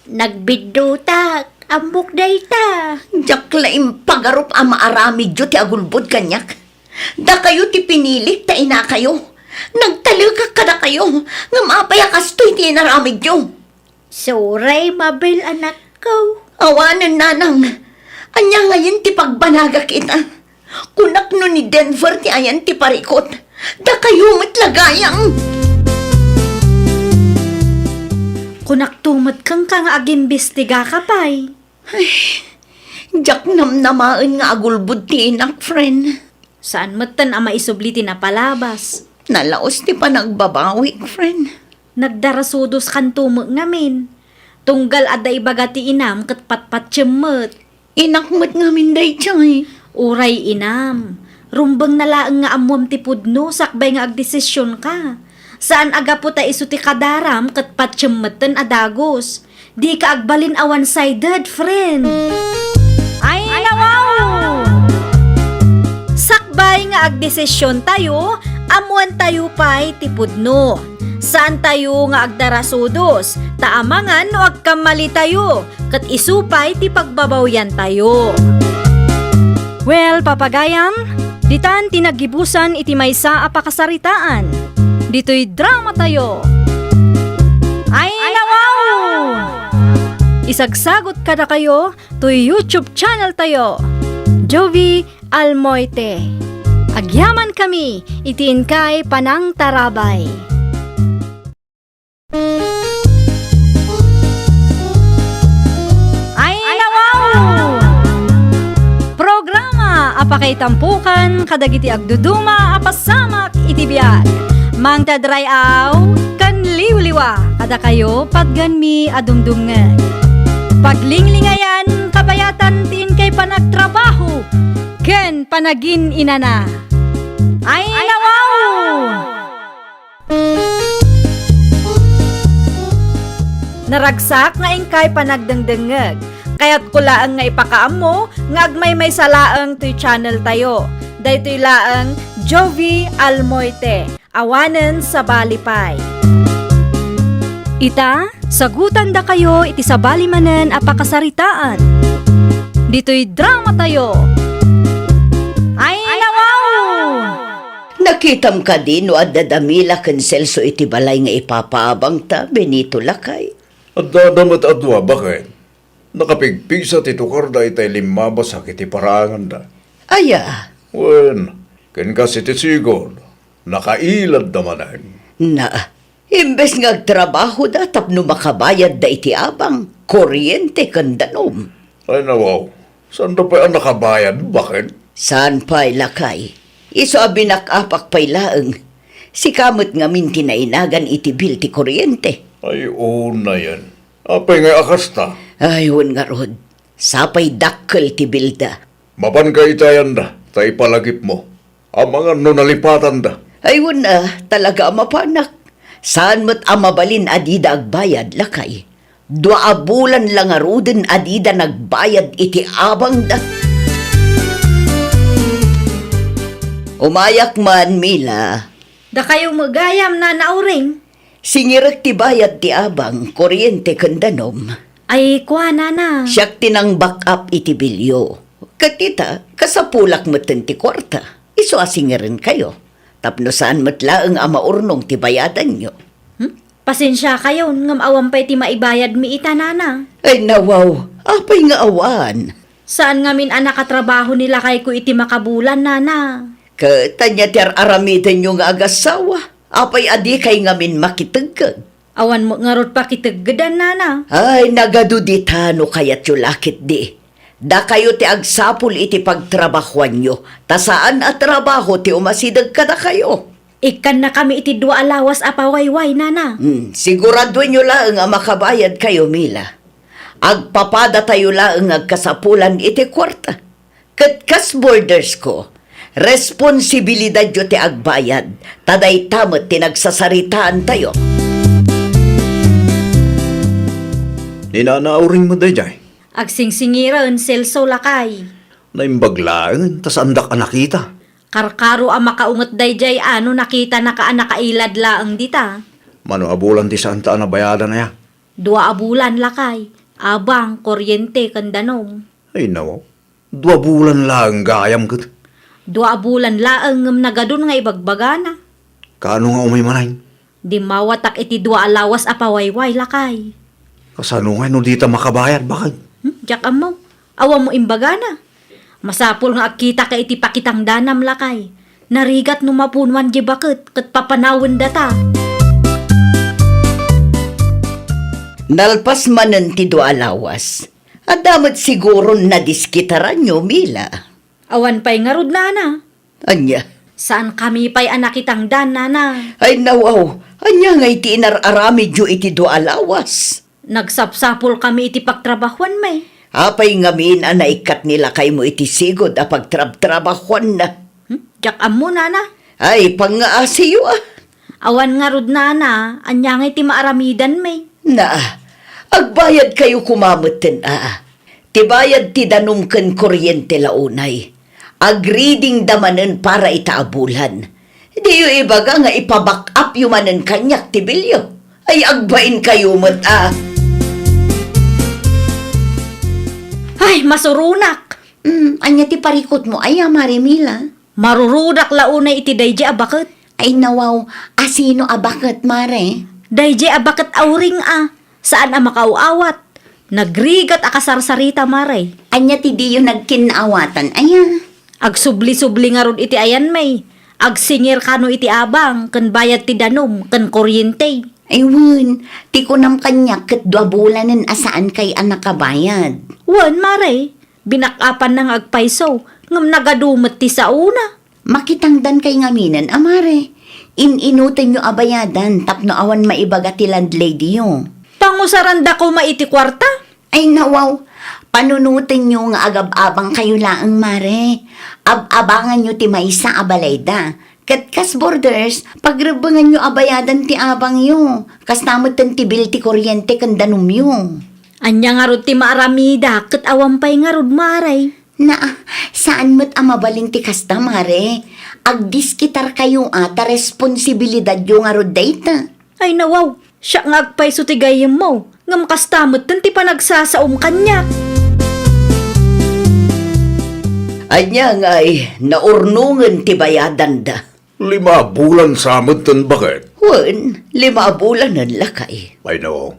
Nagbiddutak, ammok dayta. Diak la impagarup a maaramidyo ti agulbod kaniak. Dakayo ti pinilik ta inakayo. Nagtalekak kadakayo, ngem apay a kastoy ti inaramidyo? Sorry, Mabel, anakko. Awanen, nanang. Ania ngayen ti pagbanagak ita? Kunak no ni Denver ti ayan ti parikut, dakayo met la gayam. Kunakto met kenka nga agimbistigaka pay. Ay, diak namnamaen nga agulbod ti inak, friend. Saan metten a maisubli ti napalabas. Nalaos ti panagbabawik, friend. Nagdarasudoskanto met ngamin. Tunggal adda ibaga ti inam ket patpatiem met. Inak met ngamin daytoy. Uray inam, rumbengna laeng nga ammoam ti pudno sakbay nga agdesisionka. Saan a gapu ta isu ti kadaram ket patiem metten a dagus. Dika agbalin a one-sided, friend. Ay, nawaw! Sakbay nga agdesisiontayo, ammoantayo pay ti pudno. Saantayo nga agdarasudos, ta amangan no agkammalitayo, ket isu pay ti pagbabawyantayo. Well, papagayam, ditan ti naggibusan iti maysa a pakasaritaan. Ditoy dramatayo. Ay, nawaw! Isagsagot kadakayo toy YouTube channeltayo, Jovie Almoite. Agyamankami iti inkay panangtarabay. Ay, nawaw! Programa a pakaitampokan kadagiti agduduma a pasamak iti biag. Mangted ray-aw ken liwliwa kadakayo, patgenmi a dumdumngeg. Paglinglingayan, kabayatan ti inkay panagtrabaho ken panagin-inana. Ay, nawaw! Naragsak nga inkay panagdengdengngeg. Kayatko laeng nga ipakaammo nga agmaymaysa laeng toy channeltayo. Daytoy laeng Jovie Almoite, awanen sabali pay. Ita, sagutandakayo iti sabali manen a pakasaritaan. Ditoy dramatayo. Ay, nawaw! Nakitam kadi no adda da Mila ken Celso iti balay nga ipapaabangta, Benito, lakay? Adda, adda met a dua, baket. Nakapigpigsa ti tukarda itay limmabasak iti paraanganda. Aya? Wen, ken kas iti sigud, nakailadda manen. Na, imbes nga agtrabahoda tapno makabayadda iti abang, kuryente, ken danum. Ay, nawaw. Saanda pay a nakabayad, baket? Saan pay, lakay. Isu a binak-apak pay laeng. Sika met ngamin ti nainagan iti bil ti kuryente. Ay, unayen. Apay ngay a kasta? Ay, wen ngarud. Sapay dakkel ti bilda. Mapanka itayanda, ta ipalagipmo. Amangan no nalipatanda. Ay, wen a, talaga a mapanak. Saan met a mabalin a dida agbayad, lakay. Dua a bulan la ngaruden a dida nagbayad iti abangda. Umayak man, Mila. Dakayo met gayam, Nana Uring. Singirek ti bayad ti abang, kuryente ken danum. Ay, kua, nana. Siak ti nang-back up iti bilyo. Ket ita, kasapulak metten ti kuarta. Isu a singirenkayo. Tapno saan met laeng a maurnong ti bayadanyo. Hmm? Pasensiakayon, ngem awan pay ti maibayadmi ita, nana. Ay, nawaw. Apay nga awan? Saan ngamin a nakatrabaho ni lakayko iti makabulan, nana. Ket ania ti ar-aramidenyo nga agassawa? Apay a dikay ngamin makitegged? Awan met ngarud pakiteggedan, nana. Ay, nagadu dita no kayatyo la ketdi. Dakayo ti agsapul iti pagtrabahoanyo, ta saan a trabaho ti umasideg kadakayo. Ikkannakami iti dua a lawas a pawayway, nana. Hmm, siguraduenyo laeng a makabayadkayo, Mila. Agpapadatayo laeng nga agkasapulan iti kuarta. Ket kas bordersko, responsibilidadyo ti agbayad, ta dayta met ti nagsasaritaantayo. Ni Nana Auring met daydiay? Agsingsingiren, Celso, lakay. Naimbag laeng, ta saandak a nakita. Karkaro a makaunget daydiay a no nakitanaka a nakailad laeng dita. Mano a bulan ti saanta a nabayadan aya? Dua a bulan, lakay. Abang, kuryente, ken danum. Ay, nawaw. Dua bulan laeng gayam ket. Dua a bulan laeng ngem nagadun nga ibagbagana. Kaano nga umay manen? Dimmawatak iti dua a lawas a pawayway, lakay. Kasano ngay no dita makabayad, baket? Hmm, diak ammo. Awan mo imbagana. Masapul nga agkitaka iti pakitangdanam, lakay. Narigat no mapunuan di baket ket papanawendata. Nalpas manen ti dua a lawas. Adda met siguron nadiskitaranyo, Mila. Awan pay ngarud, nana. Ania? Saankami pay a nakitangdan, nana. Ay, nawaw. Ania ngay ti inar-aramidyo iti dua a lawas? Nagsapsapulkami iti pagtrabahuanmi. Apay ngamin a naikkat ni lakaymo iti sigud a pagtrabtrabahuanna? Hmm? Diak ammo, nana. Ay, pangngaasiyo, a. Awan ngarud, nana, ania ngay ti maaramidanmi? Naa, agbayadkayo koma metten, a. Ti bayad ti danum ken kuryente la unay. Agreadingda manen para ita a bulan. Diyo ibaga nga ipa-back up yo manen kaniak ti bilyo. Ay, agbainkayo met, a. Ay, masuronak! Hmm, ania ti parikutmo aya, Mare Mila? Marurodak la unay iti daydi a baket. Ay, nawaw, asino a baket, Mare? Daydi a baket, Auring, a. Saan a makaaw-awat. Nagrigat a kasarsarita, Mare. Ania ti diyo nagkinnaawatan, aya? Agsubli-subli ngarud iti ayanmi. Agsingir kano iti abang, ken bayad ti danum, ken kuryente. Ay, wen, ti kunam kaniak ket dua bulanen a saankay a nakabayad. Wen, Mare. Binak-apanna nga agpayso, ngem nagadu met ti saona. Makitangdankay ngaminen a, Mare. In-inutenyo a bayadan tapno awan maibaga ti landladyyo. Pangusaranda koma iti kuarta? Ay, nawaw. Panunotenyo nga agab-abangkayo laeng, Mare. Ab-abanganyo ti maysa a balayda. Ket kas borders, pagrebbenganyo a bayadan ti abangyo. Kasta metten ti bill ti kuryente ken danumyo. Ania ngarud ti maaramida ket awan pay ngarud, Mare? Naa, saan met a mabalin ti kasta, Mare. Agdiskitarkayo a ta responsibilidadyo ngarud dayta. Ay, nawaw, siak nga agpayso ti gayyemmo, ngem kasta metten ti panagsasaom kaniak. Ania ngay, naurnongen ti bayadanda? Lima a bulan sa metten, baket? Wen, lima a bulanen, lakay. Ay, no.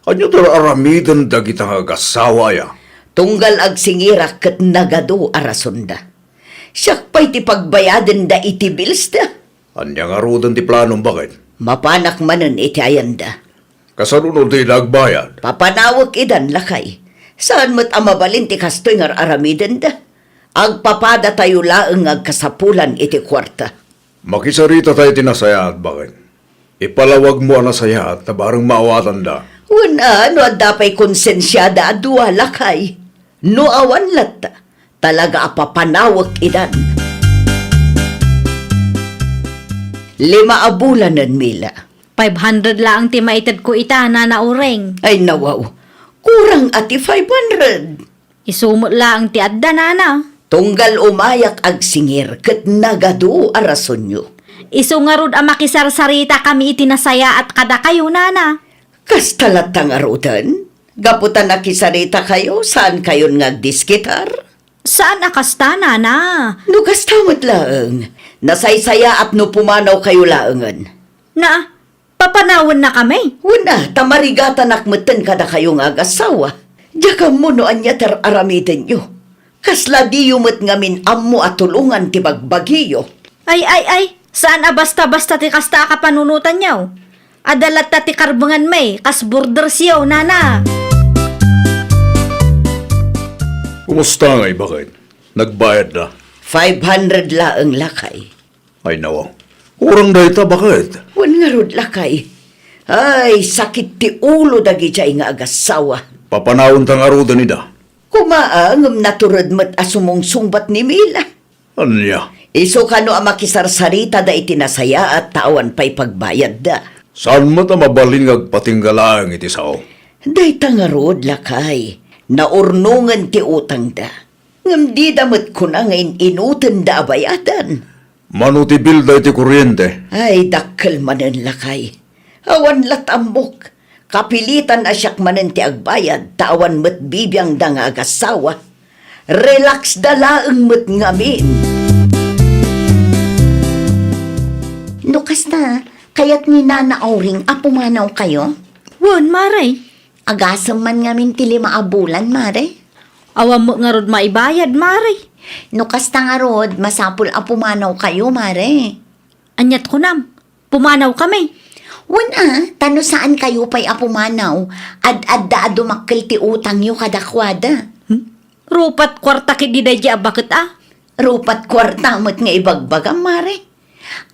Ania ti aramiden dagita nga agassawa aya? Tunggal agsingirak ket nagadu a rasonda. Siak pay ti pagbayadenda iti bilsda. Ania ngaruden ti planom, baket? Mapanak manen iti ayanda. Kasano no dida agbayad? Papanawek idan, lakay. Saan met a mabalin ti kastoy nga ar-aramidenda. Agpapadatayo laeng nga agkasapulan iti kuarta. Makisarita tayo iti nasayaat, baket. Ipalawagmo a nasayaat ta bareng maawatanda. Wen a, no adda pay konsensiada a dua, lakay. No awan latta, talaga a papanawek idan. Lima a bulanen, Mila. Five hundred laeng ti maitedko ita, Nana Uring. Ay, nawaw. Kurang a ti five hundred. Isu met laeng ti adda, nana. Tunggal umayak agsingir ket nagadu a rasonyo. Isu ngarud a makisarsaritakami iti nasayaat kadakayo, nana. Kasta latta ngaruden? Gapu ta nakisaritakayo, saankayon nga agdiskitar? Saan a kasta, nana. No kasta met laeng, nasaysayaat no pumanawkayo laengen. Na, papanawennakami? Wen a, ta marigatanak metten kadakayo nga agassawa. Diak ammo no ania ti ar-aramidenyo. Kasla diyo met ngamin ammo a tulongan ti bagbagiyo. Ay, ay, ay, saan a basta-basta ti kasta a kapanunotanyo. Adda latta ti karbenganmi, kas bordersyo, nana. Kumusta ngay, baket? Nagbayadda? Five hundred laeng, lakay. Ay, nawaw. Kurang dayta, baket? Wen ngarud, lakay. Ay, sakit ti ulo dagidiay nga agassawa. Papanawenta ngaruden ida. Kumaa, ngem natured met a sumungsungbat ni Mila. Ania? Isu kano a makisarsaritada iti nasayaat ta awan pay pagbayadda. Saan met a mabalin nga agpatingga laeng iti sao? Dayta ngarud, lakay. Naurnongen ti utangda. Ngem dida met kuna nga in-inutenda a bayadan. Mano ti bilda iti kuryente? Ay, dakkel manen, lakay. Awan lat ammok. Kapilitan a siak manen ti agbayad, ta awan met bibiangda nga agassawa. Relax da laeng met ngamin. No kasta, kayat ni Nana Auring a pumanawkayo? Wen, mare. Agasem man ngamin ti lima a bulan, mare. Awan met ngarud maibayad, mare. No kasta ngarud, masapul a pumanawkayo, mare. Aniat kunam? Pumanawkami? Wen a, ta no saankayo pay a pumanaw, ad-adda a dumakkel ti utangyo kadakuada. Hmm? Rupat kuarta ketdi daydi a baket a? Rupat kuarta met nga ibagbagam, mare.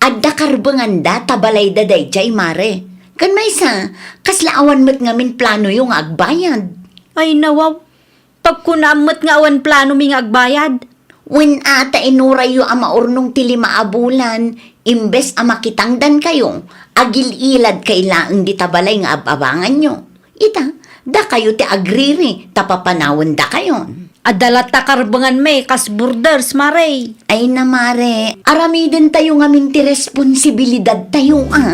Adda karbenganda ta balayda daydiay, mare. Ken maysa, kasla awan met ngamin planoyo nga agbayad? Ay, nawaw. Pagkunaam met nga awan planomi nga agbayad. Wen a, ta inurayyo a maurnong ti lima a bulan, imbes a makitangdankayo, agil-iladkay laeng dita balay nga ab-abanganyo. Ita, dakayo ti agriri, ta papanawendakayon. Adda latta karbenganmi kas borders, mare. Ay na, mare, aramidentayo ngamin ti responsibilidadtayo, a?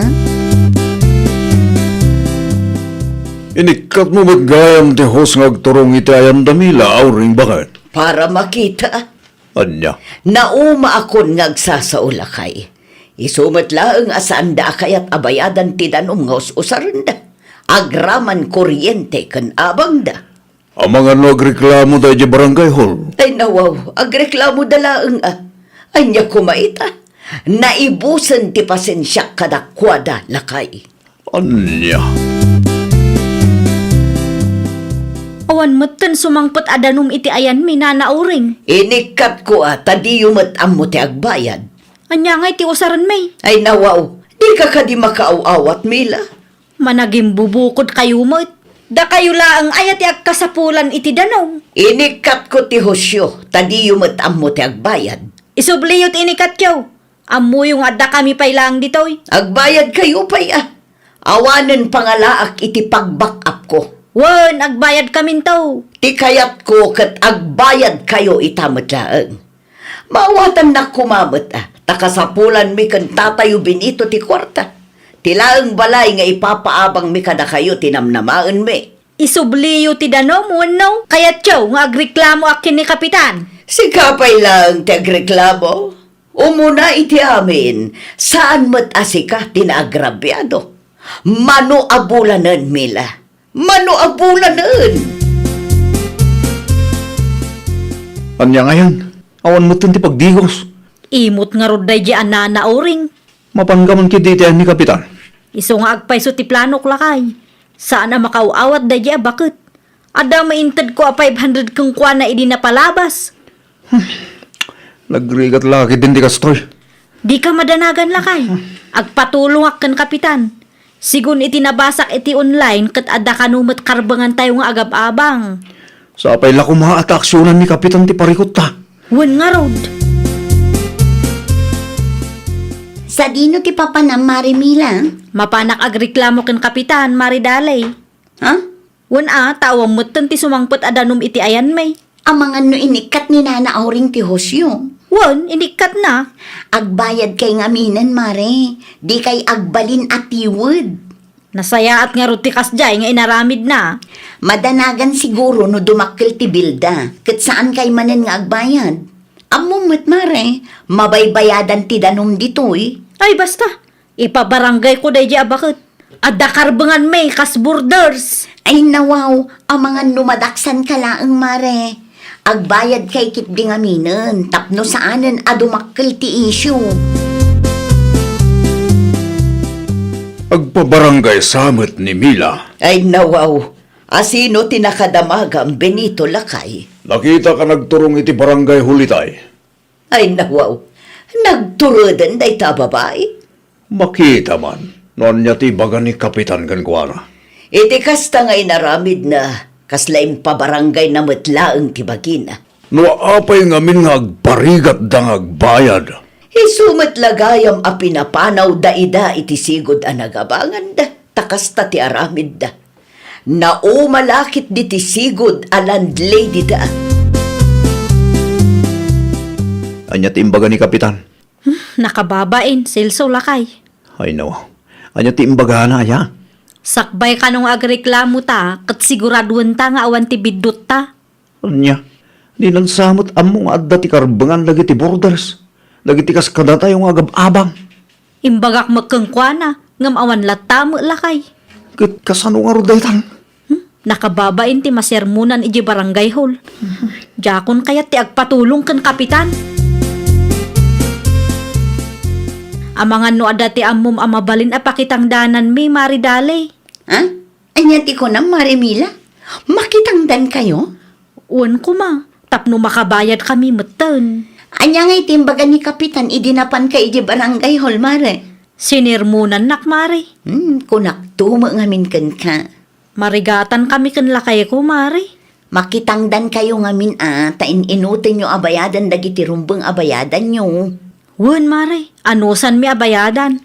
Inikkatmo met gayam ti hose nga agturong iti ayanda, Mila, Auring, baket? Para makita. Ania? Naumaakon nga agsasao, lakay. Isu met laeng a saanda a kayat a bayadan ti danum nga us-usarenda, agraman kuryente ken abangda. Amangan no agreklamo daydi barangay hall? Ay, nawaw, agreklamoda laeng a. Ania koma ita? Naibusen ti pasensiak kadakuada, lakay. Ania? Awan metten sumangpet a danum iti ayanmi, Nana Uring. Inikkatko a ta diyo met ammo ti agbayad. Ania ngay ti usarenmi? Ay, nawaw, dika kadi makaaw-awat, Mila? Managimbubukodkayo met. Dakayo laeng aya ti agkasapulan iti danum? Inikkatko ti hosyo, ta diyo met ammo ti agbayad. Isubliyo ti inikkatyo. Ammoyo nga addakami pay laeng ditoy. Agbayadkayo pay a. Awanen pangalaak iti pag-back up-ko. Wen, agbayadkaminto. Ti kayatko ket agbayadkayo ita met laeng. Maawatannak koma met a, ta kasapulanmi ken Tatayo Benito ti kuarta. Ti laeng balay nga ipapaabangmi kadakayo ti namnamaenmi. Isubliyo ti danum wenno kayatyo nga agreklamoak ken ni Kapitan? Sika pay laeng ti agreklamo. Umuna iti amin, saan met a sika ti naagrabiado. Mano a bulanen, Mila. Mano a bulanen! Ania ngayen? Awan metten ti pagdigos. Imot ngarud daydi a Nana Uring. Mapanka man ketdi iti ayan ni Kapitan? Isu nga agpayso ti planok, lakay. Saan a makaaw-awat daydi a baket. Adda maintedko a five hundred kenkuana idi napalabas. Nagrigat la ketdin ti kastoy. Dika madanagan, lakay. Agpatulongak ken Kapitan. Sigun iti nabasak iti online ket adda kano met karbengantayo nga agab-abang. Sapay la koma a ta aksionan ni Kapitan ti parikutta. Wen ngarud. Sadino ti papanam, Mare Mila? Mapanak agreklamo ken Kapitan, Mare Daley. Ha? Wen a, ta awan metten ti sumangpet a danum iti ayanmi. Amangan no inikkat ni Nana Auring ti hosyo? Wen, inikkatna. Agbayadkay ngaminen, Mare. Dikay agbalin a tiwed. Nasayaat ngarud ti kasdiay nga inaramidna. Madanagan siguro no dumakkel ti bilda, ket saankay manen nga agbayad. Ammom met, mare, mabaybayadan ti danum ditoy. Ay, basta. Ipabarangayko daydi a baket. Adda karbenganmi kas borders. Ay, nawaw, amangan no madaksanka laeng, mare. Agbayadkay ketdi ngaminen tapno saanen a dumakkel ti issue. Agpabarangay sa met ni Mila. Ay, nawaw. Asino ti nakadamagam, Benito, lakay? Nakitak a nagturong iti barangay hall itay. Ay, nawaw. Nagtureden dayta a babai? Makita man no ania ti ibaga ni Kapitan kenkuana. Iti kasta nga inaramidna, kasla impabarangayna met laeng ti bagina. No apay ngamin nga agparigatda nga agbayad? Isu met la gayam a pinapanawda ida iti sigud a nagabanganda, ta kasta ti aramidda. Nauma la ketdi ti sigud a landladyda. Ania ti imbaga ni Kapitan? Hmm, nakababain, Celso, lakay. Ay, no. Ania ti imbagana, aya? Sakbay kano nga agreklamo ta, ket siguraduenta nga awan ti biddutta. Ania? Di nagsamet ammo nga adda ti karbengan dagiti borders, dagiti kas kadatayo nga agab-abang. Imbagak met kenkuana, ngem awan latta met, lakay. Ket kasano ngarud daytan? Hmm? Nakababain ti masermonan idiay barangay hall. Diakon kayat ti agpatulong ken Kapitan. Amangan no adda ti ammom a mabalin a pakitangdananmi, Mari Dali. Ha? Ania ti kunam, Mari Mila? Makitangdankayo? Wen koma, tapno makabayadkami metten. Ania ngay ti imbaga ni Kapitan idi napanka idiay barangay hall, Mare? Sinermonannak, Mare. Hmm, kunakto met ngamin kenka. Marigatankami ken lakayko, Mare. Makitangdankayo ngamin a, ta in-inutenyo a bayadan dagiti rumbeng a bayadanyo. Wen, Mare, anusanmi a bayadan.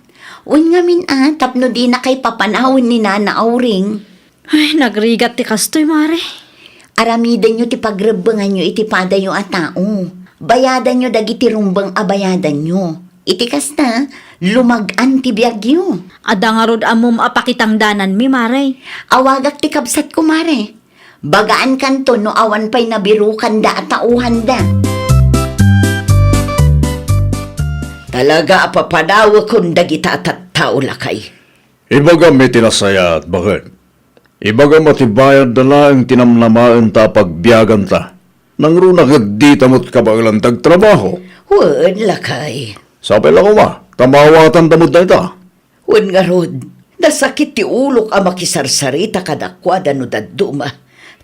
Wen ngamin a, tapno dinakay papanawen ni Nana Auring. Ay, nagrigat ti kastoy, Mare. Aramidenyo ti pagrebbenganyo iti padayo a tao. Bayadanyo dagiti rumbeng a bayadanyo. Iti kasta, lumag-an ti biagyo. Adda ngarud ammom a pakitangdananmi, Mare. Awagak ti kabsatko, Mare. Bagaankanto no awan pay nabirokanda a taohanda. Talaga a papanawekon dagita a tattao, lakay. Ibagam iti nasayaat, baket. Ibagam a ti bayadda laeng ti namnamaenta a pagbiaganta. Nangruna ket dita met kabaelan ti agtrabaho. Wen, lakay. Sapay la koma, ta maawatanda met dayta. Wen ngarud, nasakit ti ulok a makisarsarita kadakuada no dadduma,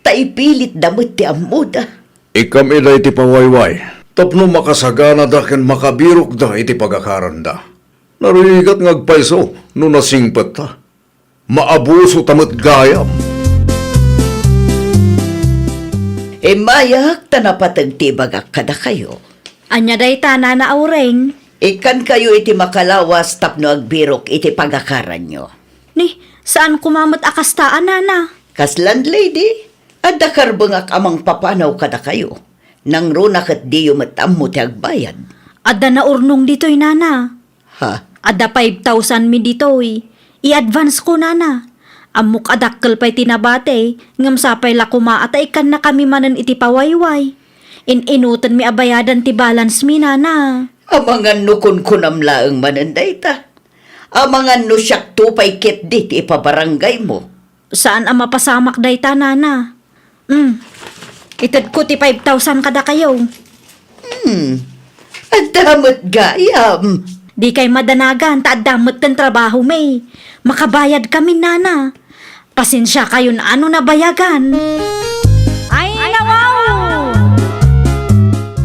ta ipilitda met ti ammoda. Ikkam ida iti pawayway, tapno makasaganada ken makabirokda iti pagakaranda. Narigat nga agpayso no nasingpetta. Maabusota met gayam. Immayak ta napateg ti ibagak kadakayo. Ania dayta, Nana Auring? Ikkankayo iti makalawas tapno agbirok iti pagakaranyo. Ni, saan koma met a kasta a, Nana? Kas landlady, adda karbengak a mangpapanaw kadakayo. Nangruna ket diyo met ammo ti agbayad. Adda naurnong ditoy, Nana. Ha? Adda five thousand mi ditoy. I-advance ko, Nana. Ammok a dakkel pay ti nabati, ngem sapay la koma a ta ikkannakami manen iti pawayway. In-inutenmi a bayadan ti balance mi, Nana. Amangan no kunkunam laeng manen dayta. Amangan no siakto pay ketdi ti ipabarangaymo. Saan a mapasamak dayta, Nana. Hmm. Itedko ti five thousand kadakayo. Hmm. Adda met gayam. Dikay madanagan ta adda metten trabahomi. Makabayadkami, Nana. Pasensiakayon a no nabayagan. Ay, nawaw!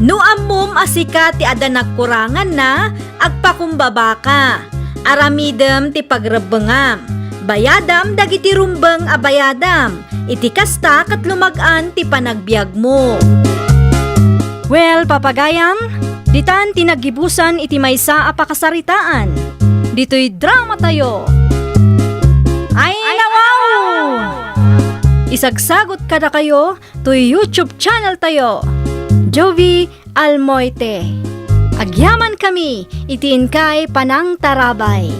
No ammom a sika ti adda nagkuranganna, agpakumbabaka. Aramidem ti pagrebbengam. Bayadam dagiti rumbeng a bayadam. Iti kasta, ket lumag-an ti panagbiagmo. Well, papagayam, ditan ti naggibusan iti maysa a pakasaritaan. Ditoy dramatayo. Ay, nawaw! Isagsagot kadakayo toy YouTube channel tayo, Jovie Almoite. Agyamankami iti inkay panangtarabay.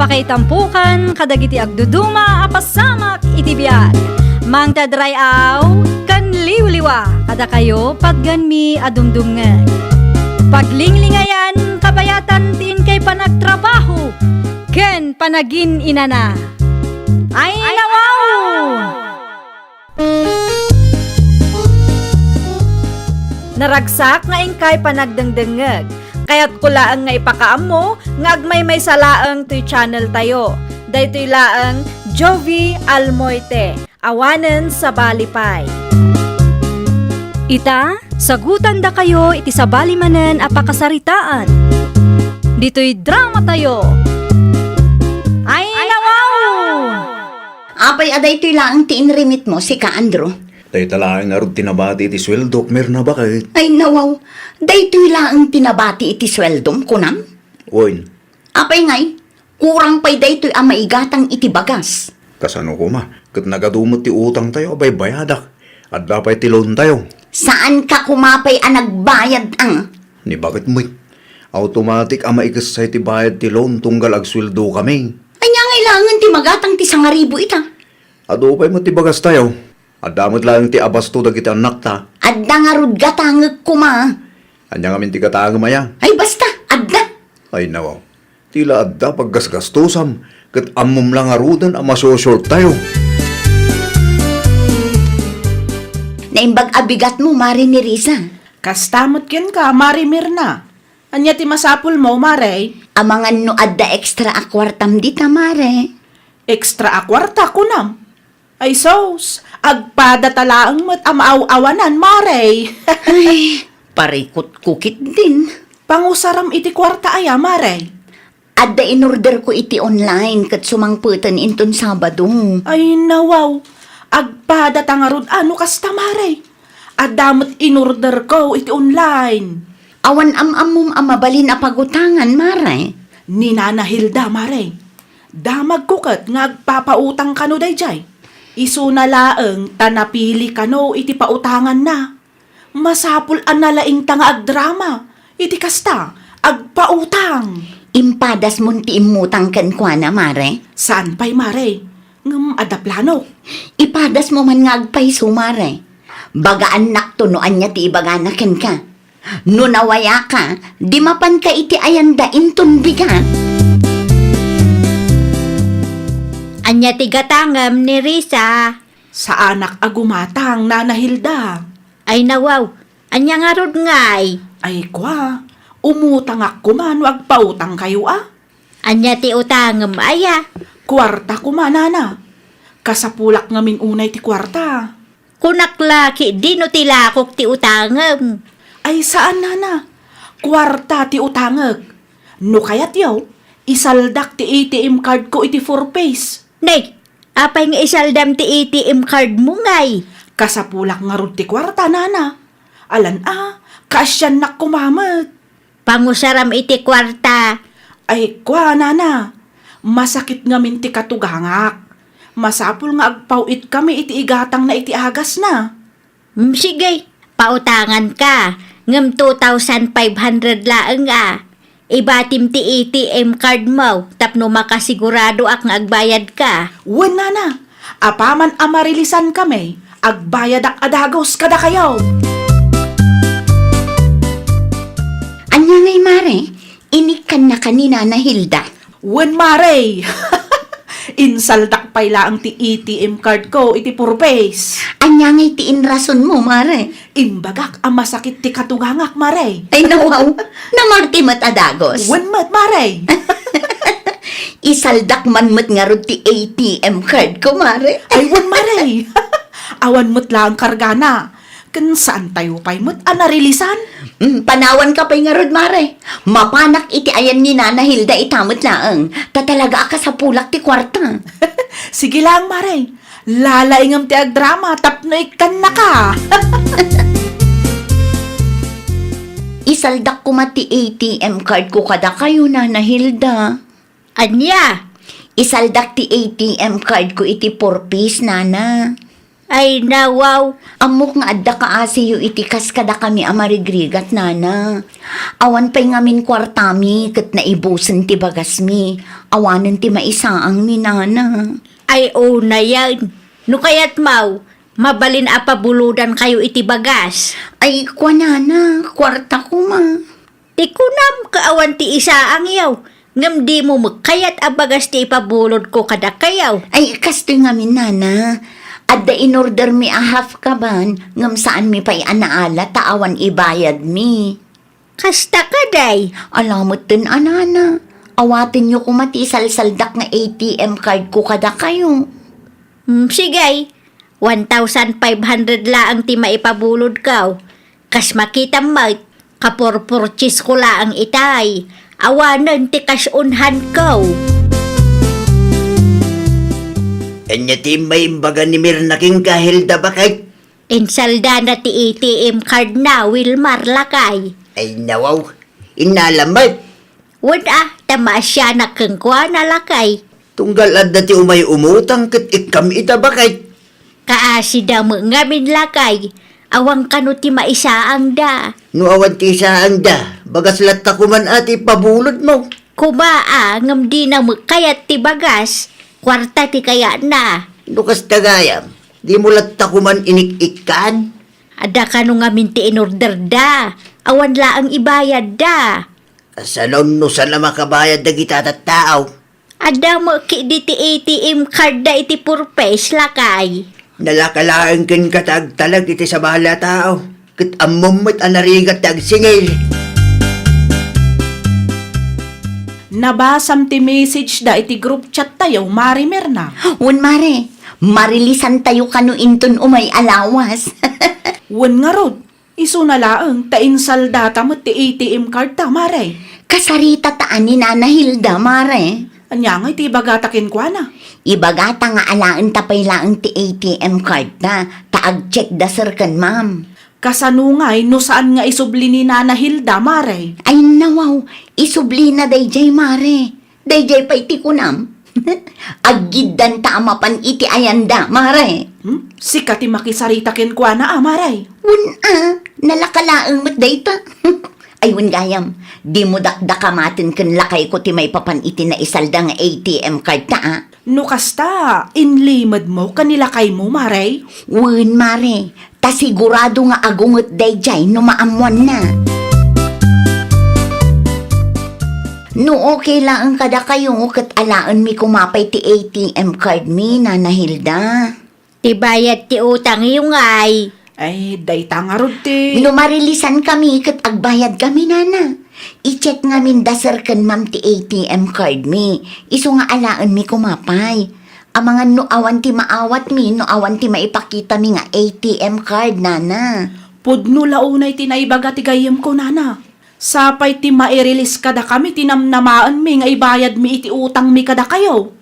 Pakaitampokan kadagiti agduduma a pasamak iti biag. Mangted ray-aw ken liwliwa kadakayo patgenmi a dumdumngeg. Paglinglingayan, kabayatan ti inkay panagtrabaho ken panagin-inana. Ay, nawaw! Naragsak nga inkay panagdengdengngeg. Kayatko laeng nga ipakaammo nga agmaymaysa laeng toy channel tayo. Daytoy laeng Jovi Almoite, awanen sabali pay. Ita, sagutandakayo iti sabali manen a pakasaritaan. Ditoy drama tayo. Ay, nawaw! Apay a daytoy laeng ti inrimitmo, sika, Andrew? Dayta laeng ngarud ti nabati iti sueldok, Mirna, baket. Ay, nawaw. Daytoy laeng ti nabati iti sueldom, kunam? Wen. Apay ngay, kurang pay daytoy a maigatang iti bagas. Kasano koma? Ket nagadu met ti utangtayo a baybayadak. Adda pay ti loantayo. Saanka koma pay a nagbayad, a? Ni baket met. Automatic a maikessay ti bayad ti loan tunggal agsueldokami. Ania ngay laengen ti magatang ti sangaribu ita? Adu pay met ti bagastayo. Adda met laeng ti abasto dagiti annakta. Adda ngarud gatangek koma. Ania ngamin ti gatangem aya? Ay, basta, adda. Ay, nawaw. Ti la adda paggasgastosam, ket ammom la ngaruden a masosorttayo. Naimbag a bigatmo, Mare Nerissa. Kasta met kenka, Mare Mirna. Ania ti masapulmo, Mare? Amangan no adda extra a kuartam dita, Mare. Extra a kuarta, kunam? Ay sus, agpadata laeng met a maaw-awanan, Mare. Ay, parikutko ketdin. Pangusaram iti kuarta aya, Mare? Adda inorderko iti online ket sumangpeten inton Sabado. Ay, nawaw. Agpadata ngarud a no kasta, Mare. Adda met inorderko iti online. Awan am-ammom a mabalin a pagutangan, Mare? Ni Nana Hilda, Mare. Damagko ket nga agpapautang kano daydiay. Isuna laeng ta napili kano iti pautanganna. Masapul a nalaingta nga agdrama iti kasta, agpautang. Impadasmon ti immutang kenkuana, Mare? Saan pay, Mare. Ngem adda planok. Ipadasmo man nga agpayso, Mare. Bagaannakto no ania ti ibagana kenka. No nawayaka, di mapanka iti ayanda inton bigat. Ania ti gatangem, Nerissa? Saanak a gumatang, Nana Hilda. Ay, nawaw, ania ngarud ngay? Ay, kua, umutangak koma no agpautangkayo a. Ania ti utangem aya? Kuarta koma, Nana. Kasapulak ngamin unay ti kuarta. Kunak la ketdi no ti lakok ti utangem. Ay, saan, Nana. Kuarta ti utangek. No kayatyo, isaldak ti A T M card ko iti Four Ps. Nay, apay nga isaldam ti A T M card mo ngay? Kasapulak ngarud ti kuarta, Nana. Alan a, kaasiannak koma met. Pangusaram iti kuarta. Ay, kua, Nana. Masakit ngamin ti katugangak. Masapul nga agpaw-itkami iti igatangna iti agasna. Mm, sige, pautanganka. Ngem two thousand five hundred laeng a. Ibatim ti A T M card mo tapno makasiguradoak nga agbayadka. Wen, Nana. Apaman a marilisankami, agbayadak a dagus kadakayo. Ania ngay, Mare? Inikkannaka ni Nana Hilda? Wen, Mare. Insaldak pay laeng ti A T M card ko iti Four Ps. Ania ngay ti inrasonmo, Mare? Imbagak a masakit ti katugangak, Mare. Ay, nawaw. Namati met a dagus. Wen met, Mare. Isaldak man met ngarud ti A T M card ko, Mare. Ay, wen, Mare. Awan met laeng kargana. Ken saantayo pay met a narilisan? Mm, panawanka pay ngarud, Mare. Mapanak iti ayan ni Nana Hilda ita met laeng. Ta talaga a kasapulak ti kuarta. Sige laeng, Mare. Lalaingem ti agdrama tapno ikkannaka. Isaldak koma ti A T M card ko kadakayo, Nana Hilda. Ania? Isaldak ti A T M card ko iti Four Ps, Nana. Ay, nawaw. Ammok nga adda kaasiyo iti kas kadakami a marigrigat, nana. Awan pay ngamin kuartami ket naibusen ti bagasmi. Awanen ti maisaangmi, nana. Ay, unayen. No kayatmaw, mabalin a pabulodankayo iti bagas. Ay, kuanana, kuarta koma. Ti kunam, kaawan ti isaangyo, ngem dimo met kayat a bagas ti ipabulodko kadakayo. Ay, kastoy ngamin, nana. Adda inordermi a half kaban, ngem saanmi pay a naala ta awan ibayadmi. Kasta kadi? Ala metten a, nana. Awatenyo koma ti isalsaldak nga A T M cardko kadakayo. Hmm, sige. One thousand five hundred laeng ti maipabulodko. Kas makitam met, kapurpurchesko laeng itay. Awanen ti kas-onhanko. Ania ti immay imbaga ni Mirna kenka, Hilda, baket? Insaldana ti A T M cardna, Wilmar, lakay. Ay, nawaw. Innalam met. Wen a, ta maasianak kenkuana, lakay. Tunggal adda ti umay umutang ket ikkam ita, baket. Kaasida met ngamin, lakay. Awan kano ti maisaangda. No awan ti isaangda, bagas latta koman a ti ipabulodmo. Koma a, ngem dina met kayat ti bagas. Kuarta ti kayatna. No kasta gayam, dimo latta koman inik-ikkan? Adda kano ngamin ti inorderda. Awan laeng ibayadda. Kasano no saan a makabayad dagita tattao? Adda met ketdi ti A T M cardda iti purpose, lakay. Nalaka laeng kenka ti agtalek iti sabali a tao, ket ammom met a narigat ti agsingir. Nabasam ti message da iti group chat tayo, Mare Mirna. Wen, Mare, marilisantayo kano inton umay a lawas. Wen ngarud, isuna laeng ta insaldata met ti A T M card ta, Mare. Kasarita ta a ni Nana Hilda, Mare. Ania ngay ti ibagata kenkuana? Ibagata nga alaenta pay laeng ti A T M card ta, ta ag-check da sir ken ma'am. Kasano ngay no saan nga isubli ni Nana Hilda, Mare? Ay, nawaw, isublina dayjay, Mare. Dayjay pay ti kunam. Aggiddanta a mapan iti ayanda, Mare. Hmm? Sika ti makisarita kenkuana a, Mare? Wen a, nalaka laeng met dayta. Ay, wen gayam, dimo dakdakamaten ken lakayko ti maipapan iti naisalda nga A T M card ta a. No kasta, inlimedmo ken ni lakaymo, Mare? Wen, Mare. Ta sigurado nga agunget dayjay no maammoanna. No okay laeng kadakayo, ket alaenmi koma pay ti A T M card mi, Nana Hilda. Ti bayad ti utangyo ngay. Ay, dayta ngarud ti. No marilisan kami, ket agbayad kami, Nana. I-check ngamin da sir ken ma'am ti A T M card mi. Isu nga alaenmi koma pay. Amangan no awan ti maawatmi, no awan ti maipakitami nga A T M card, nana. Pudno la unay ti naibaga ti gayyemko, nana. Sapay ti mairilis kadakami ti namnamaenmi nga ibayadmi iti utangmi kadakayo.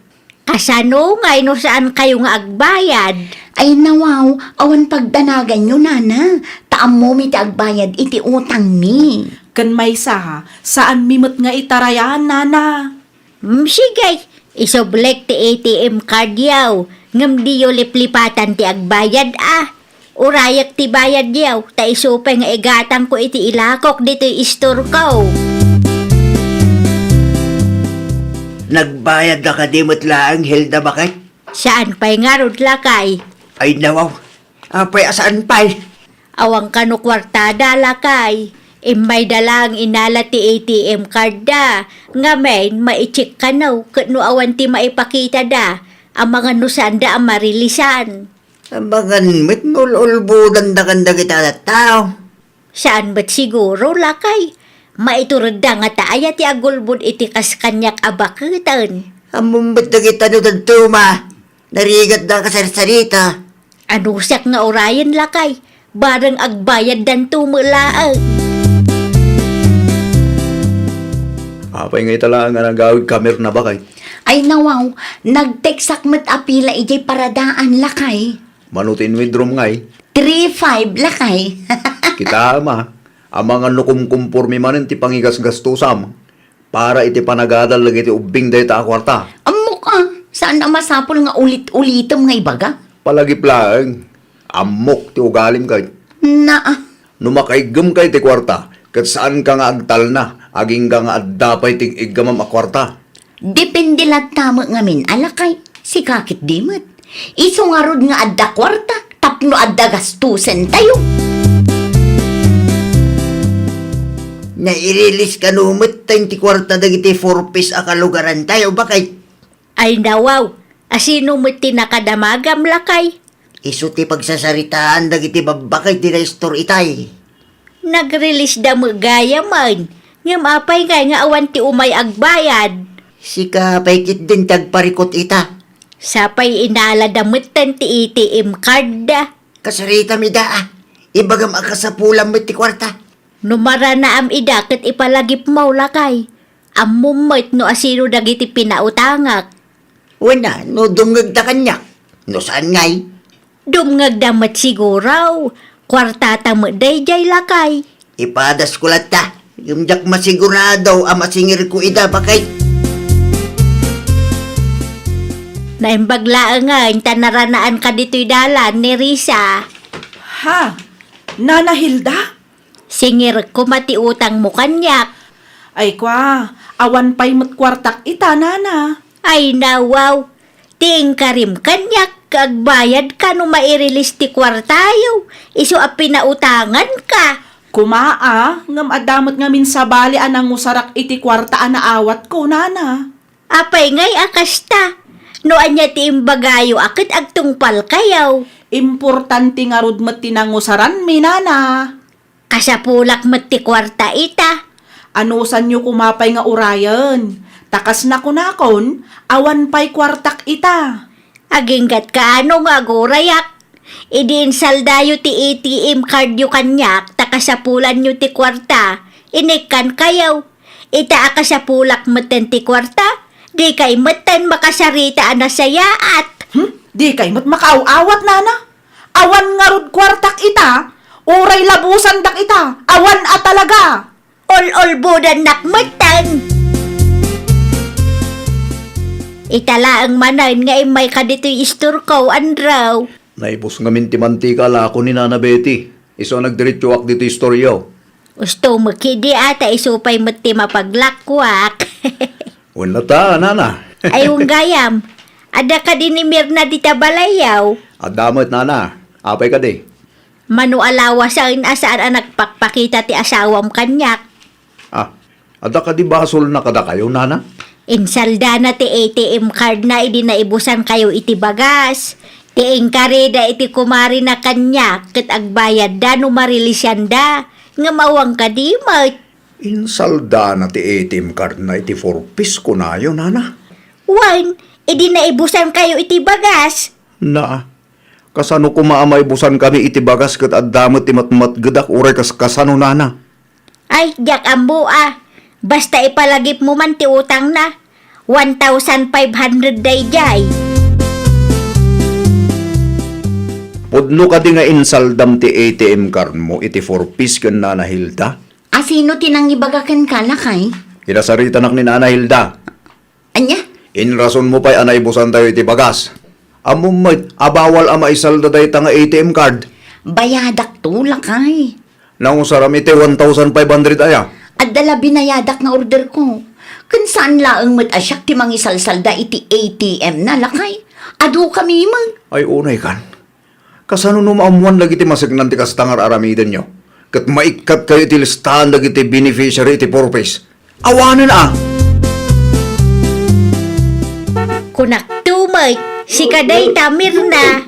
Kasano ngay no saankayo nga agbayad? Ay, nawaw, awan pagdanaganyo, nana. Ta ammomi ti agbayad iti utangmi. Ken maysa, saanmi met nga itarayaan, nana. Mm, sige, isublek ti A T M card yaw, ngem diyo liplipatan ti agbayad a. Urayek ti bayad yaw, ta isu pay nga igatangko iti ilakok ditoy istorko. Nagbayad da kadi met laeng, Hilda, baket? Saan pay ngarud, lakay? Ay, nawaw. Apay a saan pay? Awan kano kuartada, lakay. Immay da laeng inala ti A T M card da. Ngamin, maicheck kano ket no awan ti maipakita da. Amangan no saan da a marilisan. Amangan met no ul-ulbodan da kan dagita a tattao. Saan met siguro, lakay. Maituredda ngata aya ti agulbod iti kas kaniak a baketen. Ammom met dagita no dadduma. Narigatda a kasarsarita. Anusiak nga urayen, lakay. Bareng agbayaddanto met laeng. Apay nga ita laeng a nagawid ka, Mirna, baket? Ay, nawaw. Nag-textak met a pila idiay paradaan, lakay. Mano ti inwidrom ngay? Three five, lakay. Kitaem a. Amangan no kumkumpormi manen ti pangigasgastosam para iti panagadal dagiti ubbing dayta a kuarta. Ammok a, saan a masapul nga ulit-ulitem nga ibaga? Palagip laeng, Ammok ti ugalim, kay. Naa. No makaiggem kay ti kuarta, ket saanka nga agtalna, agingga nga adda pay ti iggamam a kuarta. Depende latta met ngamin a lakay, sika ket di met. Isu ngarud nga adda kuarta tapno adda gastusen tayo. Nairilis kano met ti kuarta dagiti four Ps a kalugaran tayo, bakay? Ay nawaw, asino met ti nakadamagam, lakay? Isu ti pagsasaritaan dagiti babbakay ti naistor itay. Nagrilisda met gayamen, ngem apay ngay nga awan ti umay agbayad? Sika pay ketdin ti agparikut ita. Sapay inalada metten ti A T M card da. Kasaritam ida, ah. Ibagam a kasapulam met ti kuarta. No maranaam ida ket ipalagipmo, lakay. Ammom met no asino dagiti pinautangak. Wen a, no dumngegda kaniak. No saan ngay? Dumngegda met siguro. Kuartata met daydiay, lakay. Ipadasko latta. Ngem diak masigurado a masingirko ida, bakay. Naimbag laengen ta naranaanka ditoy dalan ni Risa. Ha? Nana Hilda? Singirek koma ti utangmo kaniak. Ay kua, awan pay met kuartak ita, nana. Ay nawaw, ti inkarim kaniak, agbayadka no mairilis ti kuartayo, isu a pinautanganka. Kuma a, ngem adda met ngamin sabali a nangusarak iti kuarta a naawatko, nana. Apay ngay a kasta? No ania ti imbagayo a ket agtungpalkayo? Importante ngarud met ti nangusaranmi, nana. Kasapulak met ti kuarta ita. Anusanyo koma pay nga urayen. Ta kas nakunakon, awan pay kuartak ita. Aginggatka ano nga agurayak? Idi insaldayo ti A T M cardyo kaniak ta kasapulanyo ti kuarta, inikkankayo. Ita a kasapulak metten ti kuarta, dikay metten makasarita a nasayaat. Hmm? Dikay met makaaw-awat, nana? Awan ngarud kuartak ita, uray labusandak ita, awan a talaga. Ol-olbudannak metten. Ita laeng manen nga immayka ditoy istorko, Andrew. Naibus ngamin ti mantika a lako ni Nana Betty. Isu a nagdiretsoak ditoy istoryo. Usto met kidi a ta isu pay met ti mapaglakoak. Wen latta, nana. Ay, wen gayam. Adda kadi ni Mirna dita balayyo? Adda met, nana. Apay kadi? Mano a lawasen a saan a nagpakpakita ti asawam kaniak? Ah, adda kadi basolna kadakayo, nana? Insaldana ti A T M cardna idi naibusankayo iti bagas. Ti inkarida iti kumarina kaniak ket agbayadda no marilisianda. Ngem awan kadi met. Insaldana ti A T M cardna iti four Ps kunayo, nana? Wen, idi naibusankayo iti bagas. Naa, kasano koma a maibusankami iti bagas ket adda met ti matmatgedak uray kas-, kasano, nana? Ay, diak ammo a. Basta ipalagipmo man ti utangna. One thousand five hundred daydiay. Pudno kadi nga insaldam ti A T M cardmo iti four Ps ken Nana Hilda? Asino ti nangibaga kenka, lakay? Kinasaritanak ni Nana Hilda. Ania? Inrasonmo pay a naibusantayo iti bagas. Ammom met a bawal a maisalda dayta nga A T M card. Bayadak to, lakay. Nangusaram iti one thousand five hundred aya? Adda la binayadak nga orderko. Ken saan laeng met a siak ti mangisalsalda iti A T M na, lakay. Adu kami met. Ay, unay kan. Kasano no maammoan dagiti maseknan ti kasta nga ar-aramidenyo? Ket maikkat kayo iti listaan dagiti beneficiary iti four Ps? Awanen a! Kunak to met, sika dayta, Mirna.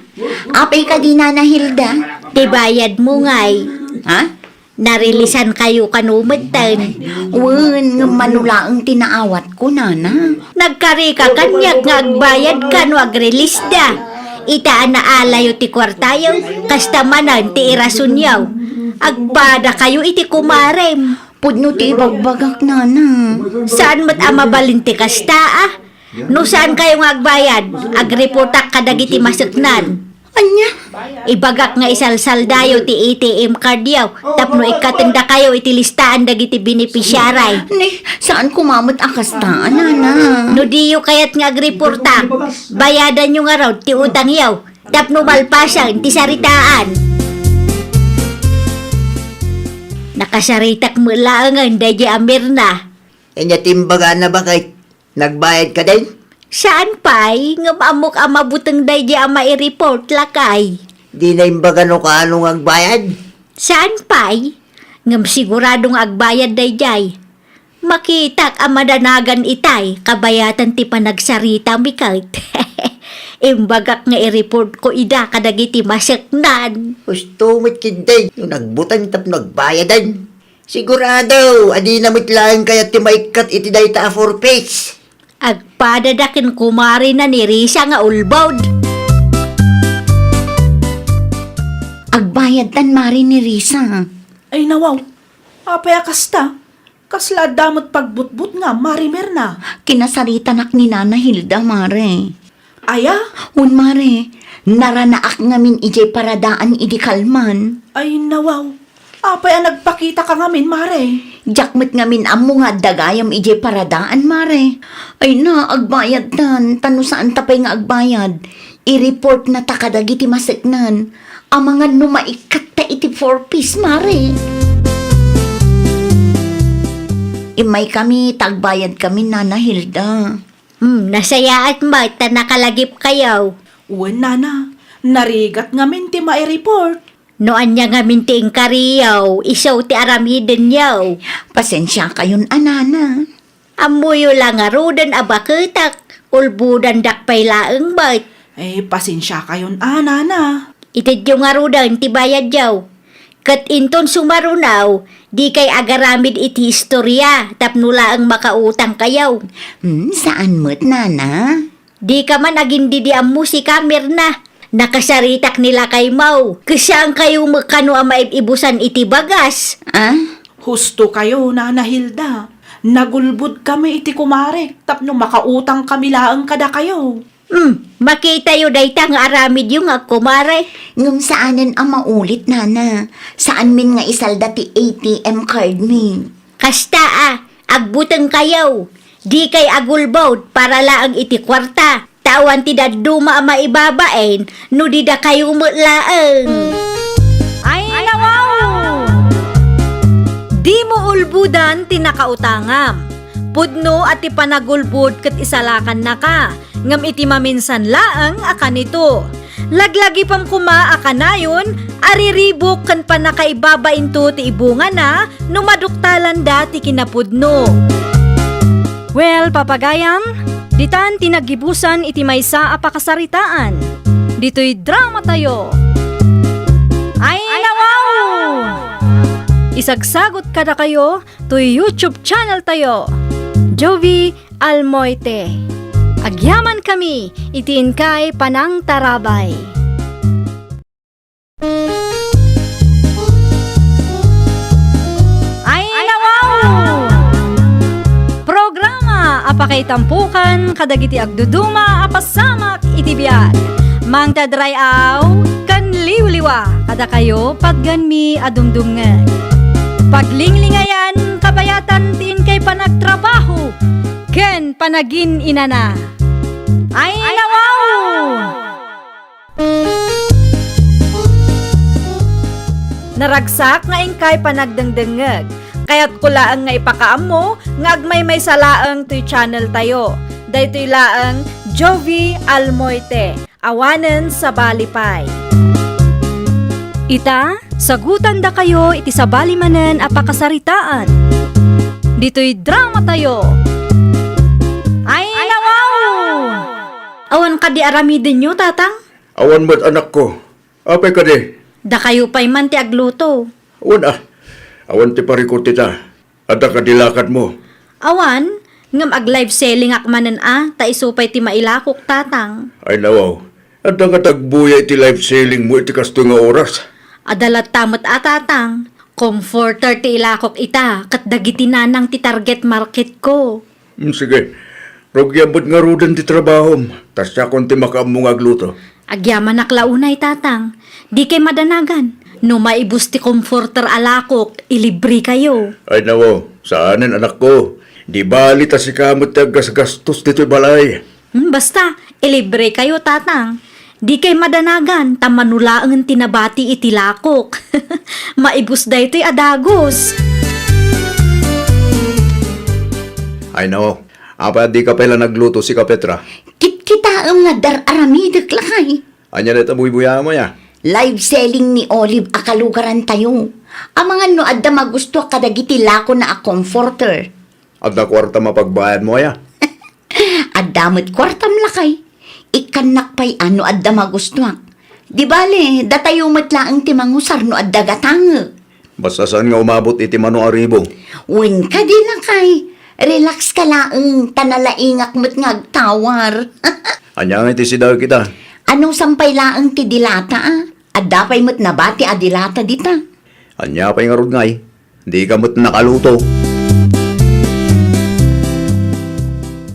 Apay kadi, Nana Hilda? Ti bayadmo ngay. Ha? Narilisan kayo kano metten. Wen, ngem mano laeng ti naawatko, nana. Nagkarika kaniak nga agbayad kano agrilisda. Ita a naalayo ti kuartayo, kasta manen ti irasonyo. Agpada kayo iti kumarem. Pudno ti ibagbagak, nana. Saan met a mabalin ti kasta, a? No saan kayo nga agbayad, agreportak kadagiti maseknan. Ania? Ibagak nga isalsaldayo ti A T M cardyo tapno ikkatendakayo iti listaan dagiti beneficiary. Ni, saan koma met a kasta, nana? No diyo kayat nga agreportak, bayadanyo ngarud ti utangyo. Tapno malpasen ti saritaan. Nakasaritak met laengen daydiay a Mirna. Ania ti imbagana, baket? Nagbayad ka din? Saan pay, ngem ammok a mabuteng daydiay a maireport, lakay. Di na imbaga no kaano nga agbayad? Saan pay, ngem sigurado nga agbayad daydiay. Makitak a madanagan itay, kabayatan ti panagsarita mi ket. Imbagak nga i-report ko ida kadagiti maseknan. Husto met ketdi, no nagbuteng tapno agbayadan. Sigurado, adina met laeng kayat ti maikkat iti dayta a four Ps. Agpadada ken kumarina ni Risa nga ulbod. Agbayadtan, Mare, ni Risa. Ay, nawaw. Apay a kasta? Kasla adda met pagbutbutngam, Mare Mirna? Kinasaritanak ni Nana Hilda, Mare. Aya? Wen, Mare, naranaak ngamin idiay paradaan idi kalman. Ay, nawaw. Apay a nagpakitaka ngamin, Mare? Diak met ngamin ammo nga adda gayam idiay paradaan, Mare. Ay na, agbayadtan, ta no saanta pay nga agbayad, i-report nata kadagiti maseknan. Amangan no maikkatta iti four Ps, Mare. Immaykami, ta agbayadkami, Nana Hilda. Hmm, nasayaat met ta nakalagipkayo. Wen, Nana, narigat ngamin ti maireport. No ania ngamin ti inkariyo, isu ti aramidenyo. Pasensiakayon a, Nana. Ammoyo la ngaruden a baketak, ulbodandak pay laeng met. Eh, pasensiakayon a, Nana. Itedyo ngaruden ti bayadyo. Ket inton sumaruno, dikay agaramid iti istoria tapno laeng makautangkayo. Hmm, saan met, Nana? Dika man agindidi ammo sika, Mirna. Nakasaritak ni lakaymo. Ket saankayo met kano a maib-ibusan iti bagas? Ah? Hustokayo, Nana Hilda. Nagulbodkami iti kumarek tapno makautangkami laeng kadakayo. Hmm, makitayo dayta nga aramidyo nga agkumare. Ngem saanen a maulit, Nana. Saanmin nga isalda ti A T M card mi. Kasta a, agbutengkayo. Dikay agulbod para laeng iti kuarta. Ta awan ti dadduma a maibabain no di dakayo met laeng. Ay, nawaw! Dimo ulbodan ti nakautangam. Pudno a ti panagulbod ket isalakannaka, ngem iti maminsan laeng a kanito. Laglagipem koma a kanayon a riribuk ken pannakaibabainto ti ibungana no maduktalanda ti kinapudno. Well, papagayam, ditan ti naggibusan iti maysa a pakasaritaan. Ditoy dramatayo. Ay, nawaw! Isagsagot kadakayo toy YouTube channel tayo, Jovie Almoite. Agyamankami iti inkay panangtarabay. Ay, nawaw! Programa a pakaitampokan kadagiti agduduma a pasamak iti biag. Mangted ray-aw ken liwliwa kadakayo patgenmi a dumdumngeg. Paglinglingayan, kabayatan ti inkay panagtrabaho ken panagin-inana. Ay, nawaw! Naragsak nga inkay panagdengdengngeg. Kayatko laeng nga ipakaammo nga agmaymaysa laeng toy channel tayo. Daytoy laeng Jovie Almoite, awanen sabali pay. Ita, sagutandakayo iti sabali manen a pakasaritaan. Ditoy dramatayo. Ay, nawaw! Awan kadi aramidenyo, Tatang? Awan met, anakko. Apay kadi? Dakayo pay man ti agluto. Awan a. Awan ti parikut ita. Adda kadi lakadmo? Awan, ngem ag-live selling-ak manen a, ta isu pay ti mailakok, Tatang. Ay nawaw, adda nga tagbuya iti live selling mo iti kastoy nga oras? Adda latta met a, Tatang. Comforter ti ilakok ita, ket dagiti nanang ti target market ko. Mm, sige. Rugiam met ngaruden ti trabahom, ta siakon ti makaammo nga agluto. Agyamanak la unay, Tatang. Dikay madanagan. No maibus ti comforter a lakok, ilibrekayo. Ay nawo, saanen, anakko. Di bali ta sika met ti aggasgastos ditoy balay. Hmm, basta, ilibrekayo, Tatang. Dikay madanagan, ta mano laengen ti nabati iti lakok. Maibus daytoy a dagus. Ay, nao. Apay a dika pay la nagluto, sika, Petra? Kitkitaem nga dar-aramidek, lakay. Ania dayta buybuyaem, aya? Live selling ni Olive a kalugarantayo. Amangan no adda magustuak kadagiti lakona a comforter. Adda kuartam a pagbayadmo, aya? Adda met kuartam, lakay. Ikkannak pay a no adda magustuak. Di bale, datayo met laeng ti mangusar no adda gatangek. Basta saan nga umabot iti mano a ribo. Wen kadi, lakay, relax ka laeng, ta nalaingak met nga agtawar. Ania nga iti sidaek ita? Anusam pay laeng ti dilata, a? Adda pay met nabati a dilata dita. Ania pay ngarud ngay? Dika met nakaluto.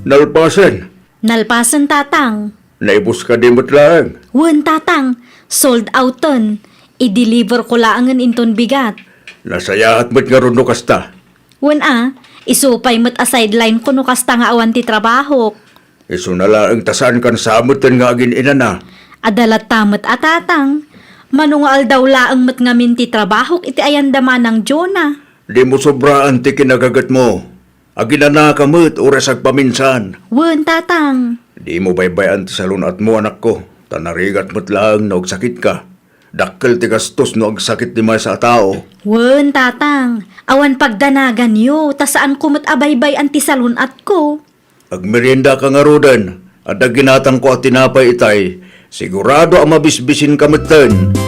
Nalpasen. Nalpasen, Tatang. Naibus kadi met laeng? Wen, Tatang. Sold outen. I-deliver ko laengen inton bigat. Nasayaat met ngarud no kasta. Wen a, isu pay met a sideline ko no kasta nga awan ti trabahok. Isuna laeng ta saankan sa metten nga agin-inana. Adda latta met a, Tatang. Mano nga aldaw laeng met ngamin ti trabahok iti ayanda Manang Jonah. Dimo sobraan ti kinagagetmo. Aginanaka met, uray sagpaminsan. Wen, Tatang. Dimo baybay-an ti salun-atmo, anakko, ta narigat met laeng no agsakitka. Dakkel ti gastos no agsakit ti maysa a tao. Wen, Tatang. Awan pagdanaganyo, ta saanko met a baybay-an ti salun-atko. Agmeriendaka ngaruden, adda ginatangko a tinapay itay, sigurado a mabisbisinka metten.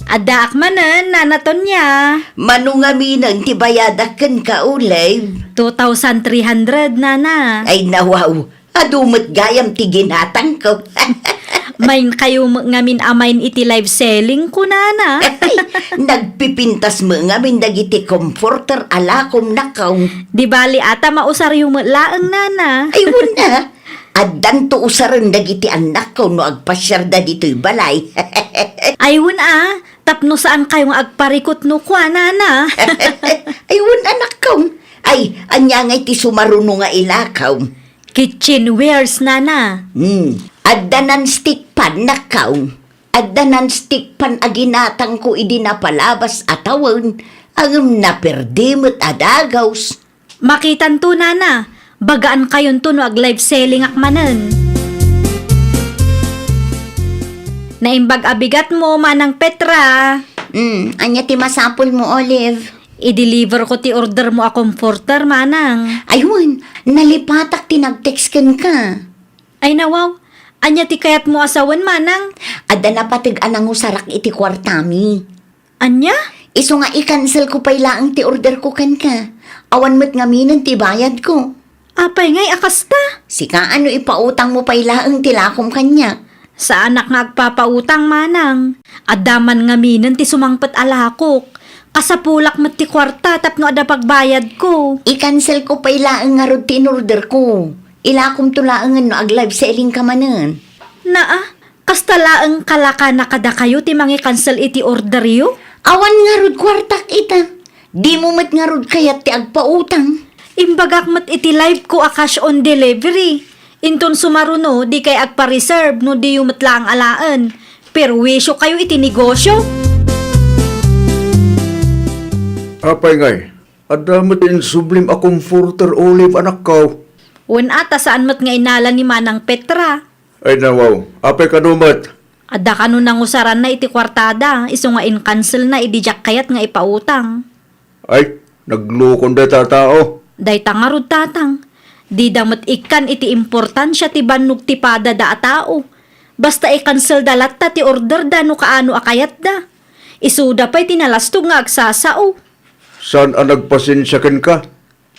Addaak manen, Nana Tonia. Mano ngaminen ti bayadak kenka, Olive? Two thousand three hundred, Nana. Ay, nawaw. Adu met gayam ti ginatangko. Main kayo met ngamin a main iti live selling ko, Nana. Ay, nagpipintas met ngamin dagiti comforter a lakom, nakkaw. Di bali a ta mausaryo met laeng, Nana. Ay, wen a. Addanto usaren dagiti annakko no agpasiarda ditoy balay. Ay, wen a. Tapno saan kayo nga agparikot no kua, Nana. Ay, wen a, nakkaw. Ay, ania ngay ti sumaruno nga ilakaw? Kitchenwares, Nana. Hmm. Adda non-stick pan, nakkaw. Adda non-stick pan a ginatangko idi napalabas a tawen, ngem naperdi met a dagus. Makitanto, Nana. Bagaan kayonto no ag-live selling ak manen. Naimbag a bigatmo, Manang Petra. Hmm, ania ti masapulmo, Olive? I-deliver ko ti order mo a comforter, Manang. Ay, wen, nalipatak ti nag-text kenka. Ay, nawaw. Ania ti kayatmo a sawen, Manang? Adda napateg a nangusarak iti kuartami. Ania? Isu nga i-cancel ko pay laeng ti order ko kenka. Awan met ngaminen ti bayad ko. Apay ngay a kasta? Sika, ano, ipautang mo pay laeng ti lakom kaniak. Saanak nga agpapautang, Manang. Adda man ngaminen ti sumangpet a lakok. Kasapulak met ti kuarta tapno adda pagbayad ko. I-cancel ko pay laeng ngarud ti in-order ko. Ilakomto laengen no ag-live selling ka manen. Naa, kasta laeng kalakana kadakayo ti mangi-cancel iti orderyo? Awan ngarud kuartak ita. Dimo met ngarud kayat ti agpautang. Imbagak met iti live ko a cash on delivery. Inton sumaruno, dikay agpa-reserve no diyo met laeng alaen. Perwisyo kayo iti negosyo. Apay ngay, adda met insublim a comforter, Olive, anakko. Wen a, ta saan met nga inala ni Manang Petra. Ay, nawaw. Apay kano met? Adda kano nangusaranna iti kuartada, isu nga in-cancelna idi diak kayat nga ipautang. Ay, naglukon dayta a tao. Dayta ngarud, Tatang. Dida met ikkan iti importansia ti bannog ti padada a tao. Basta i-cancelda latta ti orderda no kaano a kayatda. Isuda pay ti nalastog nga agsasao. Saan a nagpasensia kenka?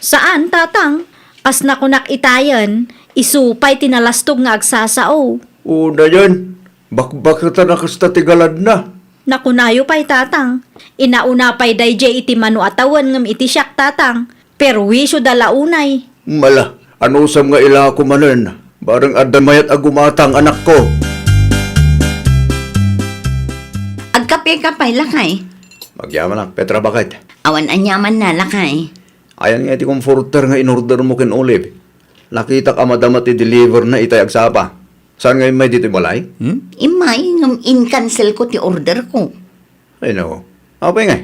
Saan, Tatang. Kas nakunak itayen, isu pay ti nalastog nga agsasao. Unayen, bakbaketan a kasta ti galadna. Nakunayo pay, Tatang. Inauna pay daydiay iti mano a tawen ngem iti siak, Tatang. Perwisyoda la unay. Mala, anusam nga ilako manen? Bareng adda mayat a gumatang, anakko. Agkape ka pay, lakay? Agyamanak, Petra, baket. Awan aniamanna, lakay. Ayan nga iti comforter nga in-order mo ken Olive. Nakitak a madama ti deliver na itay agsapa. Saan nga immay ditoy balay? Hmm? Immay, ngem in-cancel ko ti order ko. Ay, nako. Apay ngay?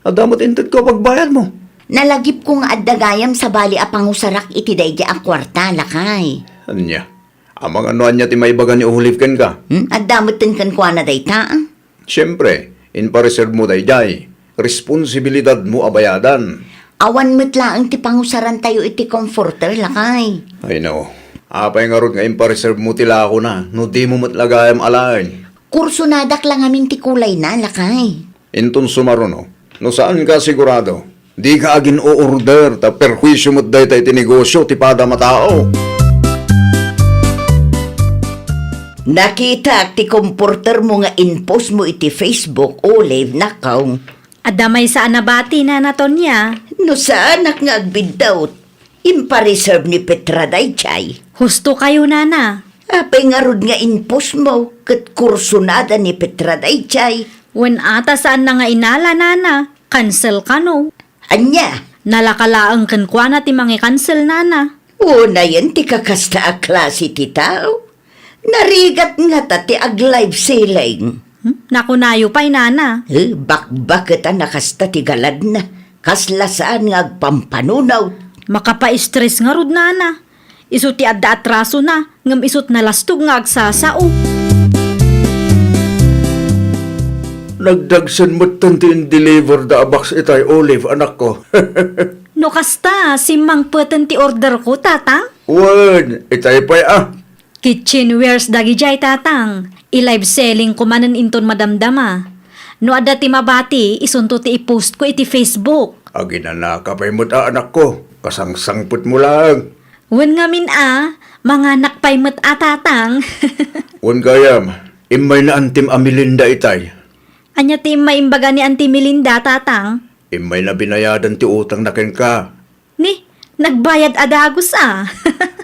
Adda met inted ko a pagbayad mo. Nalagip ko nga adda gayam sabali a pangusarak iti daydi a kuarta, lakay. Ania? Amangan no ania ti maibaga ni Olive kenka? Hmm? Adda met kenkuana dayta, ah? Siempre, impareserve mo daydiay. Responsibilidad mo a bayadan. Awan met laeng ti pangusarantayo iti comforter, lakay. Ay, no. Apay ngarud nga impareserve mo ti lakona, no di mo met la gayam alaen? Kursonadak la ngamin ti kulayna, lakay. Inton sumaruno, no saanka sigurado, dika agin-o-order ta perhuisio met dayta iti negosio ti padam a tao. Nakitak ti comforter mo nga in-post mo iti Facebook, Olive, nakaw. Adda maysa a nabati, Nana Tonia. No saanak nga agbiddut, impareserve ni Petra daydiay. Husto kayo, Nana. Apay ngarud nga in-post mo, ket kursonada ni Petra daydiay? Wen ata saanna nga inala, Nana. Cancel kano. Ania? Nalaka laeng kenkuana ti mangi-cancel, Nana. Unayen ti kakasta a klase ti tao. Narigat ngata ti ag-live selling. Hmm? Nakunayo pay, Nana. Eh, bakbaket a nakasta ti galadna. Kasla saan nga agpampanunot. Makapa-stress ngarud, Nana. Isu ti adda atrasona, ngem isut nalastog nga agsasao. Nagdagsen metten ti in-deliver da a box itay, Olive, anakko. No kasta, simmangpeten ti order ko, Tatang? Wen, itay pay a. Kitchenwares dagidiay, Tatang. I-live selling ko manen inton madamdama. No adda ti mabati, isunto ti i-post ko iti Facebook. Aginanaka pay met a, anakko. Kasangsangpet mo laeng. Wen ngamin a, manganak pay met a, Tatang. Wen gayam, immay ni Antim a Melinda itay. Ania ti immay imbaga ni Anti Melinda, Tatang? Immayna binayadan ti utangna kenka. Ni, nagbayad a dagus a.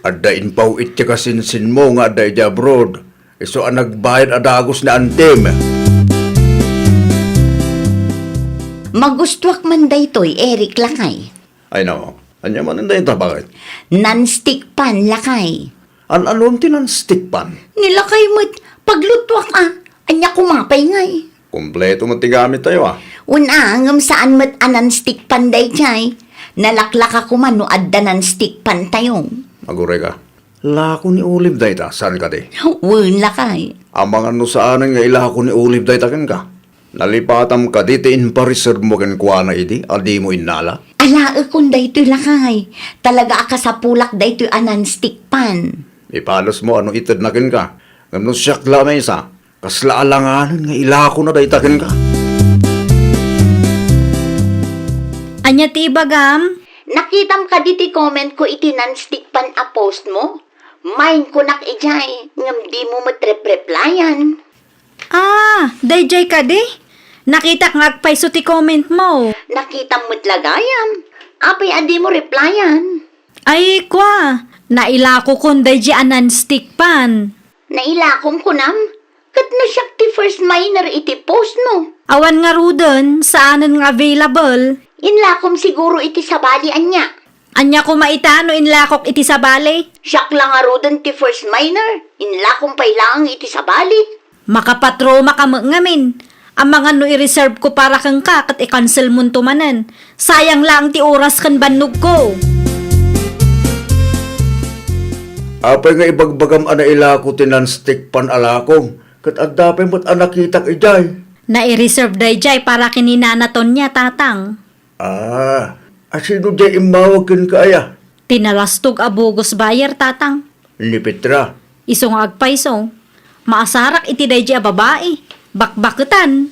Adda impaw-it ti kasinsinmo nga adda idiay abroad. Isu a nagbayad a dagus ni Antim. Magustuak man daytoy, Eric, lakay. Ay, nako. Ania manen dayta, bakit? Non-stick pan, lakay. An-anom ti non-stick pan? Ni lakay met, paglutuak a. Ania koma pay ngay? Kompleto met ti gamittayo, a. Wen a, ngem saan met a non-stick pan daydiay. Nalaklaka koma no adda non-stick pantayo. Aguray ka. Lako ni Olive dayta, saan kadi? Wen, lakay. Amangan no saanen nga ilako ni Olive dayta kenka. Nalipatam kadi ti impareserve mo kenkuana idi a dimo innala? Alaekon daytoy, lakay. Talaga a kasapulak daytoy a non-stick pan. Ipalos mo a no itedna kenka. Ngem no siak la a maysa, kasla alanganen nga ilakona dayta kenka. Ania ti ibagam? Nakitam kadi ti comment ko iti non-stick pan a post mo? Main kunak idiay, ngem dimo met rep-replyan. Ah, daydiay kadi? Nakitak nga agpayso ti comment mo. Nakitam met la gayam. Apay a dimo replyan? Ay, kua, nailakokon daydiay a non-stick pan. Nailakom kunam? Ket no siak ti first miner iti post mo. Awan ngaruden, saanen nga available. Inlakom siguro iti sabali ania. Ania koma ita no inlakok iti sabali? Siak la ngaruden ti first miner, inlakom pay laeng iti sabali. Makapatroma ka met ngamin. Amangan no i-reserve ko para kenka ket i-cancel monto manen. Sayang laeng ti oras ken bannogko. Apay nga ibagbagam a nailako ti non-stick pan a lakom, ket adda pay met a nakitak idiay? Nai-reserve daydiay para ken ni Nana Tonia, Tatang. Ah, asino diay immawag kenka aya? Ti nalastog a bogus buyer, Tatang. Ni Petra. Isu nga agpayso, maasarak iti daydiay a babai. Bakbaketan.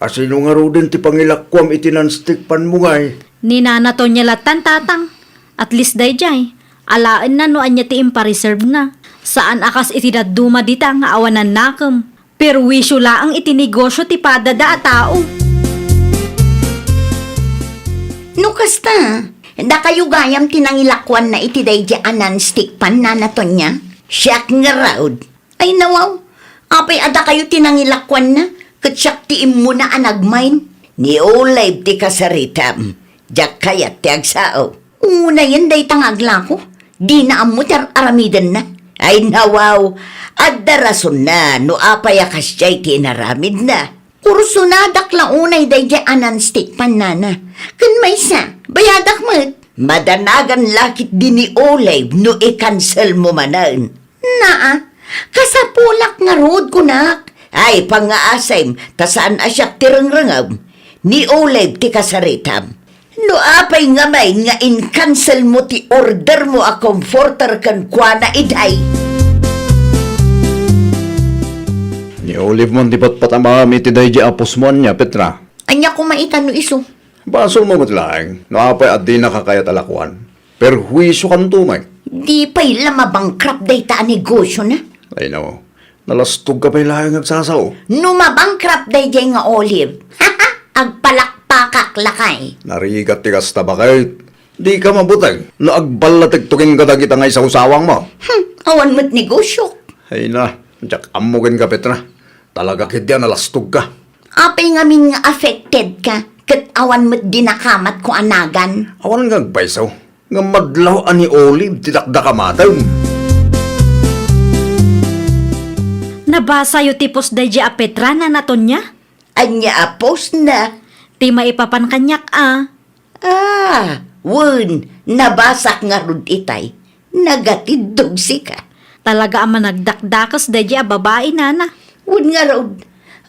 Asino ngaruden ti pangilakuam iti non-stick pan mo ngay? Ni Nana Tonia lattan, Tatang. At least daydiay, alaenna no ania ti impareserve na. Saan a kas iti dadduma dita nga awan nakem. Perwisyo laeng iti negosyo ti padada a tao. No kasta, dakayo gayam ti nangilakuanna iti daydi a non-stick pan, Nana Tonia? Siak ngarud. Ay, nawaw, apay a dakayo ti nangilakuanna, ket siak ti immuna a nagmain? Ni Olive ti kasaritam. Diak kayat ti agsao. Unayen dayta nga aglako. Dina ammo ti ar-aramidenna. Ay, nawaw, adda rasonna no apay a kasdiay ti inaramidna. Kursonadak la unay daydiay a non-stick pan, nana. Ken maysa, bayadak met. Madanagan la ketdi ni Olive no i-cancel mo manen. Naa, kasapulak ngarud, kunak. Ay, pangngaasim, ta saan a siak ti rengrengem. Ni Olive ti kasaritam. No apay ngamin nga in-cancel mo ti order mo a comforter kenkuana, iday? Ni Olive man ti patpatamam iti daydiay a post mo, ania, Petra? Ania koma ita no isu? Basol mo met laeng, no apay a dinaka kayat a lakuan. Perhuisiokanto met. Di pay la mabankrupt dayta a negosiona. Ay, no. Nalastogka pay laeng agsasao. No mabankrupt daydiay nga Olive, agpalakpakak lakay. Narigat ti kasta, baket. Dika mabuteng no agballatekto kenka dagita nga isawsawangmo. Hmm, awan met negosiok. Ay na, diak ammo kenka, Petra. Talaga ketdi a nalastogka. Apay ngamin nga affected ka, ket awan met dinakamatko a nagan? Awan nga agpayso. Ngem madlaw a ni Olive ti dakdakamatem. Nabasayo ti post daydiay a Petra, Nana Tonia? Ania a postna? Ti maipapan kaniak a. Ah, wen, nabasak ngarud itay. Nagatiddog sika. Talaga a managdakdakes daydiay a babai, nana. Wen ngarud,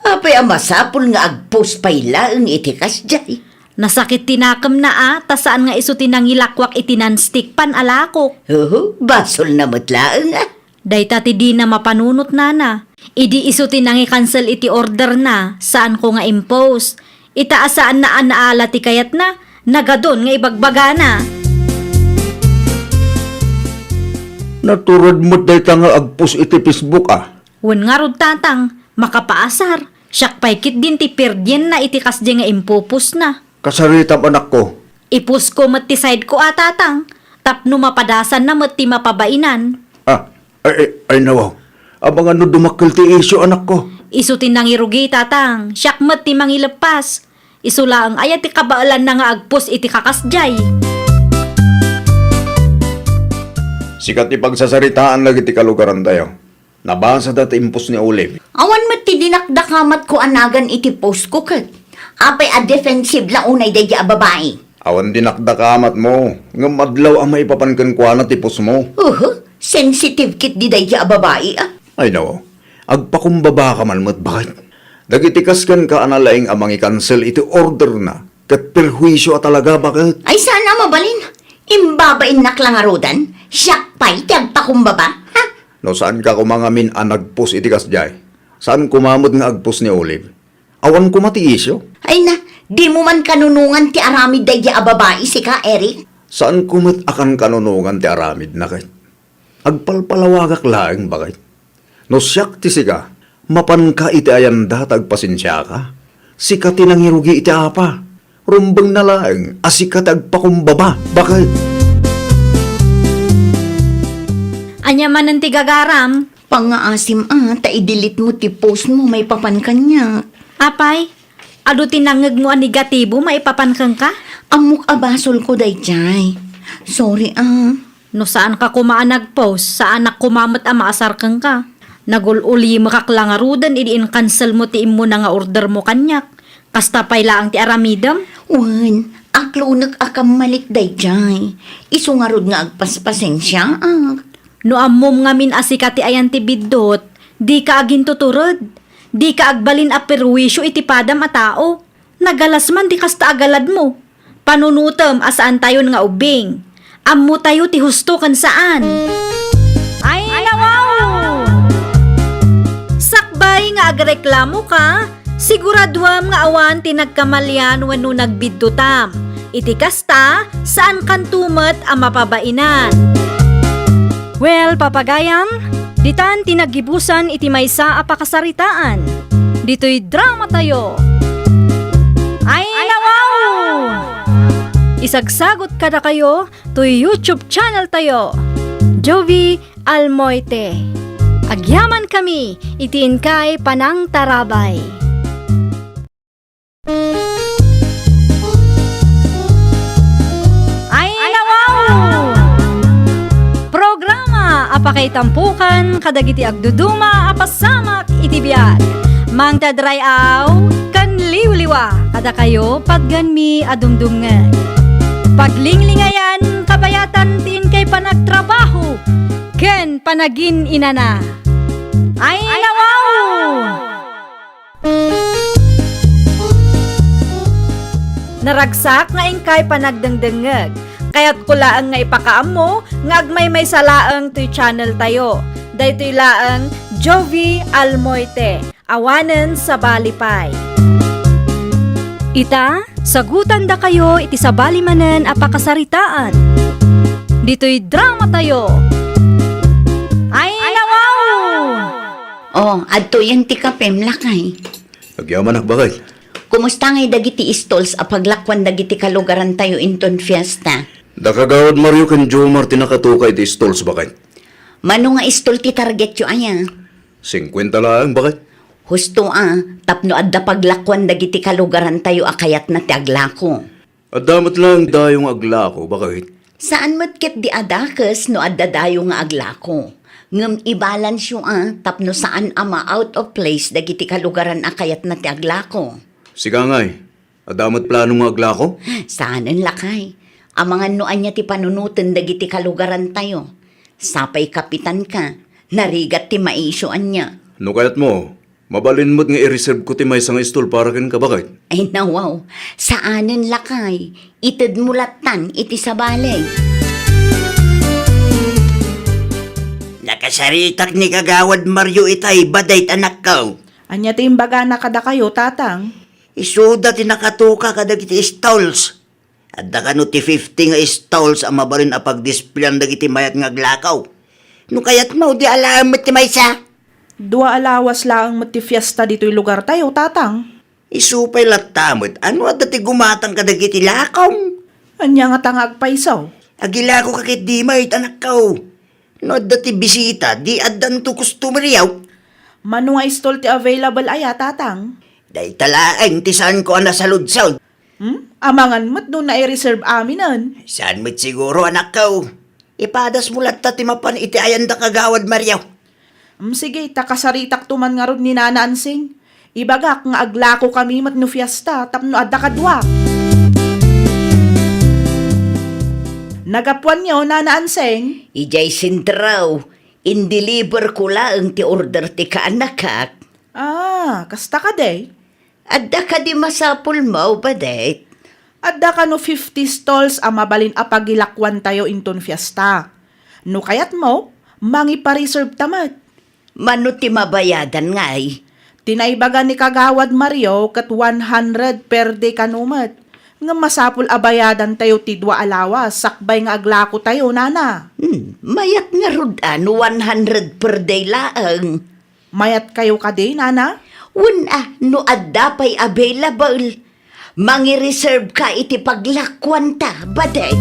apay a masapul nga agpost pay laeng iti kasdiay? Nasakit ti nakemna a, ta saan nga isu ti nangilakuak iti non-stick pan a lakok. Oho, basolna met laeng a. Dayta ti dina mapanunot, nana. Idi isu ti nangi-cancel iti orderna, saanko nga impost. Ita a saanna a naala ti kayatna, nagadun nga ibagbagana. Natured met dayta nga agpost iti Facebook a. Wen ngarud, tatang, makapaasar. Siak pay ketdin ti perdienna iti kasdiay nga impopostna. Kasaritam, anakko. Ipostko met ti sideko a, tatang, tapno mapadasanna met ti mapabainan. Ah, ay, ay, ay, nawaw. Amangan no dumakkel ti isyu, anakko. Isu ti nangirugi, tatang. Siak met ti mangileppas. Isu laeng aya ti kabaelanna nga agpost iti kakasdiay? Sika ti pagsasaritaan dagiti kalugarantayo. Nabasada ti impost ni Olive. Awan met ti dinakdakamatko a nagan iti postko ket. Apay a defensive la unay daydiay a babai? Awan dinakdakamatmo, ngem adlaw a maipapan kenkuana ti postmo. Uhu, sensitive ketdi daydiay a babai a. Ay, no. Agpakumbabaka man met, baket. Dagiti kas kenka a nalaing a mangi-cancel iti orderna, ket perhuisio a talaga, baket. Ay, saan a mabalin. Imbabainnak la ngaruden, siak pay ti agpakumbaba, ha? No saanka koma ngamin a nagpost iti kasdiay, saan koma met nga agpost ni Olive. Awan koma ti isyu. Ay na, dimo man kanunongan ti aramid daydiay a babai, sika, Eric? Saanko met a kankanunongan ti aramidna, ket agpalpalawagak laeng, baket. No siak ti sika, mapanka iti ayanda ta agpasensiaka. Sika ti nangirugi iti apa. Rumbengna laeng a sika ti agpakumbaba, baket. Ania manen ti gagaram? Pangngaasim a, ta i-delete mo ti post mo maipapan kaniak. Apay, adu ti nangngegmo a negatibo maipapan kenka? Ammok a basolko daydiay. Sorry a. No saanka koma a nag-post, saanak koma met a maasar kenka. Nagul-ulimekak la ngaruden idi in-cancel mo ti immuna nga order mo kaniak. Kasta pay laeng ti aramidem? Wen, aklonek a kammalik daydiay. Isu ngarud nga agpaspasensiaak. No ammom ngamin a sika ti ayan ti biddut, dika agintutured. Dika agbalin a perwisio iti padam a tao. Nagalas man ti kasta a galadmo. Panunotem a saantayon nga ubbing. Ammotayo ti husto ken saan. Ay, nawaw! Sakbay nga agreklamoka, siguraduem nga awan ti nagkamalian wenno nagbiddutam. Iti kasta, saankanto met a mapabainan. Well, papagayam, ditan ti naggibusan iti maysa a pakasaritaan. Ditoy dramatayo. Ay, nawaw! Isagsagot kadakayo toy YouTube channel tayo, Jovie Almoite. Agyamankami iti inkay panangtarabay. Ay, nawaw! Pakaitampukan kadagiti agduduma a pasamak iti biag. Mangted ray-aw ken liwliwa kadakayo patgenmi a dumdumngeg. Paglinglingayan, kabayatan ti inkay panagtrabaho ken panagin-inana. Ay, nawaw! Naragsak nga inkay panagdengdengngeg. Kayatko laeng nga ipakaammo nga agmaymaysa laeng toy channel tayo. Daytoy laeng Jovie Almoite, awanen sabali pay. Ita, sagutandakayo iti sabali manen a pakasaritaan. Ditoy drama tayo. Ay, nawaw! Oh, adtoyen ti kapem, lakay. Agyamanak, baket. Kumusta ngay dagiti stalls a paglakuan dagiti kalugarantayo inton fiesta? Da Kagawad Mario ken Jomar ti nakatuka iti stalls, baket. Mano nga stall ti targetyo aya? Singkuenta laeng, baket. Husto a, tapno adda paglakuan dagiti kalugarantayo a kayatna ti aglako. Adda met laeng dayo nga aglako, baket. Saan met ket di a dakes no adda dayo nga aglako. Ngem i-balance-yo a tapno saan a ma-out of place dagiti kalugaran a kayatna ti aglako. Sika ngay, adda met plano nga aglako? Saanen, lakay. Amangan no ania ti panunoten dagiti kalugarantayo. Sapay kapitanka, narigat ti maisyo ania. No kayatmo, mabalin met nga i-reserve ko ti maysa nga stall para kenka, baket. Ay, nawaw. Saanen, lakay. Itedmo lattan iti sabali. Nakasaritak ni Kagawad Mario itay, baket, anakko. Ania ti imbagana kadakayo, tatang? Isuda ti nakatuka kadagiti stalls. Adda kano ti fifty nga stalls a mabalin a pagdispleyan dagiti mayat nga aglako? No kayatmo, di alaem met ti maysa. Dua a lawas laeng met ti fiesta ditoy lugartayo, tatang. Isu pay latta met, ano adda ti gumatang kadagiti lakong? Ania ngata nga agpayso? Agilako ka ketdi met, anakko. No adda ti bisita, di addanto customer-yo. Mano nga stall ti available aya, tatang? Dayta laeng ti saanko a nasaludsod. Hmm? Amangan met no nai-reserve aminen. Saan met siguro, anakko. Ipadasmo latta ti mapan iti ayanda, Kagawad Mario. Hmm, sige, ta kasaritakto man ngarud ni Nana Ansing. Ibagak nga aglakokami met no fiesta tapno adda kaduak. Nagapuanyo, Nana Ansing? Idiay sentro, indeliverko laeng ti order ti kaanakak. Ah, kasta kadi? Adda kadi masapulmo, baket? Adda kano fifty stalls a mabalin a pagilakuantayo inton fiesta. No kayatmo, mangipa-reserve ta met. Mano ti mabayadan ngay? Ti naibaga ni Kagawad Mario ket one hundred per day kano met. Ngem masapul a bayadantayo ti dua a lawas sakbay nga aglakotayo, nana. Hmm, mayat ngarud a no one hundred per day laeng. Mayatkayo kadi, nana? Wen a, no adda pay available, mangireserve ka iti paglakuanta, baket.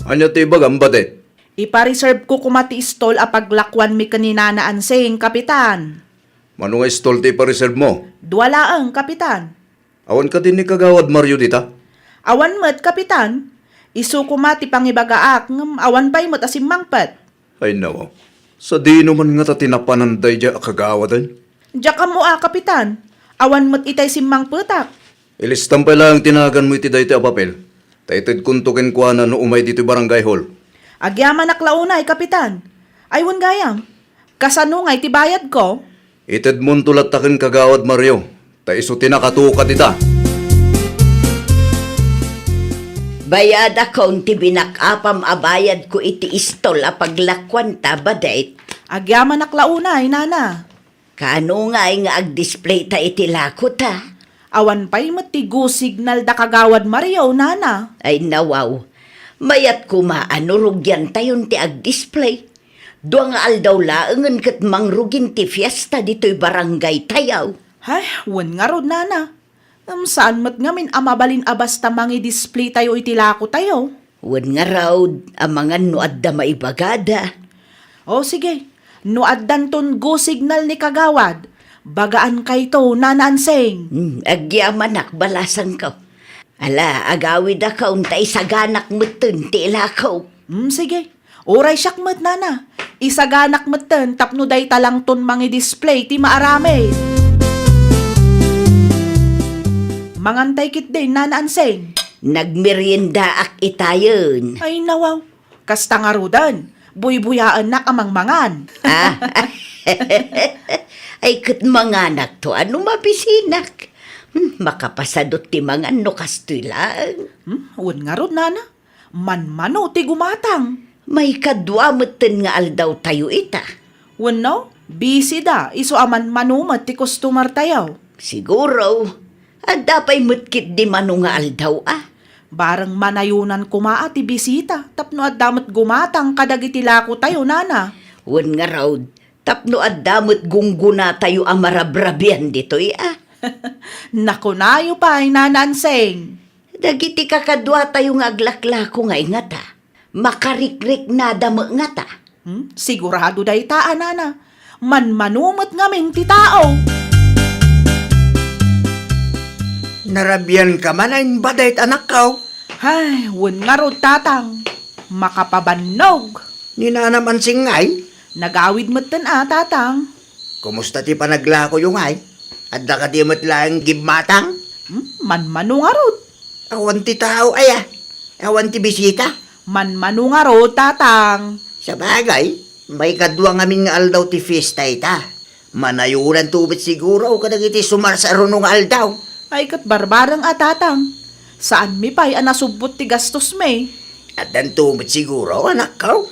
Ania ti ibagam, baket? Ipa-reserve ko koma ti stall a paglakuanmi ken ni Nana Ansing, Kapitan. Mano nga stall ti ipa-reserve mo? Dua laeng, Kapitan. Awan kadi ni Kagawad Mario dita? Awan met, Kapitan. Isu koma ti pangibagaak, ngem awan pay met a simmangpet. Ay, nawaw. Sadino man ngata ti napanan daydiay a kagawaden? Diak ammo a, Kapitan. Awan met itay simmangpetak. Ilistam pay laeng ti naganmo iti daytoy a papel, ta itedkonto kenkuana no umay ditoy barangay hall. Agyamanak la unay, Kapitan. Ay, wen gayam. Kasano ngay ti bayadko? Itedmonto latta ken Kagawad Mario, ta isu ti nakatuka dita. Bayadakon ti binak-apam a bayadko iti istol a paglakuanta, baket. Agyamanak la unay, nana. Kaano ngay nga agdisplayta iti lakota? Awan pay met ti go signal da Kagawad Mario, nana. Ay, nawaw. Mayat koma a no rugiantayon ti agdisplay. Dua nga aldaw laengen ket mangrugin ti fiesta ditoy barangaytayo. Ay, wen ngarud, nana. Ngem saan met ngamin a mabalin a basta mangidisplaytayo iti lakotayo. Wen ngarud, amangan no adda maibagada. O, sige. No addanton go signal ni Kagawad, bagaankayto, Nana Ansing. Hmm, agyamanak, balasangko. Ala, agawidakon ta isaganak metten ti ilako. Hmm, sige. Uray siak met, nana. Isaganak metten tapno dayta langton mangi-display ti maaramid. Mangantay ketdin, Nana Ansing. Nagmeriendaak itayen. Ay, nawaw. Kasta ngaruden, buybuyaennak a mangmangan. Ah? Ay, ket manganakto a no mabisinak. Hmm, makapasadut ti mangan no kastoy laeng. Hmm, wen ngarud, nana. Manmano ti gumatang. Maikadua metten nga aldawtayo ita. Wenno, busy da, isu a manmano met ti customer tayo. Siguro, adda pay met ketdi mano nga aldaw a. Bareng manayonan koma a ti bisita tapno adda met gumatang kadagiti lako tayo, nana. Wen ngarud, tapno adda met gunggona tayo a marabrabian ditoy a. Nakunayo pay, Nana Ansing. Dagiti kakaduatayo nga aglaklako nga ingata, makarikriknada met ngata. Hmm? Sigurado dayta a, nana. Manmano met ngamin ti tao. Narabian ka man a imbadayt, anakko? Ay, wen ngarud, tatang. Makapabannog. Ni Nanam Ansing ngay? Nagawid metten a, tatang. Kumusta ti panaglakoyo ngay? Adda kadi met laeng gimmatang? Hmm? Manmano ngarud. Awan ti tao aya? Awan ti bisita? Manmano ngarud, tatang. Sabagay, maikadua ngamin nga aldaw ti fiesta ita. Manayonanto met siguro kadagiti sumarsaruno nga aldaw. Ay, ket barbareng a, tatang. Saanmi pay a nasubbot ti gastosmi. Addanto met siguro, anakko.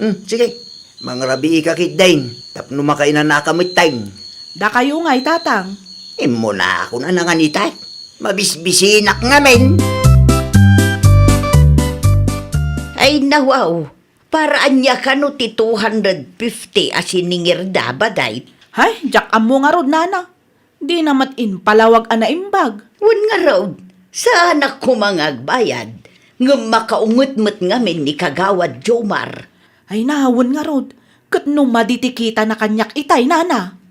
Hmm, sige. Mangrabiika ketdin tapno makainanaka metten. Dakayo ngay, tatang. Immunakon a nangan ita. Mabisbisinak ngamin. Ay, nawaw. Para ania kano ti two hundred fifty a siningirda, baday? Hay, diak ammo ngarud, nana. Dina met impalawag a naimbag. Wen ngarud, saanak koma nga agbayad, ngem makaunget met ngamin ni Kagawad Jomar. Ay na, wen ngarud, ket no madi ti kitana kaniak itay, nana?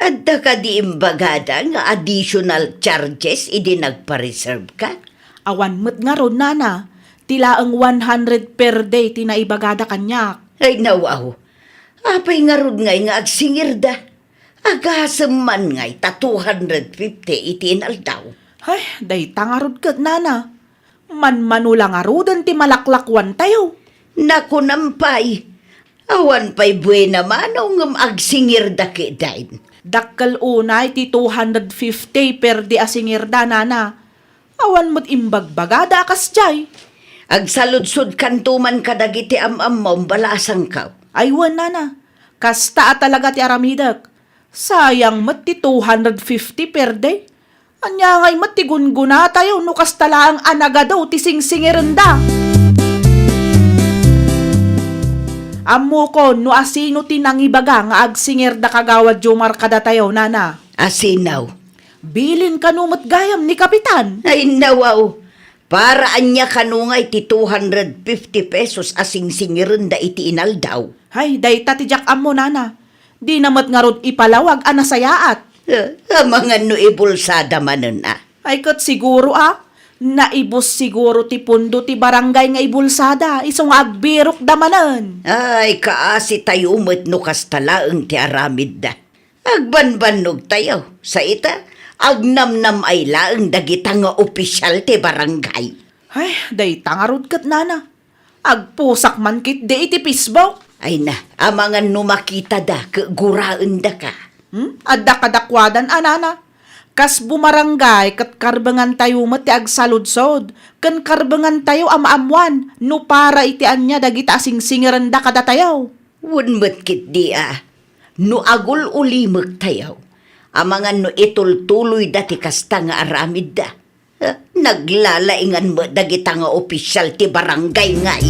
Adda kadi imbagada nga additional charges idi nagpa-reserve ka? Awan met ngarud, nana. Ti laeng one hundred per day ti naibagada kaniak. Ay, nawaw. Apay ngarud ngay nga agsingirda? Agasem man ngay ta two hundred fifty iti inaldaw. Ay, dayta ngarud ket, nana. Manmano la ngaruden ti malaklakuantayo. Nakunam pay, awan pay buena mano ngem agsingirda ketdin. Dakkel unay ti two hundred fifty per day a singirda, nana. Awan met imbagbagada a kasdiay. Agsaludsodkanto man kadagiti am-ammom, bala a sangkaw. Ay wen, nana. Kasta a talaga ti aramidek. Sayang met ti two hundred fifty per day. Ania ngay met ti gungunatayo no kasta laeng a nagadu ti singsingirenda? Ammokon no asino ti nangibaga nga agsingirda, Kagawad Jomar, kadatayo, nana. Asino? Bilin kano met gayam ni Kapitan. Ay, nawaw. Para ania kano ngay ti two hundred fifty pesos a singsingirenda iti inaldaw? Ay, dayta ti diak ammo, nana. Dina met ngarud ipalawag a nasayaat. Eh, amangan no ibulsada manen a. Ay, ket siguro a, naibus siguro ti pundo ti barangay nga ibulsada, isu nga agbirokda manen. Ay, kaasitayo met no kasta laeng ti aramidda. Agbanbannogtayo, sa ita, agnamnam-ay laeng dagita nga opisial ti barangay. Ay, dayta ngarud ket, nana. Agpusak man ketdi iti Facebook. Ay na, amangan no makitada ket guraendaka. Hmm? Adda kadakuadan a, nana. Kas bumarangay ket karbengantayo met ti agsaludsod, ken karbengantayo a maammoan no para iti ania dagita a singsingirenda kadatayo. Wen met ketdi a, no agul-ulimektayo, amangan no itultuloyda ti kasta nga aramidda. Eh, naglalaingan met dagita nga opisial ti barangay ngay.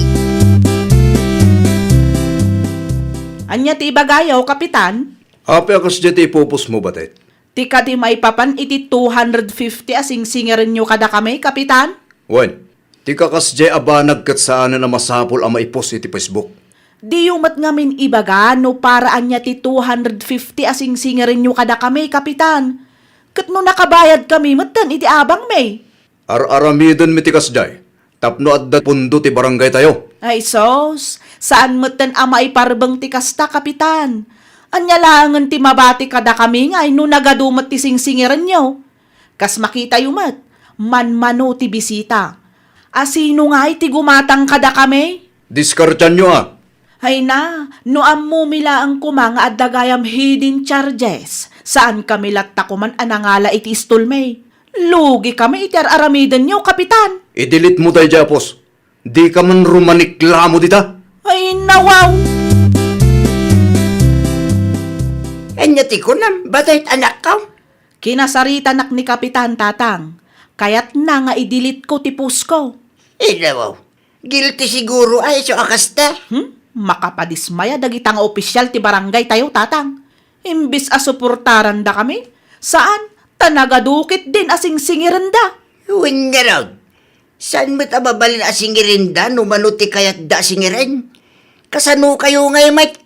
Ania ti ibagayo, Kapitan? Apay a kasdiay ti ipupusmo, batet? Ti kadi maipapan iti two hundred fifty a singsingirenyo kadakami, Kapitan? Wen, ti kakasdiay a banag ket saanen a masapul a maipus iti Facebook. Diyo met ngamin ibaga no para ania ti two hundred fifty a singsingirenyo kadakami, Kapitan. Ket no nakabayadkami metten iti abangmi. Ar-aramidenmi ti kasdiay tapno adda pundo ti barangaytayo. Ay sus, saan metten a maiparbeng ti kasta, Kapitan. Ania laengen ti mabati kadakami ngay no nagadu met ti singsingirenyo? Kas makitayo met, manmano ti bisita. A sino ngay ti gumatang kadakami? Diskartianyo a. Ay na, no ammomi laeng koma nga adda gayam hidden charges, saankami latta koman a nangala iti istolmi. Lugikami iti ar-aramidenyo, Kapitan. I-delete mo daydiay a post. Dika man rumaniklamo dita. Ay, nawaw! Ania ti kunam, Badayt anakko? Kinasaritanak ni Kapitan, Tatang. Kayatna nga i-delete ko ti post ko. Ay, nawaw. Guilty siguro a isu a kasta. Hmm? Makapadismaya dagita nga opisyal ti barangay tayo, Tatang. Imbis a suportarandakami, saan, ta nagadu ketdin a singsingirenda. Wen ngarud, saan met a mabalin a singirenda no mano ti kayatda a singiren? Kasano kayo ngay met?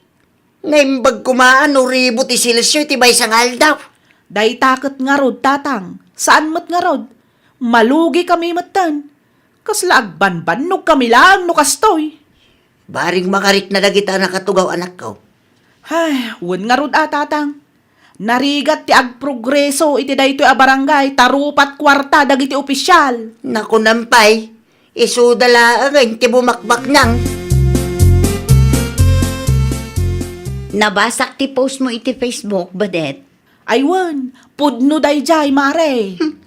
Naimbag koma a no ribu ti selsio iti maysa nga aldaw. Dayta ket ngarud, Tatang, saan met ngarud. Malugikami metten. Kasla agbanbannogkami laeng no kastoy. Bareng makarikna dagita a nakatugaw, anakko. Ay, wen ngarud a, Tatang. Narigat ti agprogreso iti daytoy a barangay ta rupat kuarta dagiti opisyal. Nakunam pay, isuda laengen ti bumakbaknang. Nabasak ti post mo iti Facebook, Badet. Ay wen, pudno daydiay, Mare. Hmm,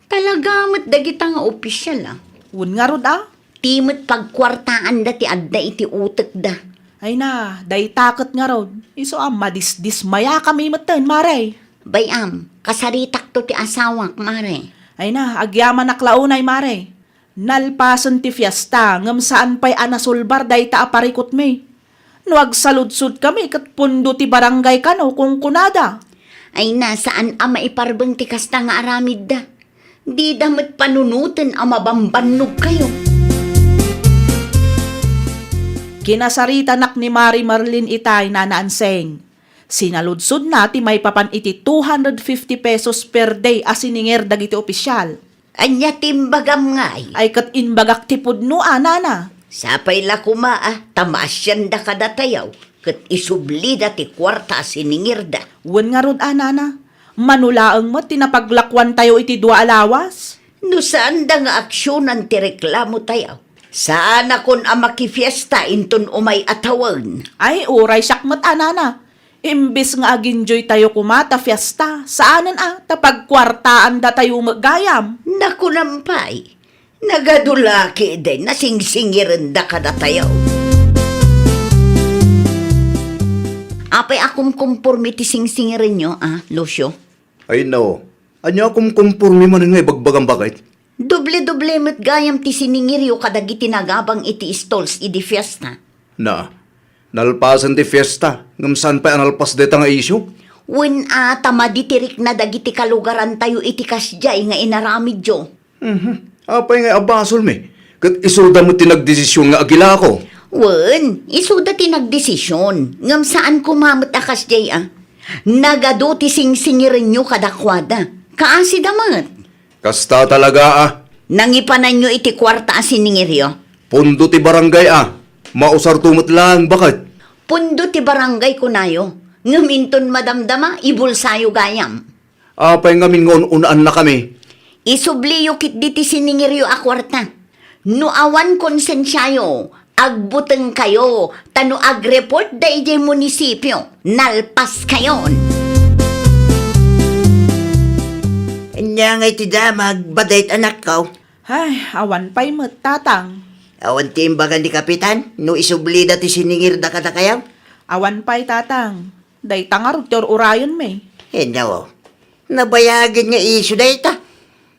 talaga met dagita nga opisyal, a. Wen ngarud, a? Ti met pagkuartaanda ti adda iti utekda. Ay na, dayta ket ngarud, isu a madisdismayakami metten, Mare. Bay-am, kasaritakto ti asawak, Mare. Ay na, agyamanak la unay, Mare. Nalpasen ti fiesta, ngem saan pay a nasolbar dayta a parikutmi. No agsaludsodkami ket pundo ti barangay kano, kunkunada. Ay na, saan a maiparbeng ti kasta nga aramidda. Dida met panunoten a mabambannogkayo. Kinasaritanak ni Mari Marlene itay, Nana Anseng. Sinaludsodna ti maipapan iti two hundred fifty pesos per day a siningir dagiti opisyal. Ania ti imbagam ngay? Ay, ket imbagak ti pudno a, Nana. Sapay la koma a ta maasianda kadatayo ket isublida ti kuarta a siningirda. Wen ngarud a, Nana. Mano laeng met ti napaglakuantayo iti dua a lawas? No saanda nga aksionan ti reklamotayo, saanakon a makifiesta inton umay a tawen. Ay, uray siak met a, Nana. Imbes nga aginjoytayo koma ta fiesta, saanen a ta pagkuartaandatayo met gayam. Nakunam pay, nagadu la ketdin a singsingirenda kadatayo. Apay a kumkumpormi ti singsingirenyo, a, Lucio? Ay, no. Ania a kumkumpormi manen nga ibagbagam, baket? Doble-doble met gayam ti siningiryo kadagiti nagabang iti stalls idi fiesta. Na, nalpasen ti fiesta, ngem saan pay a nalpas dayta nga isyu? Wen a, ta madi ti rikna dagiti kalugarantayo iti kasdiay nga inaramidyo. Mhm. Apay nga abasolmi? Ket isuda met ti nagdesision nga agilako. Wen, isuda ti nagdesision, ngem saan koma met a kasdiay a. Nagadu ti singsingirenyo kadakuada. Kaasida met. Kasta talaga a. Nangipananyo iti kuarta a siningiryo? Pundo ti barangay a. Mausarto met laeng, baket. Pundo ti barangay kunayo, ngem inton madamdama, ibulsayo gayam. Apay ngamin nga un-unaannakami? Isubliyo ketdi ti siningiryo a kuarta. No awan konsensiayo, agbutengkayo, ta no agreportda idiay munisipio, nalpaskayon. Ania ngay ti damag, Badayt anakko? Ay, awan pay met, Tatang. Awan ti imbaga ni Kapitan no isublida ti siningirda kadakayo? Awan pay, Tatang. Dayta ngarud ti ur-urayonmi. Inno, nabayagen nga isyu dayta.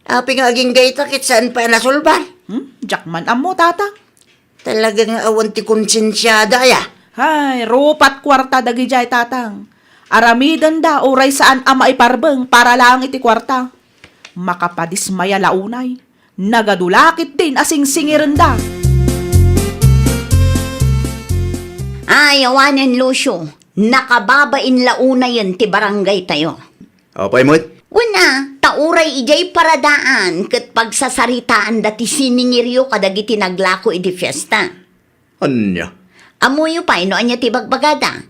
Apay nga agingga ita ket saan pay a nasolbar? Hmm? Diak man ammo, Tatang. Talaga nga awan ti konsensiada, aya? Hay, rupat kuarta dagidiay, Tatang. Aramidenda uray saan a maiparbeng para laeng iti kuarta. Makapadismaya la unay. Nagadu la ketdin a singsingirenda. Ay, awanen, Lucio. Nakababain la unayen ti barangaytayo. Apay met? Wen a, ta uray idiay paradaan ket pagsasaritaanda ti siningiryo kadagiti naglako idi fiesta. Ania? Ammoyo pay no ania ti bagbagada?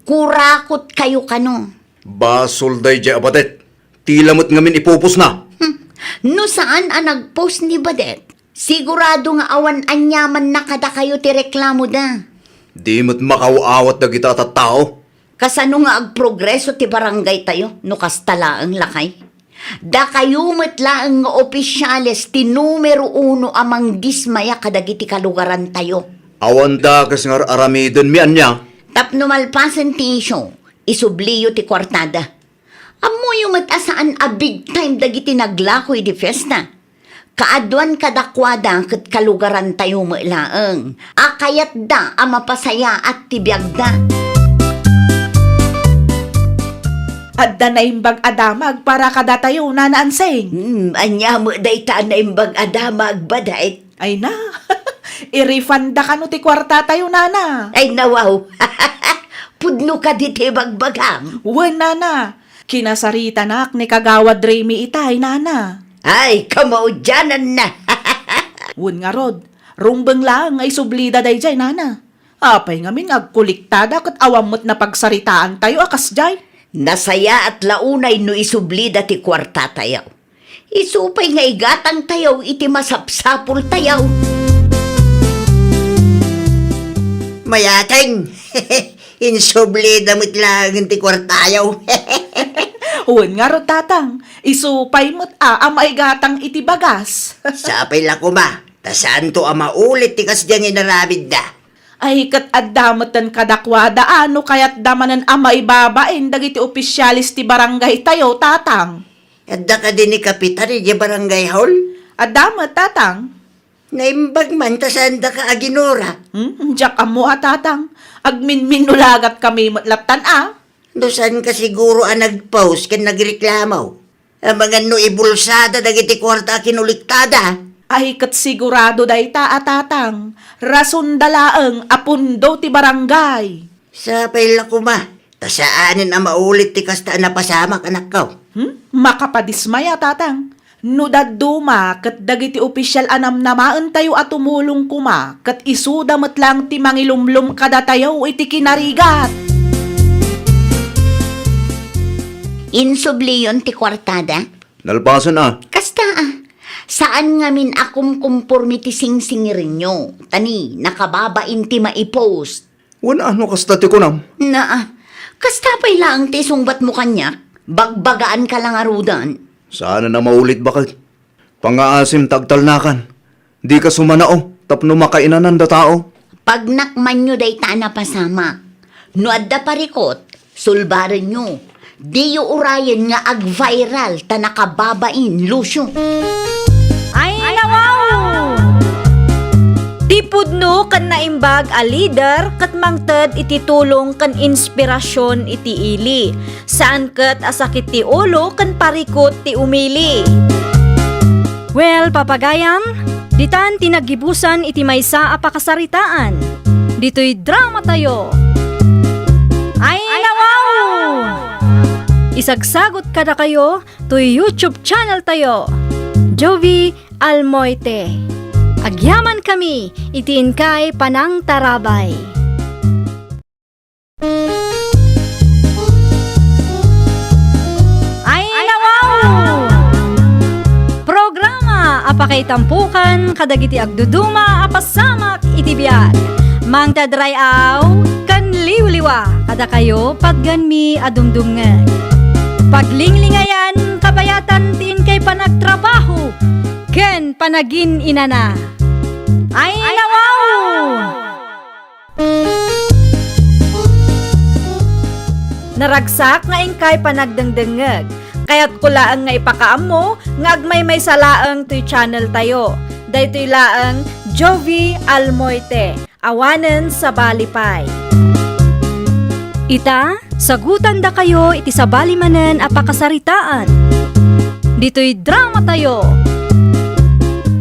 Kurakotkayo kano? Basol daydiay a badet. Tila met ngamin ipupusna. Hmm. No saan a nagpos ni badet, sigurado nga awan aniamanna kadakayo ti reklamoda. Di met makaw-awat dagita a tattao. Kasano nga agprogreso ti barangaytayo no kasta laeng, lakay? Dakayo met laeng nga opisiales ti numero uno a mangdismaya kadagiti kalugarantayo. Awan dakes nga ar-aramidenmi ania? Tapno malpasen ti isyu, isubliyo ti kuartada. Ammoyo met a saan a big time dagiti naglako idi fiesta. Kaaduan kadakuada ket kalugarantayo met laeng a kayatda a mapasayaat ti biagda. Adda naimbag a damag para kadatayo, Nana Ansing. Hmm, ania met dayta a naimbag a damag, badet? Ay na, irefunda kano ti kuartatayo, Nana. Ay, nawaw. Pudno kadi ti bagbagam? Wen, Nana. Kinasaritanak ni Kagawad Remy itay, Nana. Ay, kamaudiananna. Wen ngarud, rumbeng laeng nga isublida daydiay, Nana. Apay ngamin nga agkolektada ket awan met napagsaritaantayo a kasdiay? Nasayaat la unay no isublida ti kuartatayo. Isu pay nga igatangtayo iti masapsapultayo. Mayateng, insublida met laengen ti kuartayo. Wen ngarud, Tatang, isu pay met a, a maigatang iti bagas. Sapay la koma, ta saanto a maulit ti kasdiay nga inaramidda. Ay, ket adda metten kadakuada a no kayatda manen a maibabain dagiti opisiales ti barangaytayo, Tatang. Adda kadi ni Kapitan idiay barangay hall? Adda met, Tatang. Naimbag man ta saandaka aginura. Hmm, diak ammo a, Tatang. Agminminulagat kami met lattan a. No saanka siguro a nagpos ken nagreklamo. Amangan no ibulsada dagiti kuarta a kinolektada. Ay, ket sigurado dayta a, Tatang. Rasonda laeng a pundo ti barangay. Sapay la koma, ta saanen a maulit ti kasta a napasamak, anakko. Hmm? Makapadismaya, Tatang. No dadduma ket dagiti opisial a namnamaentayo a tumulong koma, ket isuda met laeng ti mangilumlom kadatayo iti kinarigat. Insubliyon ti kuartada? Nalpasen a. Kasta a. Saan ngamin a kumkumpormi ti singsingirenyo. Ta ni, nakababain ti maipos. Wen a no kasta ti kunam? Naa, kasta pay laeng ti isungbatmo kaniak? Bagbagaanka la ngaruden. Saan a maulit, baket. Pangngaasim ta agtalnakan. Dika sumanao tapno makainananda tao. Pagnakmanyo dayta a napasamak. No adda parikut, sulbarenyo. Diyo urayen nga ag-viral ta nakababain, Lucio. Ay, nawaw! Ti pudno ken naimbag a lider ket mangted iti tulong ken inspirasyon iti ili. Saan ket a sakit ti ulo ken parikut ti umili. Well, papagayam, ditan ti naggibusan iti maysa a pakasaritaan. Ditoy dramatayo. Ay, nawaw! Isagsagot kadakayo toy YouTube channel tayo, Jovi Almoite. Agyaman kami iti inkay panangtarabay. Ay, nawaw! Programa a pakaitampukan kadagiti agduduma a pasamak iti biag. Mangted ray-aw ken liwliwa kadakayo patgenmi a dumdumngeg. Paglinglingayan, kabayatan ti inkay panagtrabaho ken panagin-inana. Ay, nawaw! Naragsak nga inkay panagdengdengngeg. Kayatko laeng nga ipakaammo nga agmaymaysa laeng toy channel tayo. Daytoy laeng Jovi Almoite, awanen sabali pay. Ita, sagutandakayo iti sabali manen a pakasaritaan. Ditoy dramatayo.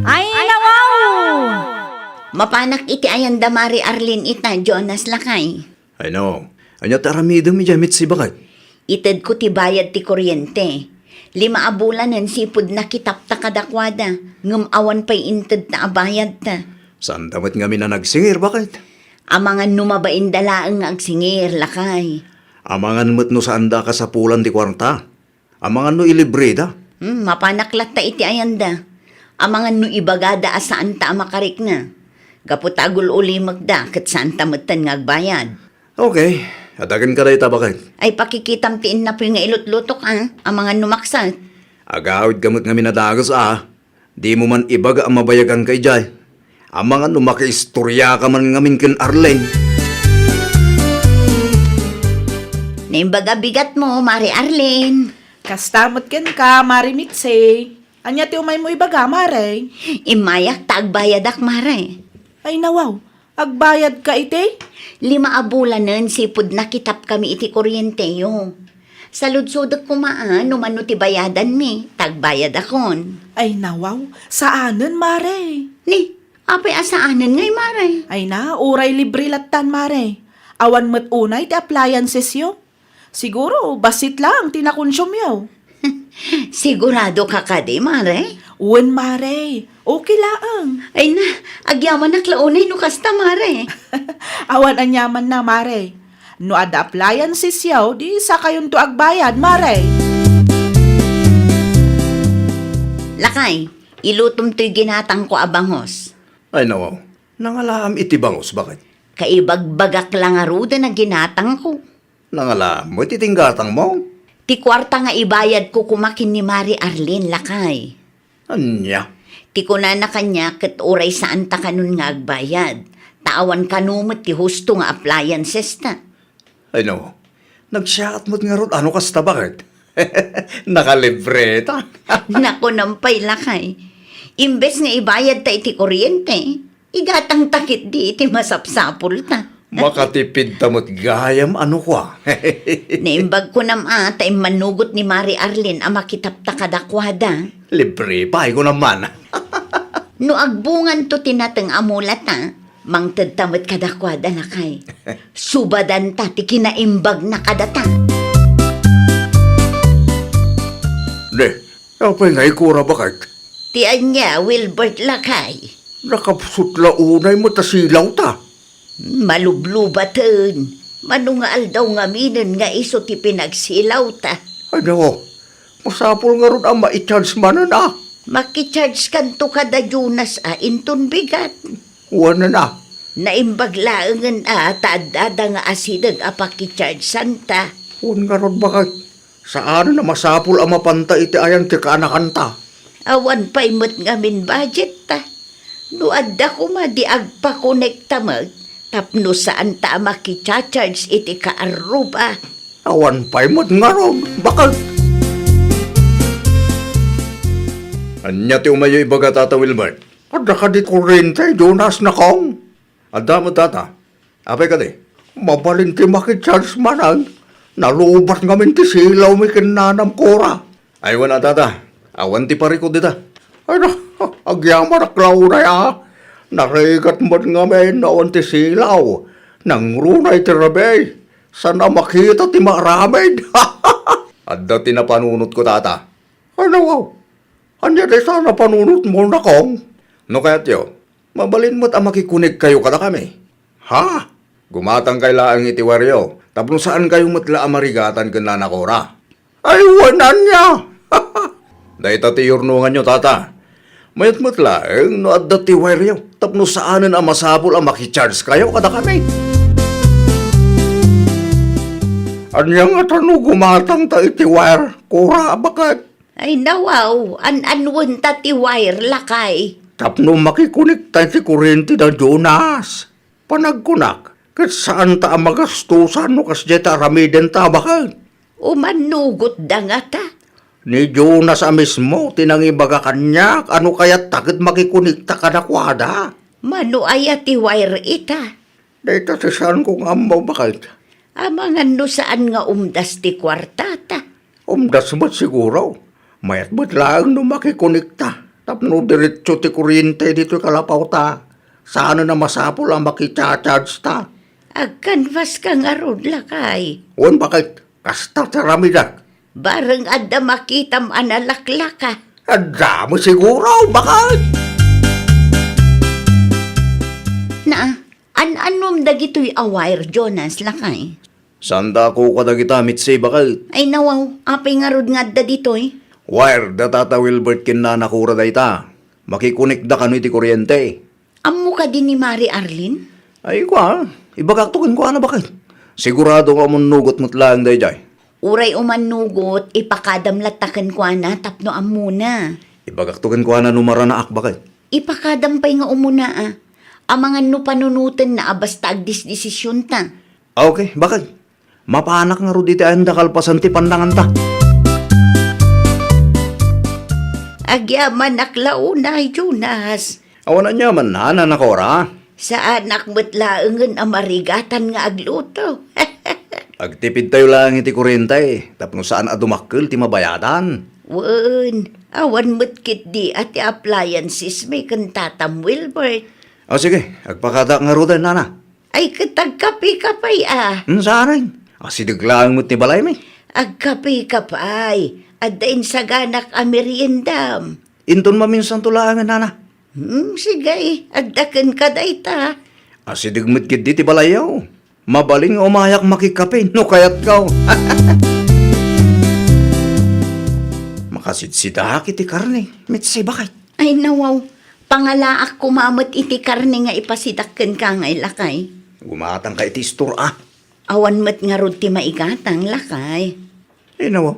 Ay, nawaw! Mapanak iti ayan da Mari Arlene ita, Jonas lakay. Ay no, ania ti aramidem idiay mitsi, baket? Itedko ti bayad ti kuryente. Lima a bulanen sipud nakitapta kadakuada, ngem awan pay intedta a bayadta. Saanda met ngamin a nagsingir, baket? Amangan no mabainda laeng nga agsingir, lakay. Amangan met no saanda a kasapulan ti kuarta. Amangan no ilibreda. Hmm, mapanak latta iti ayanda. Amangan no ibagada a saanta a makarikna. Gapu ta agul-ulimekda, ket saanta metten nga agbayad. Okay, adagen ka dayta, baket. Ay, pakikitam ti innapoy nga ilutlutok, a. Amangan no makset. Agawid ka met ngamin a dagus, a. Dimo man ibaga a mabayagan ka idiay. Amangan no makiistorya ka man ngamin ken Arlene. Naimbag a bigat mo, Mari Arlene. Kasta met kenka, Mari Mitzi. Ania ti umaymo ibaga, Mare? Immayak ta agbayadak, Mare. Ay, nawaw. Agbayadka iti? Lima a bulanen sipud nakitapkami iti kuryenteyo. Saludsodek koma a no mano ti bayadanmi, ta agbayadakon. Ay, nawaw, saanen, Mare. Ni, apay a saanen ngay, Mare? Ay na, uray libre lattan, Mare. Awan met unay ti appliancesyo. Siguro, bassit laeng ti nakonsumiyo. Sigurado ka kadi, Mare? Wen, Mare. Okay laeng. Ay na, agyamanak la unay no kasta, Mare. Awan aniamanna, Mare. No adda appliancesyo, di sakayonto agbayad, Mare. Lakay, ilutom toy ginatangko a bangus. Ay, nawaw. Nangalaam iti bangus, baket? Kaibagbagak la ngaruden a ginatangko. Nangala met iti gatangmo? Ti kuarta nga ibayadko koma ken ni Mari Arlene, lakay. Ania? Ti kunana kaniak ket uray saanta kanon nga agbayad, ta awan kano met ti husto nga appliancesta. Ay no, nagsiaat met ngarud a no kasta, baket? Nakalibreta. Nakunam pay, lakay. Imbes nga ibayadta iti kuryente, igatangta ketdi iti masapsapulta. Makatipidta met gayam a no kua. Naimbag kunam a ta immanugot ni Mari Arlene a makitapta kadakuada. Libre pay kunam man. No agbunganto ti nateng a mulata, mangtedta met kadakuada, lakay. Subadanta ti kinaimbagna kadata. Ne, apay nga ikura, baket? Ti ania, Wilbert, lakay? Nakapsut la unay met a silawta. Malublubaten. Mano nga aldaw ngaminen nga isu ti pinagsilawta? Ano? Masapul ngarud a mai-charge manen a? Maki-charge kanto kada Jonas a inton bigat. Wen a. Naimbag laengen a ta addada nga asideg a paki-charge-anta. Wen ngarud, baket. Saan a masapul a mapanta iti ayan ti kaanakanta. Awan pay met ngamin budget ta. No adda koma di agpakonekta met tapno saanta a makicharge iti kaarruba. Awan pay met ngarud, baket. Ania ti umayyo ibaga, Tata Wilbert? Adda kadi kurrente, Jonas, nakong? Adda met, Tata. Apay kadi? Mabalin ti makicharge manen. Nalubat ngamin ti silawmi ken nanam, kura. Ay, wen a, Tata. Awan ti parikut dita. Ay na, agyamanak la unay a. Narigat met ngamin no awan ti silaw. Nangruna iti rabii. Saan a makita ti maaramid. Adda ti napanunotko, Tata. Ay, nawaw. Ania dayta a napanunotmo, nakong? No kayatyo, mabalin met a makikonekkayo kadakami. Ha? Gumatangkayo laeng iti wireyo tapno saankayo met la a marigatan ken Nana Cora. Ay, wen ania? Dayta ti iyurnonganyo, Tata. Mayat met laeng no adda ti wireyo tapno saanen a masapul a makichargekayo kadakami. Ania ngata no gumatangta iti wire, kura, baket? Ay, nawaw, an-anwenta ti wire, lakay. Tapno makikonekta iti kurrente da Jonas. Panagkunak, ket saanta a magastosan no kasdiay ti aramidenta, baket? Umannugotda ngata? Ni Jonas a mismo ti nangibaga kaniak a no kayatta ket makikonekta kadakuada. Mano aya ti wire ita? Dayta ti saanko nga ammo, baket. Amangan no saan nga umdas ti kuartata. Umdas met siguro. Mayat met laeng no makikonekta tapno diretso ti kurrente ditoy kalapawta. Saanen a masapul a makichargeta. Agkanvaska ngarud, lakay. Wen, baket. Kasta ti aramidek. Bareng adda makitam a nalaklaka. Adda met siguro, baket. Naa, An-annom dagitoy a wire, Jonas, lakay? Saan da a kukua dagita, Mitzi, baket? Ay, nawaw, apay ngarud nga adda ditoy? Wire da Tata Wilbert ken Nana Cora dayta. Makikunikda kano iti kuryente. Ammo kadi ni Mari Arlene? Ay, kua, ibagakto kenkuana, baket. Sigurado nga umannugot met laeng daydiay. Uray umannugot, ipakadam latta kenkuana tapno ammona. Ibagakto kenkuana no maranaak, baket. Ipakadam pay nga umuna, a. Amangan no panunotenna a basta agdisdesisionta. Ah, okay, baket. Mapanak ngarud iti ayan da kalpasan ti pannanganta. Agyamanak la unay, Jonas. Awan aniaman, Nana Cora. Saanak met laengen a marigatan nga agluto. Agtipidtayo laeng iti kuryente tapno saan a dumakkel ti mabayadan. Wen, awan met ketdi a ti appliances mi ken Tatam Wilbert. O sige, agpakadaak ngaruden, Nana. Ay, ket agkape ka pay, a. Hmm, saan? Asideg laeng met ti balaymi. Agkape ka pay. Adda insaganak a meriendam. Inton maminsanto laengen, Nana. Hmm, sige, adda kenka dayta. Asideg met ketdi ti balayyo. Mabalin nga umayak makikape no kayatko. Makasitsidaak iti karne, Mitzi, baket. Ay, nawaw. Pangalaak koma met iti karne nga ipasidak kenka ngay, lakay. Gumatangka iti istor, a. Awan met ngarud ti maigatang, lakay. Ay, nawaw.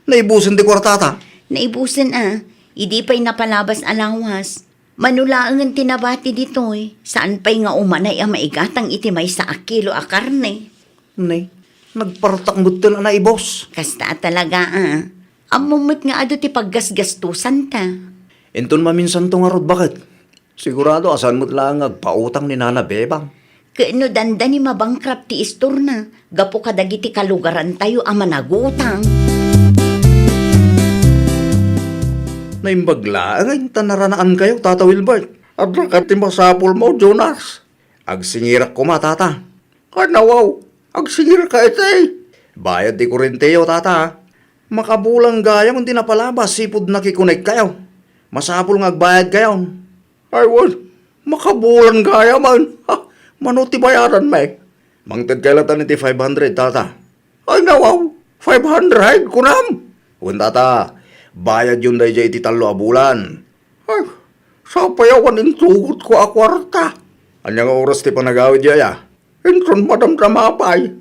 Naibusen ti kuartata? Naibusen, a. Idi pay napalabas a lawas. Mano laengen ti nabati ditoy, saan pay nga umanay a maigatang iti maysa a kilo a karne. Ne, nagpartak metten a naibus. Kasta a talaga, a. Ammom met nga adu ti paggasgastusanta. Inton maminsanto ngarud, baket. Sigurado a saan met laeng nga agpautang ni Nana Bebang. Ket no dandani mabankrupt ti istorna, gapu kadagiti kalugarantayo a managutang. Naimbag laeng ta naranaankayo, Tata Wilbert. Adda kadi masapulmo, Jonas? Agsingirak koma, Tata. Kanawaw, agsingirka iti. Bayad ti kurenteyo, Tata. Makabulan gayam ti napalabas, sipud nakikonekkayo. Masapul nga agbayadkayon. Ay, wen, makabulan gayam. Ha, mano ti bayadanmi? Mangted kay latan iti five hundred, Tata. Ay, nawaw, five hundred, kunam? Wen, Tata, bayadyon daydiay iti tallo a bulan. Ay, sapay awan intugotko a kuarta. Ania nga oras ti panagawidyo, aya? Inton madamdama pay,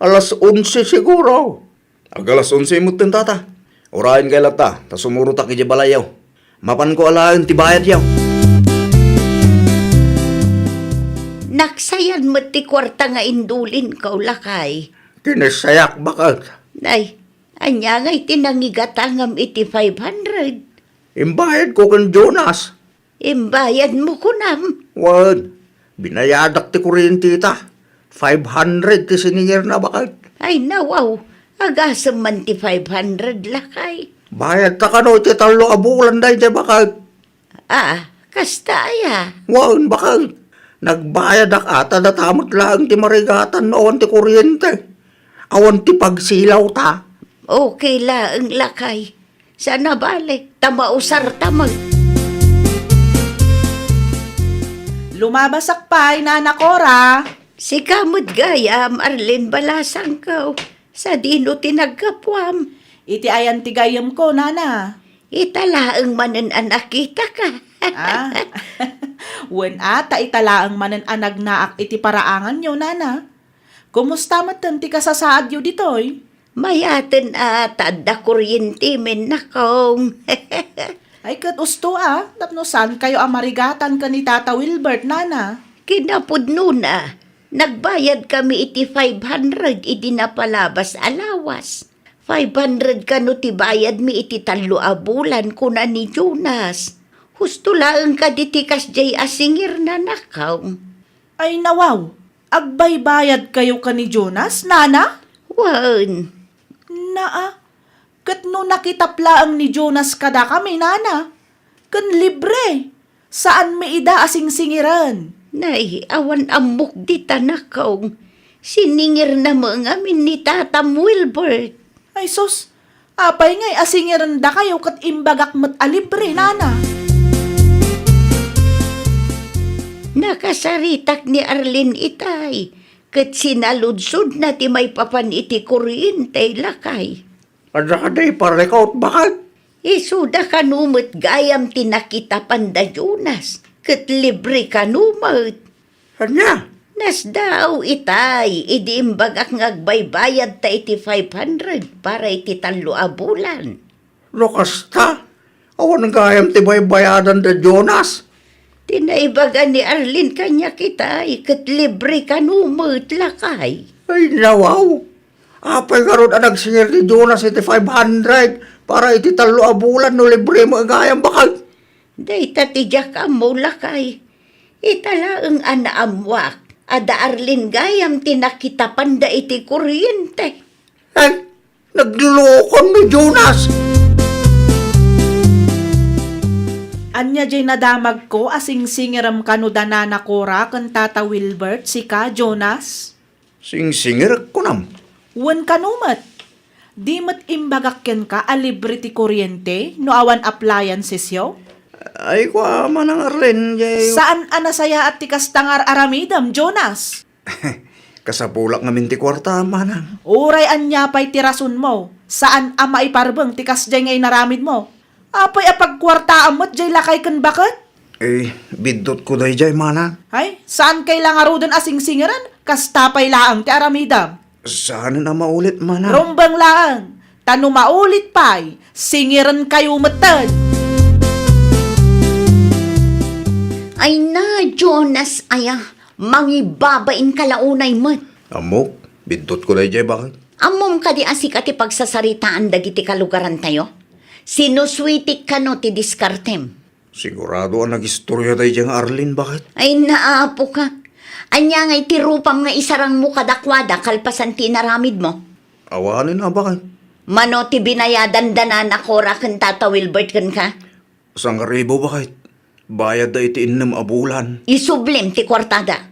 alas onse siguro. Ag-alas onse metten, Tata. Urayen kay latta, ta sumurotak idiay balayyo. Mapanko alaen ti bayadyo. Naksayan met ti kuarta nga indulinko, lakay. Kinassayak, baket. Nay, ania ngay ti nangigatangam iti five hundred? Imbayadko ken Jonas. Imbayadmo kunam? Wen, binayadak ti kuryenteta. Five hundred ti siningirna, baket. Ay, nawaw, agasem man ti five hundred, lakay. Bayadta kano iti tallo a bulan daydiay, baket. Ah, kasta aya? Wen, baket. Nagbayadak a ta data met laeng ti marigatan no awan ti kuryente. Awan ti pagsilawta. Okay laeng, lakay. Saan a bale, ta mausarta met. Lumabasak pay, Nana Cora. Sika met gayam, Arlene Balasangko. Sadino ti naggapuam? Iti ayan ti gayyemko, Nana. Ita laeng manen a nakitaka. Ah. Wen a, ta ita laeng manen a nagnaak iti paraanganyo, Nana. Kumusta metten ti kasasaadyo ditoy? Mayaten a, ta adda kuryente men, nakong. Ay, ket usto a, tapno saankayo a marigatan ken ni Tata Wilbert, Nana. Kinapudnona, nagbayadkami iti five hundred idi napalabas a lawas. Five hundred kano ti bayadmi iti tallo a bulan, kuna ni Jonas. Husto laeng kadi ti kasdiay a singirna, nakong. Ay, nawaw, agbaybayadkayo ken ni Jonas, Nana? Wen. Naa, ket no nakitap laeng ni Jonas kadakami, Nana, ken libre, saanmi ida a singsingiren. Nay, awan ammok dita, nakong. Siningirna met ngamin ni Tatam Wilbert. Ay sus, apay ngay a singirendakayo ket imbagak met a libre, Nana? Nakasaritak ni Arlene itay, ket sinaludsodna ti maipapan iti kuryente, lakay. Adda kadi parikut, baket? Isuda kano met gayam ti nakitapanda, Jonas, ket libre kano met. Ania? Nasdaaw itay idi imbagak nga agbaybayadta iti five hundred para iti tallo a bulan. No kasta, awan gayam ti baybayadanda, Jonas. Ti naibaga ni Arlene kaniak itay, ket libre kano met, lakay. Ay, nawaw. Apay ngarud a nagsingir ni Jonas iti five hundred para iti tallo a bulan no libre met gayam, baket? Dayta ti diak ammo, lakay. Ita laeng a naammoak a da Arlene gayam ti nakitapanda iti kuryente. Eh, naglulokon ni Jonas! Ania jay nadamagko a singsingirem kano da Nana Cora ken Tata Wilbert, sika, Jonas? Singsingirek, kunam? Wen kano met. Di met imbagak kenka a libre ti kuryente no awan appliancesyo? Ay, kua, Manang Arlene, jay... Saan a nasayaat ti kasta nga ar-aramidem, Jonas? Kasapulak ngamin ti kuarta, Manang. Uray ania pay ti rasonmo, saan a maiparbeng ti kasjay nga inaramidmo. Apay a pagkuartaam met jay lakay ken baket? Eh, biddutko dayjay, Manang. Ay, saankay la ngaruden a singsingiren, kasta pay laeng ti aramidem. Saanen a maulit, Manang. Rumbeng laeng, ta no maulit pay, singirenkayo metten. Ay na, Jonas, aya, mangibabain ka la unay met. Ammok, biddutko dayjay, baket? Ammom kadi a sika ti pagsasaritaan dagiti kalugarantayo? Sinusuitik kano ti diskartem? Sigurado a nagistoria dayjay nga Arlene, baket? Ay, naapoka. Ania ngay ti rupam nga isarangmo kadakuada kalpasan ti inaramidmo? Awanen a, baket. Mano ti binayadan da Nana Cora ken Tata Wilbert kenka? Sangaribu, baket. Bayadda iti innem a bulan. Isublim ti kuartada.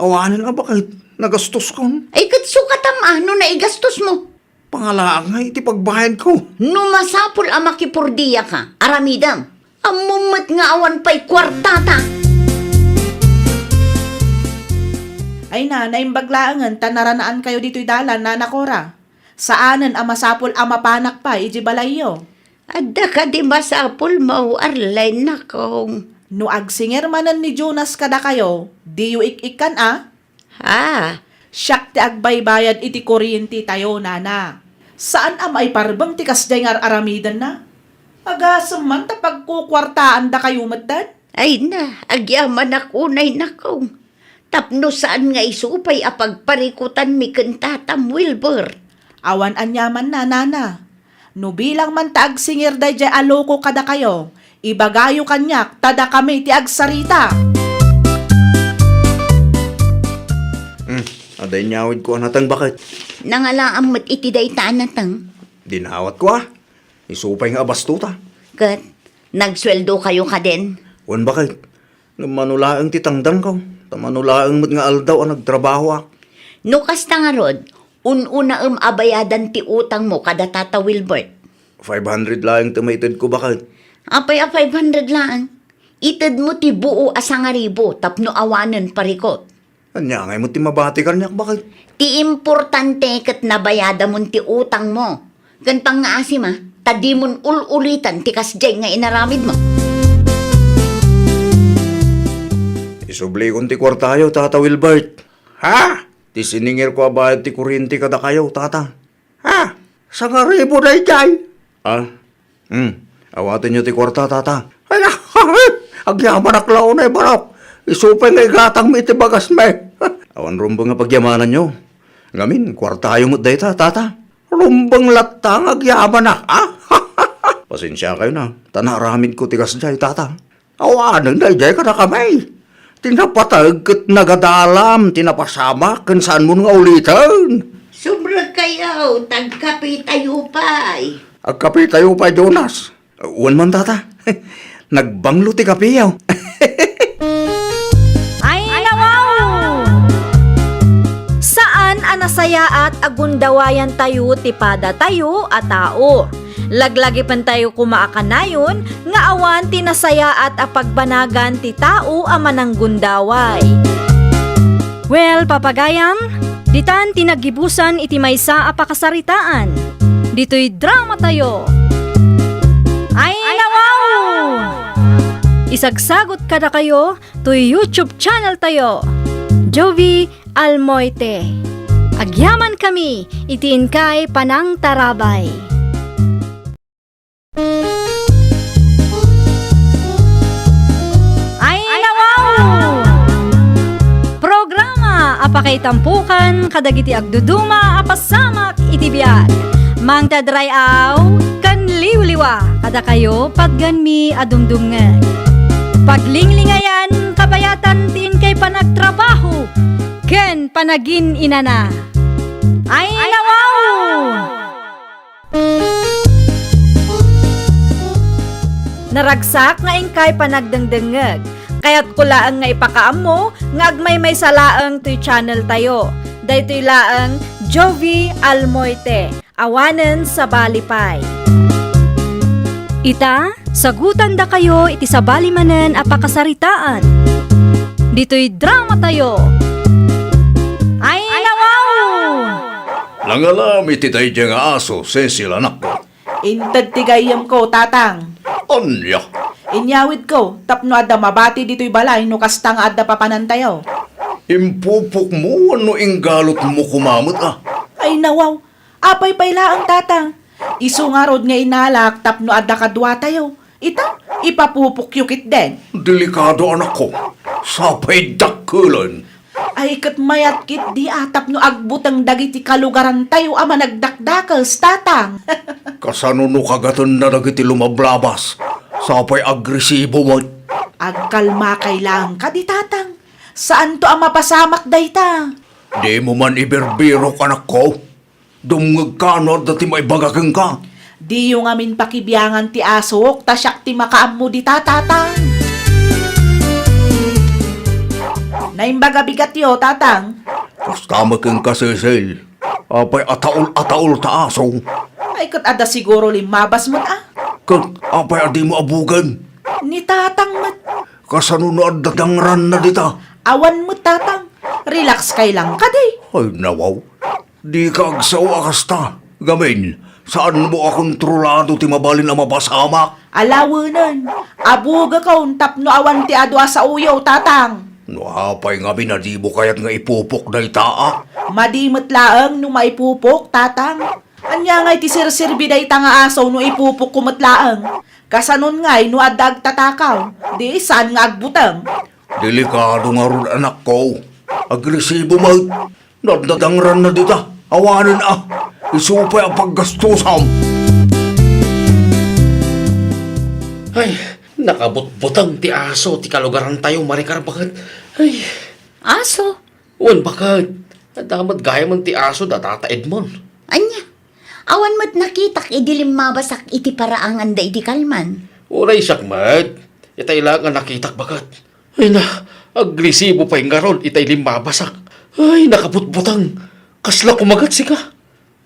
Awanen a, baket. Nagastoskon. Ay, ket sukatam a no naigastos mo. Pangalaak nga iti pagbayadko. No masapul a makipurdiaka, aramidem. Ammom met nga awan pay kuartata. Ay na, naimbag laengen ta naranaankayo ditoy dalan, Nana Cora. Saanen a masapul a mapanak pay iti balayyo. Adda kadi masapulmo, Arlene, nakong? No agsingir manen ni Jonas kadakayo, diyo ik-ikkan a? Ha? Siak ti agbaybayad iti kuryentetayo, Nana. Saan a maiparbeng ti kasdiay nga ar-aramidenna? Agasem man ta pagkukuartaandakayo metten? Ay na, agyamanak unay, nakong. Tapno saan nga isu pay a pagparikutanmi ken Tatam Wilbert. Awan aniamanna, Nana. No bilang man ta agsingir daydiay a loko kadakayo, ibagayo kaniak ta dakami ti agsarita. Hmm, adda inyawidko a nateng, baket. Nangalaam met iti dayta a nateng. Dinawatko a. Isu pay nga abastota. Ket, nagsueldokayo kaden? Wen, baket. Ngem mano laeng ti tangdanko, ta mano laeng met nga aldaw a nagtrabahoak. No kasta ngarud, un-unaem a bayadan ti utangmo kada Tata Wilbert. Five hundred laeng ti maitedko, baket. Apay a five hundred laeng? Itedmo ti buo a sangaribu tapno awanen parikut. Ania ngay met ti mabati kaniak, baket? Ti importante ket nabayadamon ti utangmo. Ken pangngaasim a, ta dimon ul-ulitan ti kasdiay nga inaramidmo. Isublikon ti kuartayo, Tata Wilbert. Ha? Ti siningirko a bayad ti kuryente kadakayo, Tata. Ha? Sangaribu daydiay? Ah? Hmm. Awatenyo ti kuarta, Tata. Ay, agyamanak la unay, barok. Isu pay nga igatangmi iti bagasmi. Awan rumbeng a pagyamananyo. Ngamin, kuartayo met dayta, Tata. Rumbeng latta nga agyamanak, a? Pasensiakayo na, ta naaramidko ti kasdiay, Tata. Awanen daydiay kadakami. Ti napateg ket nagadalam ti napasamak ken saanmon nga uliten. Subrekkayo, ta agkapitayo pay. Agkapitayo pay, Jonas. Wen man, Tata. Nagbanglo ti kapiyo. Ay, nawaw! Saan a nasayaat a gundawayantayo ti padatayo a tao. Laglagipentayo koma a kanayon nga awan ti nasayaat a pagbanagan ti tao a mananggundaway. Well, papagayam, ditan ti naggibusan iti maysa a pakasaritaan. Ditoy dramatayo. Ay, nawaw! Isagsagot kadakayo toy YouTube channel tayo, Jovie Almoite. Agyamankami iti inkay panangtarabay. Ay, nawaw! Programa a pakaitampukan kadagiti agduduma a pasamak iti biag. Mangted ray-aw ken liwliwa kadakayo patgenmi a dumdumngeg. Paglinglingayan, kabayatan ti inkay panagtrabaho ken panagin-inana. Ay, nawaw! Naragsak nga inkay panagdengdengngeg. Kayatko laeng nga ipakaammo nga agmaymaysa laeng toy channel tayo. Daytoy laeng Jovie Almoite. Awanen sabali pay. Ita, sagutandakayo iti sabali manen a pakasaritaan. Ditoy dramatayo. Ay, nawaw! Nangalam iti daydiay nga aso, Cecil, anakko. Inted ti gayyemko, Tatang. Ania? Inyawidko tapno adda mabati ditoy balay no kasta nga adda papanantayo. Impupokmo wenno inggalotmo koma met a? Ay, nawaw. Apay pay laeng, Tatang? Isu ngarud nga inalak tapno adda kaduatayo. Ita, ipapupokyo ketdin. Delikado, anakko. Sapay dakkelen. Ay, ket mayat ketdi a tapno agbuteng dagiti kalugarantayo a managdakdakes, Tatang. Kasano no kagatenna dagiti lumablabas? Sapay agresibo met. Agkalmakay laeng kadi, Tatang. Saanto a mapasamak dayta. Dimo man ibirbirok, anakko. Dumngegka no adda ti maibaga kenka. Diyo ngamin pakibiangan ti asok, ta siak ti makaammo dita, Tatang. Naimbag a bigatyo, Tatang. Kasta met kenka, Cecil. Apay a taol a taol ta aso? Ay, ket adda siguro limmabas met a. Ket apay a dimo abugen? Ni Tatang met. Kasano no adda dangranna dita? Awan met, Tatang. Relax kay lang kadi. Ay, nawaw. Dika agsao a kasta. Gamin, saanmo a kontrolado ti mabalin a mapasamak? Alawenen, abugakon tapno awan ti adu a saoyo, Tatang. No apay ngamin a dimo kayat nga ipupok dayta a? Madi met laeng no maipupok, Tatang. Ania ngay ti serserbi dayta nga aso no ipupokko met laeng? Kasanon ngay no adda agtatakaw, di saan nga agbuteng? Delikado ngarud, anakko. Agresibo met. Nadadangranna dita. Awanen a. Isu pay a paggastusam. Ay, nakabutbuteng ti aso ti kalugarantayo, Maricar, baket. Ay. Aso? Wen, baket. Adda met gayamen ti aso da Tata Edmond. Ania? Awan met nakitak idi limmabasak iti paraanganda idi kalman. Uray siak met. Itay laeng a nakitak, baket. Ay na, agresibo pay ngarud itay limmabasak. Ay, nakabutbuteng. Kasla kumagat sika.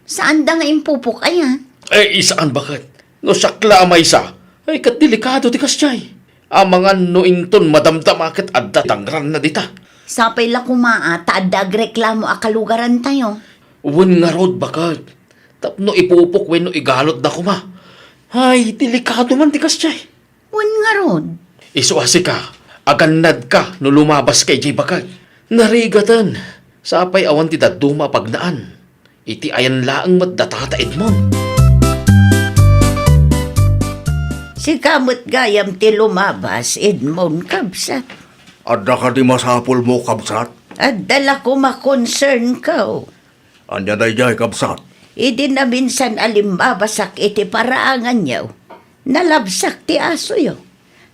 Saanda nga impupok aya? Eh, saan, baket. No siak la a maysa, ay, ket delikado ti kasdiay. Amangan no inton madamdama ket adda dangranna dita. Sapay la koma a ta adda agreklamo a kalugarantayo. Wen ngarud, baket. Tapno ipupok wenno igalotda koma. Ay, delikado man ti kasdiay. Wen ngarud. Isu a sika, agannadka no lumabaska idiay baket. Narigaten, sapay awan ti dadduma a pagnaan. Iti ayan laeng met da Tata Edmond. Sika met gayam ti lumabas, Edmond, kabsat. Adda kadi masapulmo, kabsat? Adda la koma concernko. Ania daydiay, kabsat? Idi naminsan a limmabasak iti paraanganyo, nalabsak ti asoyo.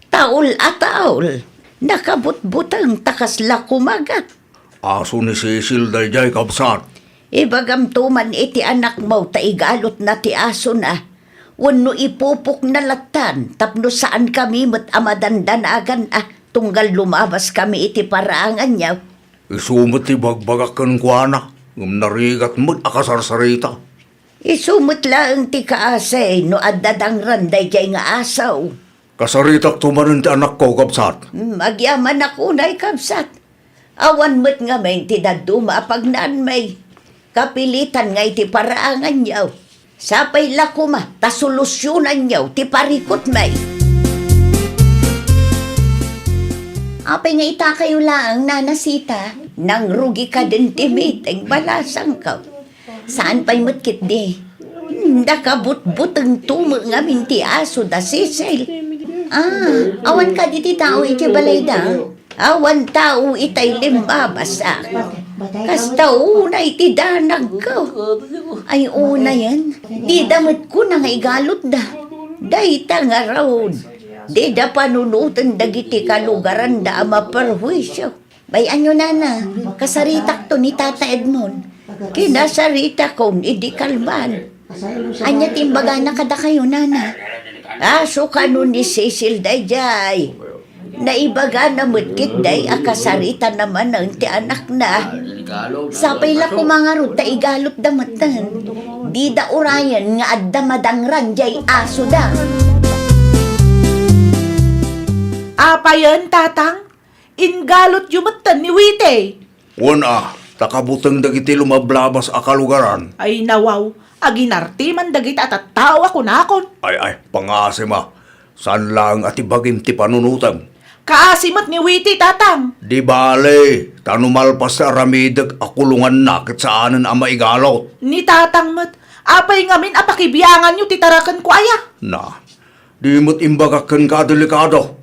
Taol a taol, nakabutbuteng ta kasla kumagat. Aso ni Cecil daydiay, kabsat. Ibagamto man iti anakmo ta igalotna ti asona, wenno ipupokna lattan tapno saankami met a madandanagan a tunggal lumabaskami iti paraanganyo. Isu met ti ibagbagak kenkuana, ngem narigat met a kasarsarita. Isu met laeng ti kaasi no adda dangran daydiay nga aso. Kasaritakto manen ti anakko, kabsat. Hmm, agyamanak unay, kabsat. Awan met ngamin ti dadduma a pagnaanmi. Kapilitan nga iti paraanganyo. Sapay la koma ta solusionanyo ti parikutmi. Apay nga itakayo laeng, Nana Sita? Nangrugi kadin ti meeting, balasangko. Saan pay met ketdi? Hmm, nakabutbutengto met ngamin ti aso da Cecil. Ah, awan kadi ti tao iti balayda? Awan tao itay limmabas a. Kasta unay ti danagko. Ay, unayen, dida met kuna nga igalutda. Dayta ngarud, dida panunoten dagiti kalugaranda a maperhuisio. Bay-anyo, Nana, kasaritakto ni Tata Edmond. Kinasaritakon idi kalman. Ania ti imbagana kadakayo, Nana? Aso kano ni Cecil daydiay. Naibagana met ketdi a kasaritana manen ti anakna. Sapay la koma ngarud ta igalutda metten. Dida urayen nga adda madangran diay asoda. Apayen, Tatang? Inggalutyo metten ni Witi? Wen a, ta kabuteng dagiti lumablabas a kalugaran. Ay, nawaw, aginartiman dagita a tattao a kunakon. Ay, ay, pangasim a. Saan laeng a ti bagim ti panunotem. Kaasi met ni Witi, Tatang. Di bale, ta no malpas ti aramidek a kulonganna ket saanen a maigalut. Ni Tatang met, apay ngamin a pakibianganyo ti tarakenko aya? Na, di met imbagak kenka a delikado.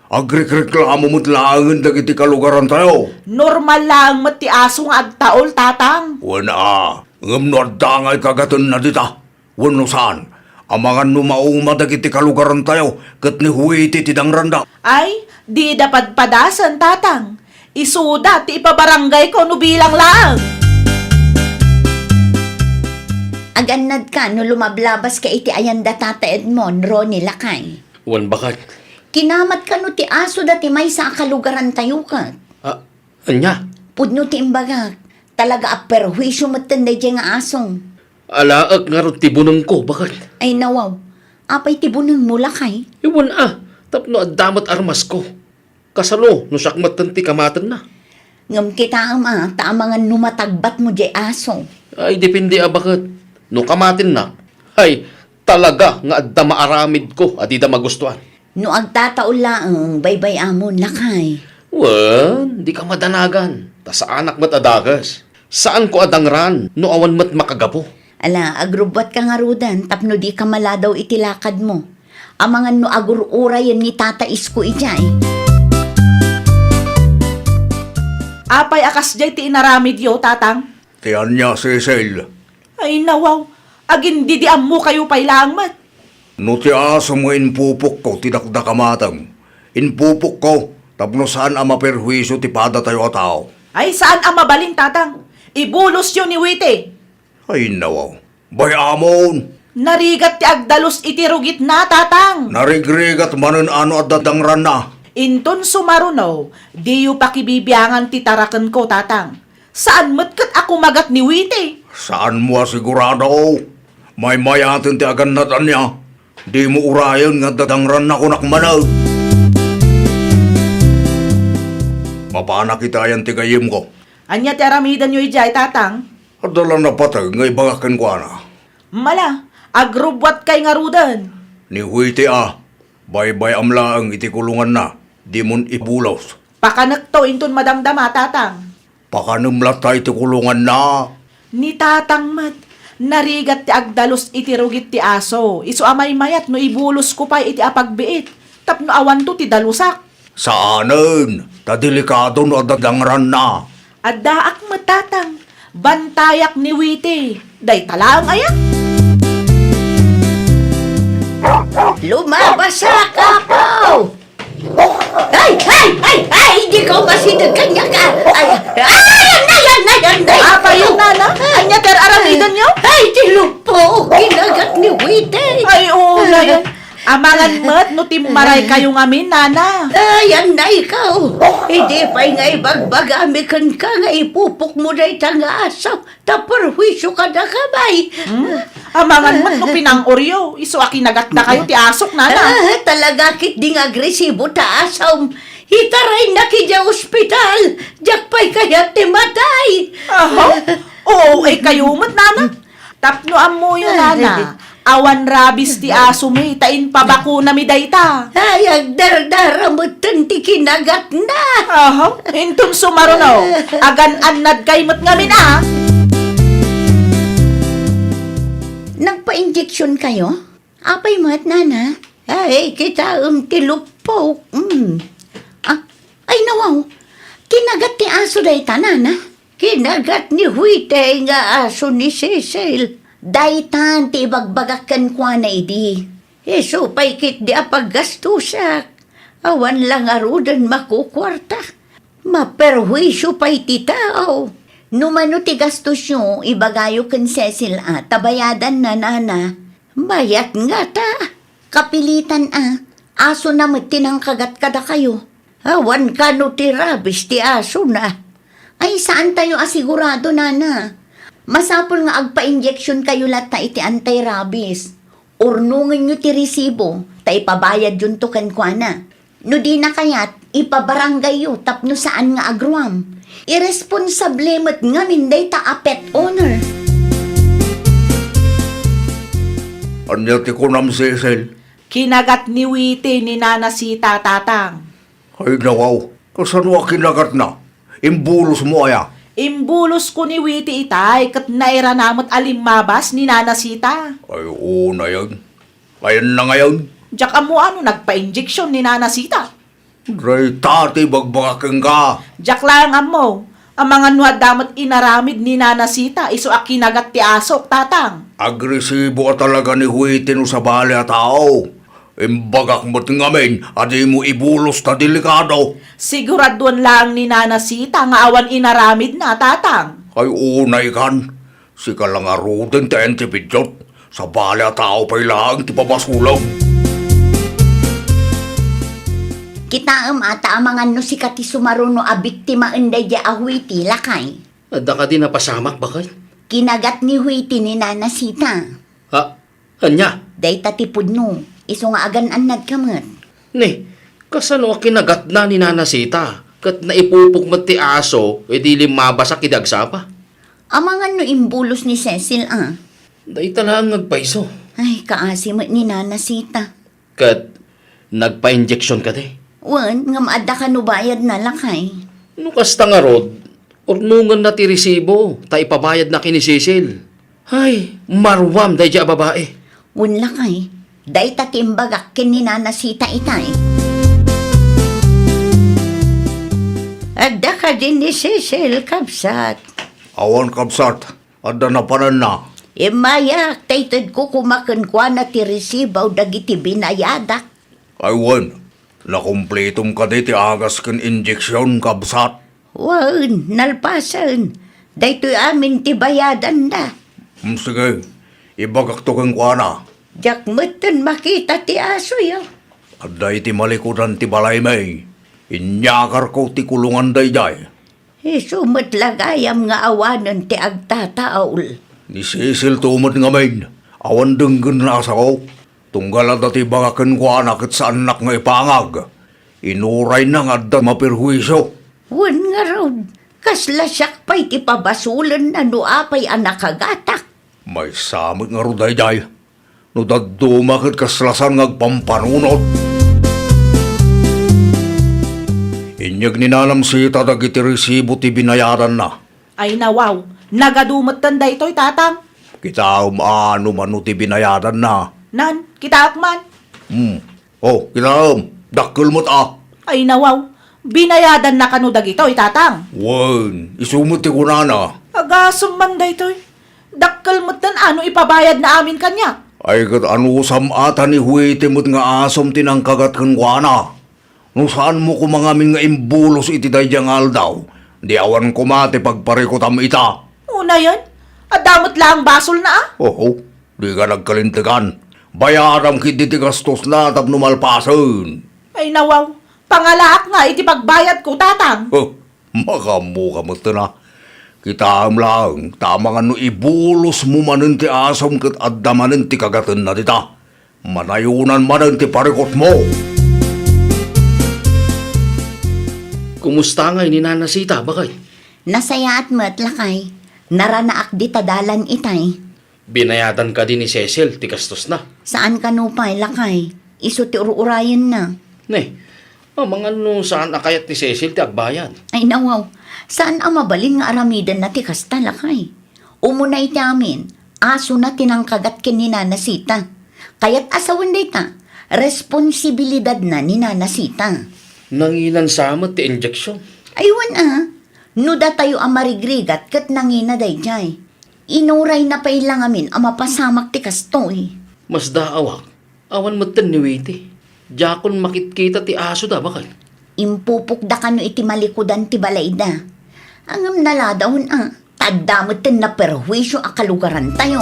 Agrikreklamo met laengen dagiti kalugarantayo. Normal laeng met ti aso nga agtaol, Tatang. Wen a, ngem no adda nga ikagatenna dita, wenno saan, amangan no mauma dagiti kalugarantayo ket ni Huiti ti dangranda. Ay, dida padpadasen, Tatang. Isuda ti ipabaranggayko no bilang laeng. Agannadka no lumablabas ka iti ayanda Tata Edmond, Ronnie, lakay. Wen, baket. Kinamat kano ti aso dati maysa a kalugarantayo ket? Ah, ania? Pudno ti imbagak. Talaga a perhuisio metten daydiay nga aso. Alaek ngarud ti bunengko, baket. Ay, nawaw. Apay ti bunengmo, lakay? Wen a, tapno adda met armasko. Kasano no siak metten ti kamatenna? Ngem kitaem a, ta amangan no matagbatmo diay aso. Ay, depende a baket. No kamatenna, ay, talaga nga adda maaramidko a dida magustuan. No agtataol laeng, baybay-amon, lakay. Wen, dika madanagan. Ta saanak met a dakes. Saanko a dangran no awan met makagapu. Ala, agrubbuatka ngaruden tapno dika maladaw iti lakadmo. Amangan no agur-urayen ni Tata Isko idiay. Apay a kasdiay ti inaramidyo, Tatang? Ti ania, Cecil? Ay, nawaw, agindidiammokayo pay laeng met. No ti asom nga impupokko ti dakdakamateng, impupokko tapno saan a maperhuisio ti padatayo a tao. Ay, saan a mabalin, Tatang. Ibulosyo ni Witi. Ay, nawaw. Bay-amon. Narigat ti agdalus iti rugitna, Tatang. Narigrigat manen a no adda dangranna. Inton sumaruno, diyo pakibibiangan ti tarakenko, Tatang. Saan met ket a kumagat ni Witi. Saanmo a sigurado? Maymayaten ti agannad ania? Dimo urayen nga adda dangranna, kunak manen. Mapanak iti ayan ti gayyemko. Ania ti aramidenyo idiay, Tatang? Adda la napateg nga ibagak kenkuana. Mala, agrubbuatkay ngaruden. Ni Huiti a, baybay-am laeng iti kulonganna, dimon ibulos. Pakanekto inton madamdama, Tatang. Pakanem latta iti kulonganna. Ni Tatang met, narigat ti agdalus iti rugit ti aso, isu a maymayat no ibulosko pay iti apagbiit, tapno awanto ti dalusak. Saanen, ta delikado no adda dangranna. Addaak met, Tatang. Bantayak ni Witi. Dayta laeng aya. Lumabas sa kapo! Ay, ay, ay, ay, di ko masideg kanya ka. Ay, ay, ay, ay, ay, ay, ay. Apa yun, Nana? Anya ter aramidan nyo? Ay, ti lupo, kinagat ni Witi. Ay, oo, na yan. Amangan met no timmaray kayo ngamin, nana. Ay, annay ka, oh. Idi pay nga ibagbagami kenka nga ipupokmo dayta nga aso, ta perhuisio kadakayo. Hmm? Amangan met no pinang-oryo, isu a kinagatna kayo ti asok, nana. Ah, talaga ketdi nga agresibo ta asom. Itaraynak idiay ospital, diak pay kayat ti matay. Aha? Oo, ay kayo met, nana. Tapno ammoyo, nana, awan rabies ti asomi ta impabakonami dayta. Ay, agdardara metten ti kinagatna. Aha, inton sumaruno, agan-annad kay met ngamin, a. Nagpa-injection kayo? Apay met, nana? Ay, kitaem ti luppok. Mm. Ah, ay, nawaw. Kinagat ti aso dayta, nana? Kinagat ni Huite nga aso ni Cecil. Daytan ti ibagbagak kenkuana idi. Isu pay ketdi a paggastosak. Awan la ngaruden makukuarta. Maperhuisio pay ti tao. No mano ti gastosyo, ibagayo ken Cecil a, ta bayadanna, nana. Mayat ngata. Kapilitan a, asona met ti nangkagat kadakayo. Awan kano ti rabies ti asona. Ay, saantayo a sigurado, nana. Masapul nga agpa-injection kayo latta iti anti-rabies. Urnongenyo ti resibo, ta ipabayadyonto kenkuana. No dina kayat, ipabarangayyo tapno saan nga agruam. Iresponsable met ngamin dayta a pet owner. Ania ti kunam, Cecil? Kinagat ni Witi ni Nana Sita, Tatang. Ay, nawaw. Kasano a kinagatna? Imbulosmo aya? Imbulosko ni Witi itay, ket nairana met a limmabas ni Nana Sita. Ay, unayen. Ayanna ngayen? Diak ammo a no nagpa-injection ni Nana Sita. Dayta ti ibagbagak kenka. Diak laeng ammo. Amangan no adda met inaramid ni Nana Sita, isu a kinagat ti asok, Tatang. Agresibo a talaga ni Huiti no sabali a tao. Imbagak met ngamin a dimo ibulos ta delikado. Siguraduan laeng ni Nana Sita nga awan inaramidna, Tatang. Ay, unay kan. Sika la ngaruden ti ayan ti pidiot. Sabali a tao pay laeng ti pabasolem. Kitaem a ta amangan no sika ti sumaruno a biktimaen daydiay a Huiti, lakay. Adda kadi napasamak, baket? Kinagat ni Huiti ni Nana Sita. Ha? Ania? Dayta ti pudno, isu nga agan-annadka met. Ni, kasano a kinagatna ni Nana Sita, ket naipupok met ti aso idi limmabasak idi agsapa? Amangan no imbulos ni Cecil a. Dayta laeng nga agpayso. Ay, kaasi met ni Nana Sita. Ket nagpa-injection kadi? Wen, ngem adda kano bayadna, lakay. No kasta ngarud, urnongenna ti resibo, ta ipabayadna ken ni Cecil. Ay, maruam daydiay a babai. Wen, lakay, dayta ti imbagak ken ni Nana Sita itay. Adda kadi ni Cecil, kabsat? Awan, kabsat. Adda napananna. Immayak ta itedko koma kenkuana ti resibo dagiti binayadak. Ay wen, nakumplitom kadi ti agas ken injeksion, kabsat? Wen, nalpasen. Daytoy amin ti bayadanna. Hmm, sige, ibagakto kenkuana. Diak metten makita ti asoyo. Adda iti malikudan ti balaymi. Inyakarko ti kulongan daydiay. Isu met la gayam nga awanen ti agtataul. Ni Cecil to met ngamin, awan denggenna a sao. Tunggal adda ti ibaga kenkuana ket saannak nga ipangag. Inurayna nga adda maperhuisio. Wen ngarud, kasla siak pay ti pabasolenna no apay a nakagatak. Maysa met ngarud daydiay. No dadduma ket kasla saan nga agpampanunot. Inyeg ni Nanam Sita dagiti resibo ti binayadanna. Ay nawaw, nagadu metten daytoy, Tatang. Kitaem a no mano ti binayadanna. Nan, kitaek man. Hmm. Oh, kitaem, dakkel met a. Ay nawaw, binayadanna kano dagitoy, Tatang? Wen, isu met ti kunana. Agasem man daytoy. Dakkel metten a no ipabayadna amin kaniak. Ay ket anusam a ta ni Huiti met nga asom ti nangkagat kenkuana. No saanmo koma ngamin nga imbulos iti daydiay nga aldaw, di awan koma ti pagparikutam ita. Unayen, adda met laeng basolna a? Oo, dika nagkalintegan. Bayadam ketdi ti gastosna tapno malpasen. Ay, nawaw. Pangalaak nga iti pagbayadko, Tatang. Huh, makaammoka metten a. Kitaem laeng, ta amangan no ibulosmo manen ti asom ket adda manen ti kagatenna dita. Manayonan manen ti parikutmo. Kumusta ngay ni Nana Sita, baket? Nasayaat met, lakay. Naranaak dita dalan itay. Binayadan kadi ni Cecil ti gastosna? Saan kano pay, lakay. Isu ti ur-urayenna. Ne, amangan no saan a kayat ni Cecil ti agbayad. Ay, nawaw. Saan a mabalin nga aramidenna ti kasta, lakay. Umuna iti amin, asona ti nangkagat ken ni Nana Sita. Kayat a sawen dayta, responsibilidadna ni Nana Sita. Nanginan sa met ti injection? Ay, wen a. No datayo a marigrigat ket nangina daydiay. Inurayna pay la ngamin a mapasamak ti kastoy. Masdaawak, awan metten ni Witi. Diakon makitkita ti asoda, baket. Impupokda kano iti malikudan ti balayda. Ngem naladawen a, ta adda metten naperhuisio a kalugarantayo.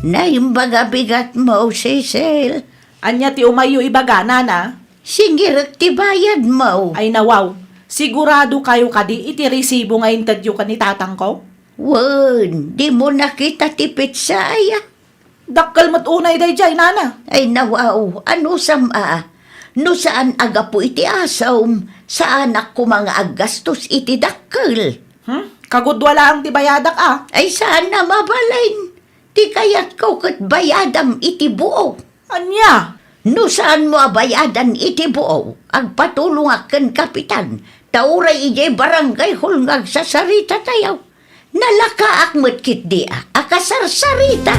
Naimbag a bigatmo, Cecil. Ania ti umayyo ibaga, Nana? Singirek ti bayadmo. Ay, nawaw. Sigurado kayo kadi iti resibo nga intedyo ken ni tatangko? Wen, dimo nakita ti petsa aya? Dakkel met unay daydiay, Nana. Ay, nawaw, anusam a? No saan a gapu iti asom, saanak koma nga aggastos iti dakkel. Hmm? Kagudua laeng ti bayadak a. Ay, saan a mabalin. Ti kayatko ket bayadam iti buok. Ania? No saanmo a bayadan iti buok, agpatulongak ken kapitan, ta uray idiay barangay hall nga agsasaritatayo. Nalakaak met ketdi a, a kasarsarita.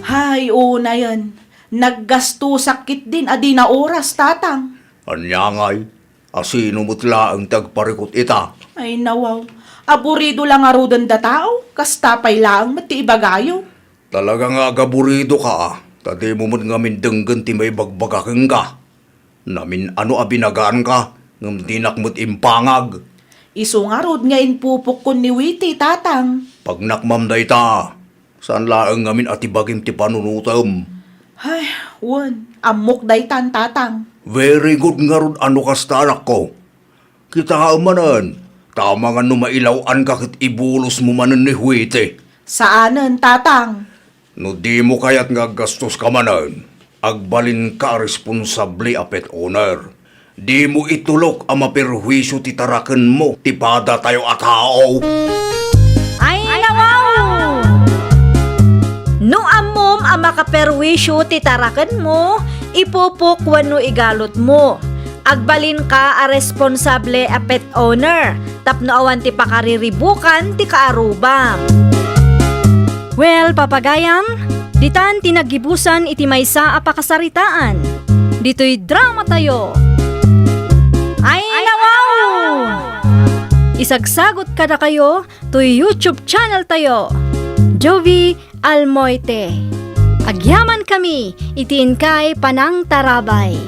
Hay, unayen, naggastosak ketdin a di naoras, tatang. Ania ngay? A sino met laeng ti agparikut ita? Ay, nawaw. Aburido la ngaruden datao, kasta pay laeng met ti ibagayo. Talaga nga agaburidoka, a, ta dimo met ngamin denggen ti maibagbaga kenka. Namin-ano a binagaanka, ngem dinak met impangag. Isu ngarud nga impupokkon ni Witi, tatang. Pagnakmam dayta, saan laeng ngamin a ti bagim ti panunotem. Ay, wen, ammok daytan, tatang. Very good ngarud a no kasta, anakko. Kitaem manen, ta amangan no mailaw-anka ket ibulosmo manen ni Witi. Saanen, tatang. No dimo kayat nga aggastoska manen, agbalinka a responsable a pet owner. Dimo itulok a maperhuisio ti tarakenmo ti padatayo a tao. Ay, nawaw! No ammom a makaperwisyo ti tarakenmo, ipupok wenno igalutmo, agbalinka a responsable a pet owner tapno awan ti pakariribukan ti kaarubam. Well, papagayam, ditan ti naggibusan iti maysa a pakasaritaan. Ditoy dramatayo. Ay, nawaw! Isagsagot kadakayo toy YouTube channel tayo, Jovie Almoite. Agyamankami iti inkay panangtarabay.